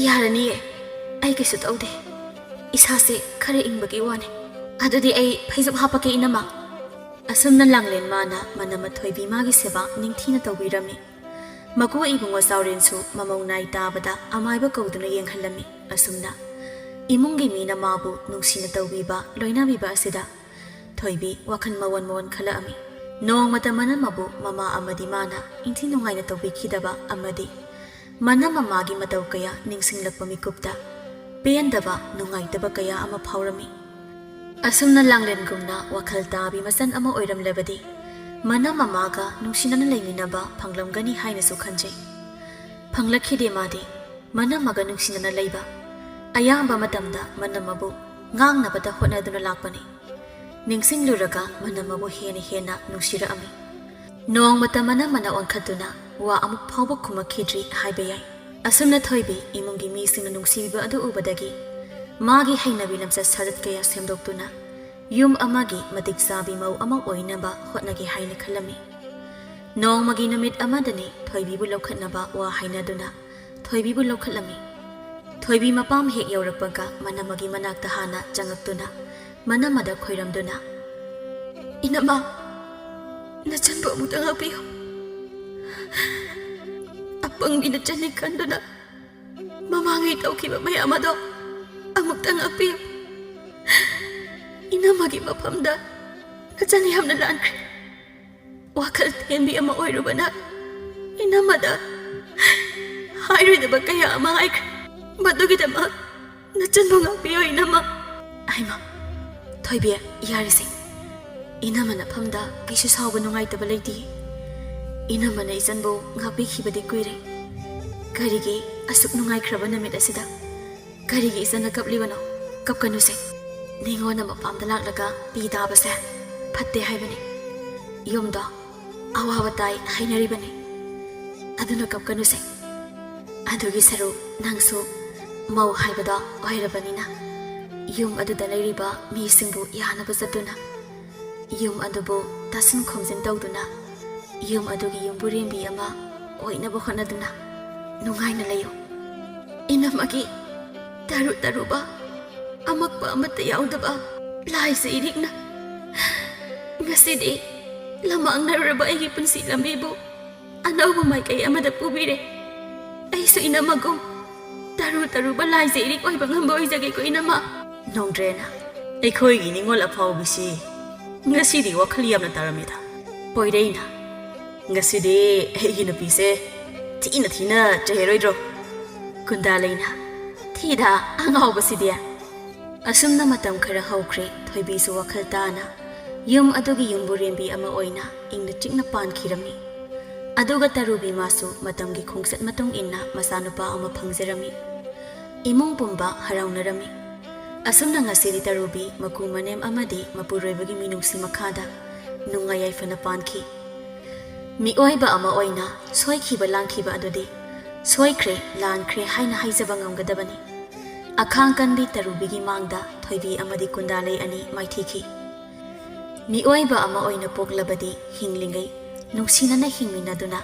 ꯌꯥꯔꯅꯤꯌꯦ, ꯑꯩ ꯀꯩꯁꯨ ꯇꯧꯗꯦ꯫ ꯏꯁꯥꯁꯦ ꯈꯔ ꯏꯪꯕꯒꯤ ꯋꯥꯅꯤ꯫ ꯑꯗꯨꯗꯤ ꯑꯩ ꯐꯩꯖꯨꯞ ꯍꯥꯞꯄꯛꯀꯦ ꯏꯅꯝꯃ꯫ ꯑꯁꯨꯝꯅ ꯂꯥꯡꯂꯦꯟ ꯃꯥꯅ ꯃꯅꯝꯃ ꯊꯣꯏꯕꯤ ꯃꯥꯒꯤ ꯁꯦꯕꯥ ꯅꯤꯡꯊꯤꯅ ꯇꯧꯕꯤꯔꯝꯃꯤ꯫ ꯃꯀꯨ ꯏꯕꯨꯡꯉꯣ ꯆꯥꯎꯔꯦꯟꯁꯨ ꯃꯃꯧ ꯅꯥꯏ ꯇꯥꯕꯗ ꯑꯃꯥꯏꯕ ꯀꯧꯗꯨꯅ ꯌꯦꯡꯍꯜꯂꯝꯃꯤ꯫ ꯑꯁꯨꯝꯅ ꯏꯃꯨꯡꯒꯤ ꯃꯤꯅ ꯃꯥꯕꯨ ꯅꯨꯡꯁꯤꯅ ꯇꯧꯕꯤꯕ, ꯂꯣꯏꯅꯕꯤꯕ ꯑꯁꯤꯗ ꯊꯣꯏꯕꯤ ꯋꯥꯈꯜ ꯃꯋꯣꯟ ꯃꯋꯣꯟ ꯈꯜꯂꯛꯑꯝꯃꯤ꯫ ꯅꯣꯡꯃꯇ ꯃꯅꯝꯃꯕꯨ ꯃꯃꯥ ꯑꯃꯗꯤ ꯃꯥꯅ ꯏꯟꯊꯤ ꯅꯨꯡꯉꯥꯏꯅ ꯇꯧꯕꯤꯈꯤꯗꯕ ꯑꯃꯗꯤ ꯃꯅꯝꯃ ꯃꯥꯒꯤ ꯃꯇꯧ ꯀꯌꯥ ꯅꯤꯡꯁꯤꯡꯂꯛꯄ ꯃꯤꯀꯨꯞꯇ ꯄꯦꯟꯗꯕ, ꯅꯨꯡꯉꯥꯏꯇꯕ ꯀꯌꯥ ꯑꯃ ꯐꯥꯎꯔꯝꯃꯤ꯫ ꯑꯁꯨꯝꯅ ꯂꯥꯡꯂꯦꯟꯒꯨꯝꯅ ꯋꯥꯈꯜ ꯇꯥꯕꯤ ꯃꯆꯟ ꯑꯃ ꯑꯣꯏꯔꯝꯂꯕꯗꯤ ꯃꯅꯝꯃ ꯃꯥꯒ ꯅꯨꯡꯁꯤꯅꯅ ꯂꯩꯃꯤꯟꯅꯕ ꯐꯪꯂꯝꯒꯅꯤ ꯍꯥꯏꯅꯁꯨ ꯈꯟꯖꯩ꯫ ꯐꯪꯂꯛꯈꯤꯗꯦ ꯃꯥꯗꯤ꯫ ꯃꯅꯝꯃꯒ ꯅꯨꯡꯁꯤꯅꯅ ꯂꯩꯕ, ꯑꯌꯥꯝꯕ ꯃꯇꯝꯗ ꯃꯅꯝꯃꯕꯨ ꯉꯥꯡꯅꯕꯗ ꯍꯣꯠꯅꯗꯨꯅ ꯂꯥꯛꯄꯅꯤ꯫ ꯅꯤꯡꯁꯤꯡꯂꯨꯔꯒ ꯃꯅꯝꯃꯕꯨ ꯍꯦꯟꯅ ꯍꯦꯟꯅ ꯅꯨꯡꯁꯤꯔꯛꯑꯝꯃꯤ꯫ ꯅꯣꯡꯃꯇ ꯃꯅꯝꯃꯅ ꯑꯣꯟꯈꯠꯇꯨꯅ ꯋꯥ ꯑꯃꯨꯛ ꯐꯥꯎꯕ ꯈꯨꯝꯃꯛꯈꯤꯗ꯭ꯔꯤ ꯍꯥꯏꯕ ꯌꯥꯏ꯫ ꯑꯁꯨꯝꯅ ꯊꯣꯏꯕꯤ ꯏꯃꯨꯡꯒꯤ ꯃꯤꯁꯤꯡꯅ ꯅꯨꯡꯁꯤꯕꯤꯕ ꯑꯗꯨ ꯎꯕꯗꯒꯤ ꯃꯥꯒꯤ ꯍꯩꯅꯕꯤ ꯂꯝꯆꯠ ꯁꯥꯖꯠ ꯀꯌꯥ ꯁꯦꯝꯗꯣꯛꯇꯨꯅ ꯌꯨꯝ ꯑꯃꯒꯤ ꯃꯇꯤꯛ ꯆꯥꯕꯤ ꯃꯧ ꯑꯃ ꯑꯣꯏꯅꯕ ꯍꯣꯠꯅꯒꯦ ꯍꯥꯏꯅ ꯈꯜꯂꯝꯃꯤ꯫ ꯅꯣꯡꯃꯒꯤ ꯅꯨꯃꯤꯠ ꯑꯃꯗꯅꯤ ꯊꯣꯏꯕꯤꯕꯨ ꯂꯧꯈꯠꯅꯕ ꯋꯥ ꯍꯥꯏꯅꯗꯨꯅ ꯊꯣꯏꯕꯤꯕꯨ ꯂꯧꯈꯠꯂꯝꯃꯤ꯫ ꯊꯣꯏꯕꯤ ꯃꯄꯥꯝ ꯍꯦꯛ ꯌꯧꯔꯛꯄꯒ ꯃꯅꯝꯃꯒꯤ ꯃꯅꯥꯛꯇ ꯍꯥꯟꯅ ꯆꯪꯉꯛꯇꯨꯅ ꯃꯅꯝꯃꯗ ꯈꯣꯏꯔꯝꯗꯨꯅ, "ꯏꯅꯝꯃ, ꯅꯆꯟꯕꯨ ꯑꯃꯨꯛꯇ ꯉꯥꯛꯄꯤꯌꯨ꯫ ꯑꯄꯪꯕꯤ ꯅꯆꯟꯅꯤ ꯈꯟꯗꯨꯅ ꯃꯃꯥꯡꯉꯩ ꯇꯧꯈꯤꯕ ꯃꯌꯥꯝ ꯑꯗꯣ ꯑꯃꯨꯛꯇ ꯉꯥꯛꯄꯤꯌꯨ꯫ ꯏꯅꯝꯃꯒꯤ ꯃꯐꯝꯗ ꯅꯆꯟ ꯌꯥꯝꯅ ꯂꯥꯟꯈ꯭ꯔꯦ꯫ ꯋꯥꯈꯜ ꯊꯦꯝꯕꯤ ꯑꯃ ꯑꯣꯏꯔꯨꯕꯅ ꯏꯅꯝꯃꯗ ꯍꯥꯏꯔꯣꯏꯗꯕ ꯀꯌꯥ ꯑꯃ ꯍꯥꯏꯈ꯭ꯔꯦ꯫ ꯃꯗꯨꯒꯤꯗꯃꯛ ꯅꯆꯟꯕꯨ ꯉꯥꯛꯄꯤꯌꯨ ꯏꯅꯝꯃ꯫" ꯍꯩꯃꯥ, ꯊꯣꯏꯕꯤ, ꯌꯥꯔꯦꯁꯦ꯫ ꯏꯅꯝꯃ ꯅꯐꯝꯗ ꯀꯩꯁꯨ ꯁꯥꯎꯕ ꯅꯨꯡꯉꯥꯏꯇꯕ ꯂꯩꯇꯦ꯫ ꯏꯅꯝꯃꯅ ꯏꯆꯟꯕꯨ ꯉꯥꯛꯄꯤꯈꯤꯕꯗꯤ ꯀꯨꯏꯔꯦ꯫ ꯀꯔꯤꯒꯤ ꯑꯁꯨꯛ ꯅꯨꯡꯉꯥꯏꯈ꯭ꯔꯕ ꯅꯨꯃꯤꯠ ꯑꯁꯤꯗ ꯀꯔꯤꯒꯤ ꯏꯆꯟꯅ ꯀꯞꯂꯤꯕꯅꯣ? ꯀꯞꯀꯅꯨꯁꯦ꯫ ꯅꯤꯉꯣꯟꯅ ꯃꯄꯥꯝꯗ ꯂꯥꯛꯂꯒ ꯄꯤ ꯇꯥꯕꯁꯦ ꯐꯠꯇꯦ ꯍꯥꯏꯕꯅꯤ꯫ ꯌꯨꯝꯗꯣ ꯑꯋꯥꯕ ꯇꯥꯏ ꯍꯥꯏꯅꯔꯤꯕꯅꯤ꯫ ꯑꯗꯨꯅ ꯀꯞꯀꯅꯨꯁꯦ꯫ ꯑꯗꯨꯒꯤ ꯁꯔꯨꯛ ꯅꯪꯁꯨ ꯃꯧ ꯍꯥꯏꯕꯗꯣ ꯑꯣꯏꯔꯕꯅꯤꯅ ꯌꯨꯝ ꯑꯗꯨꯗ ꯂꯩꯔꯤꯕ ꯃꯤꯁꯤꯡꯕꯨ ꯌꯥꯅꯕ ꯆꯠꯇꯨꯅ ꯌꯨꯝ ꯑꯗꯨꯕꯨ ꯇꯥꯁꯤꯟ ꯈꯣꯝꯖꯤꯟ ꯇꯧꯗꯨꯅ ꯌꯨꯝ ꯑꯗꯨꯒꯤ ꯌꯨꯝꯕꯨꯔꯦꯝꯕꯤ ꯑꯃ ꯑꯣꯏꯅꯕ ꯍꯣꯠꯅꯗꯨꯅ ꯅꯨꯡꯉꯥꯏꯅ ꯂꯩꯌꯨ꯫ ꯏꯅꯝꯃꯒꯤ ꯇꯔꯨ ꯇꯔꯨꯕ ꯑꯃꯛꯄ ꯑꯃꯠꯇ ꯌꯥꯎꯗꯕ ꯂꯥꯏ ꯆꯩꯔꯦꯛꯅ ꯉꯁꯤꯗꯤ ꯂꯃꯥꯡꯅꯔꯨꯔꯕ ꯑꯩꯒꯤ ꯄꯨꯟꯁꯤ ꯂꯝꯕꯤꯕꯨ ꯑꯅꯧꯕ ꯃꯥꯏꯀꯩ ꯑꯃꯗ ꯄꯨꯕꯤꯔꯦ꯫ ꯑꯩꯁꯨ ꯏꯅꯝꯃꯒꯨꯝ ꯇꯔꯨ ꯇꯔꯨꯕ ꯂꯥꯏ ꯆꯩꯔꯦꯛ ꯑꯣꯏꯕ ꯉꯝꯕ ꯑꯣꯏꯖꯒꯦꯀꯣ ꯏꯅꯝꯃ꯫ ꯅꯣꯡꯗ꯭ꯔꯦꯅ, ꯑꯩꯈꯣꯏꯒꯤ ꯅꯤꯉꯣꯜ ꯑꯐꯥꯎꯕꯤꯁꯤ ꯉꯁꯤꯗꯤ ꯋꯥꯈꯜ ꯌꯥꯝꯅ ꯇꯥꯔꯝꯃꯤꯗ꯫ ꯄꯣꯏꯔꯩꯅ, ꯉꯁꯤꯗꯤ ꯑꯩꯒꯤ ꯅꯨꯄꯤꯁꯦ ꯊꯤꯅ ꯊꯤꯅ ꯆꯩꯔꯣꯏꯗ꯭ꯔꯣ? ꯀꯨꯟꯗꯥꯂꯩꯅ, ꯊꯤꯗ ꯑꯉꯥꯎꯕꯁꯤꯗꯤ꯫ ꯑꯁꯨꯝꯅ ꯃꯇꯝ ꯈꯔ ꯍꯧꯈ꯭ꯔꯦ꯫ ꯊꯣꯏꯕꯤꯁꯨ ꯋꯥꯈꯜ ꯇꯥꯅ ꯌꯨꯝ ꯑꯗꯨꯒꯤ ꯌꯨꯝꯕꯨꯔꯦꯝꯕꯤ ꯑꯃ ꯑꯣꯏꯅ ꯏꯪꯅ ꯆꯤꯛꯅ ꯄꯥꯟꯈꯤꯔꯝꯃꯤ꯫ ꯑꯗꯨꯒ ꯇꯔꯨꯕꯤ ꯃꯥꯁꯨ ꯃꯇꯝꯒꯤ ꯈꯣꯡꯆꯠ ꯃꯇꯨꯡ ꯏꯟꯅ ꯃꯆꯥꯅꯨꯄꯥ ꯑꯃ ꯐꯪꯖꯔꯝꯃꯤ꯫ ꯏꯃꯨꯡ ꯄꯨꯝꯕ ꯍꯔꯥꯎꯅꯔꯝꯃꯤ꯫ ꯑꯁꯨꯝꯅ ꯉꯁꯤꯗꯤ ꯇꯔꯨꯕꯤ ꯃꯀꯨ ꯃꯅꯦꯝ ꯑꯃꯗꯤ ꯃꯄꯨꯔꯣꯏꯕꯒꯤ ꯃꯤꯅꯨꯡꯁꯤ ꯃꯈꯥꯗ ꯅꯨꯡꯉꯥꯏ ꯌꯥꯏꯐꯅ ꯄꯥꯟꯈꯤ꯫ ꯃꯤꯑꯣꯏꯕ ꯑꯃ ꯑꯣꯏꯅ ꯁꯣꯏꯈꯤꯕ ꯂꯥꯟꯈꯤꯕ ꯑꯗꯨꯗꯤ ꯁꯣꯏꯈ꯭ꯔꯦ, ꯂꯥꯟꯈ꯭ꯔꯦ ꯍꯥꯏꯅ ꯍꯥꯏꯖꯕ ꯉꯝꯒꯗꯕꯅꯤ꯫ ꯑꯈꯥꯡ ꯀꯟꯕꯤ ꯇꯔꯨꯕꯤꯒꯤ ꯃꯥꯡꯗ ꯊꯣꯏꯕꯤ ꯑꯃꯗꯤ ꯀꯨꯟꯗꯥꯂꯩ ꯑꯅꯤ ꯃꯥꯏꯊꯤꯈꯤ꯫ ꯃꯤꯑꯣꯏꯕ ꯑꯃ ꯑꯣꯏꯅ ꯄꯣꯛꯂꯕꯗꯤ ꯍꯤꯡꯂꯤꯉꯩ ꯅꯨꯡꯁꯤꯅꯅ ꯍꯤꯡꯃꯤꯟꯅꯗꯨꯅ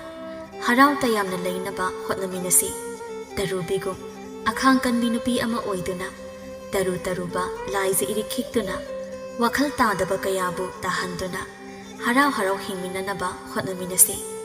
ꯍꯔꯥꯎ ꯇꯌꯥꯝꯅ ꯂꯩꯅꯕ ꯍꯣꯠꯅꯃꯤꯟꯅꯁꯤ꯫ ꯇꯔꯨꯕꯤꯒꯨꯝ ꯑꯈꯥꯡ ꯀꯟꯕꯤ ꯅꯨꯄꯤ ꯑꯃ ꯑꯣꯏꯗꯨꯅ, ꯇꯔꯨ ꯇꯔꯨꯕ ꯂꯥꯏꯖ ꯏꯔꯤꯛ ꯈꯤꯛꯇꯨꯅ, ꯋꯥꯈꯜ ꯇꯥꯗꯕ ꯀꯌꯥꯕꯨ ꯇꯥꯍꯟꯗꯨꯅ, ꯍꯔꯥꯎ ꯍꯔꯥꯎ ꯍꯤꯡꯃꯤꯟꯅꯅꯕ ꯍꯣꯠꯅꯃꯤꯟꯅꯁꯤ꯫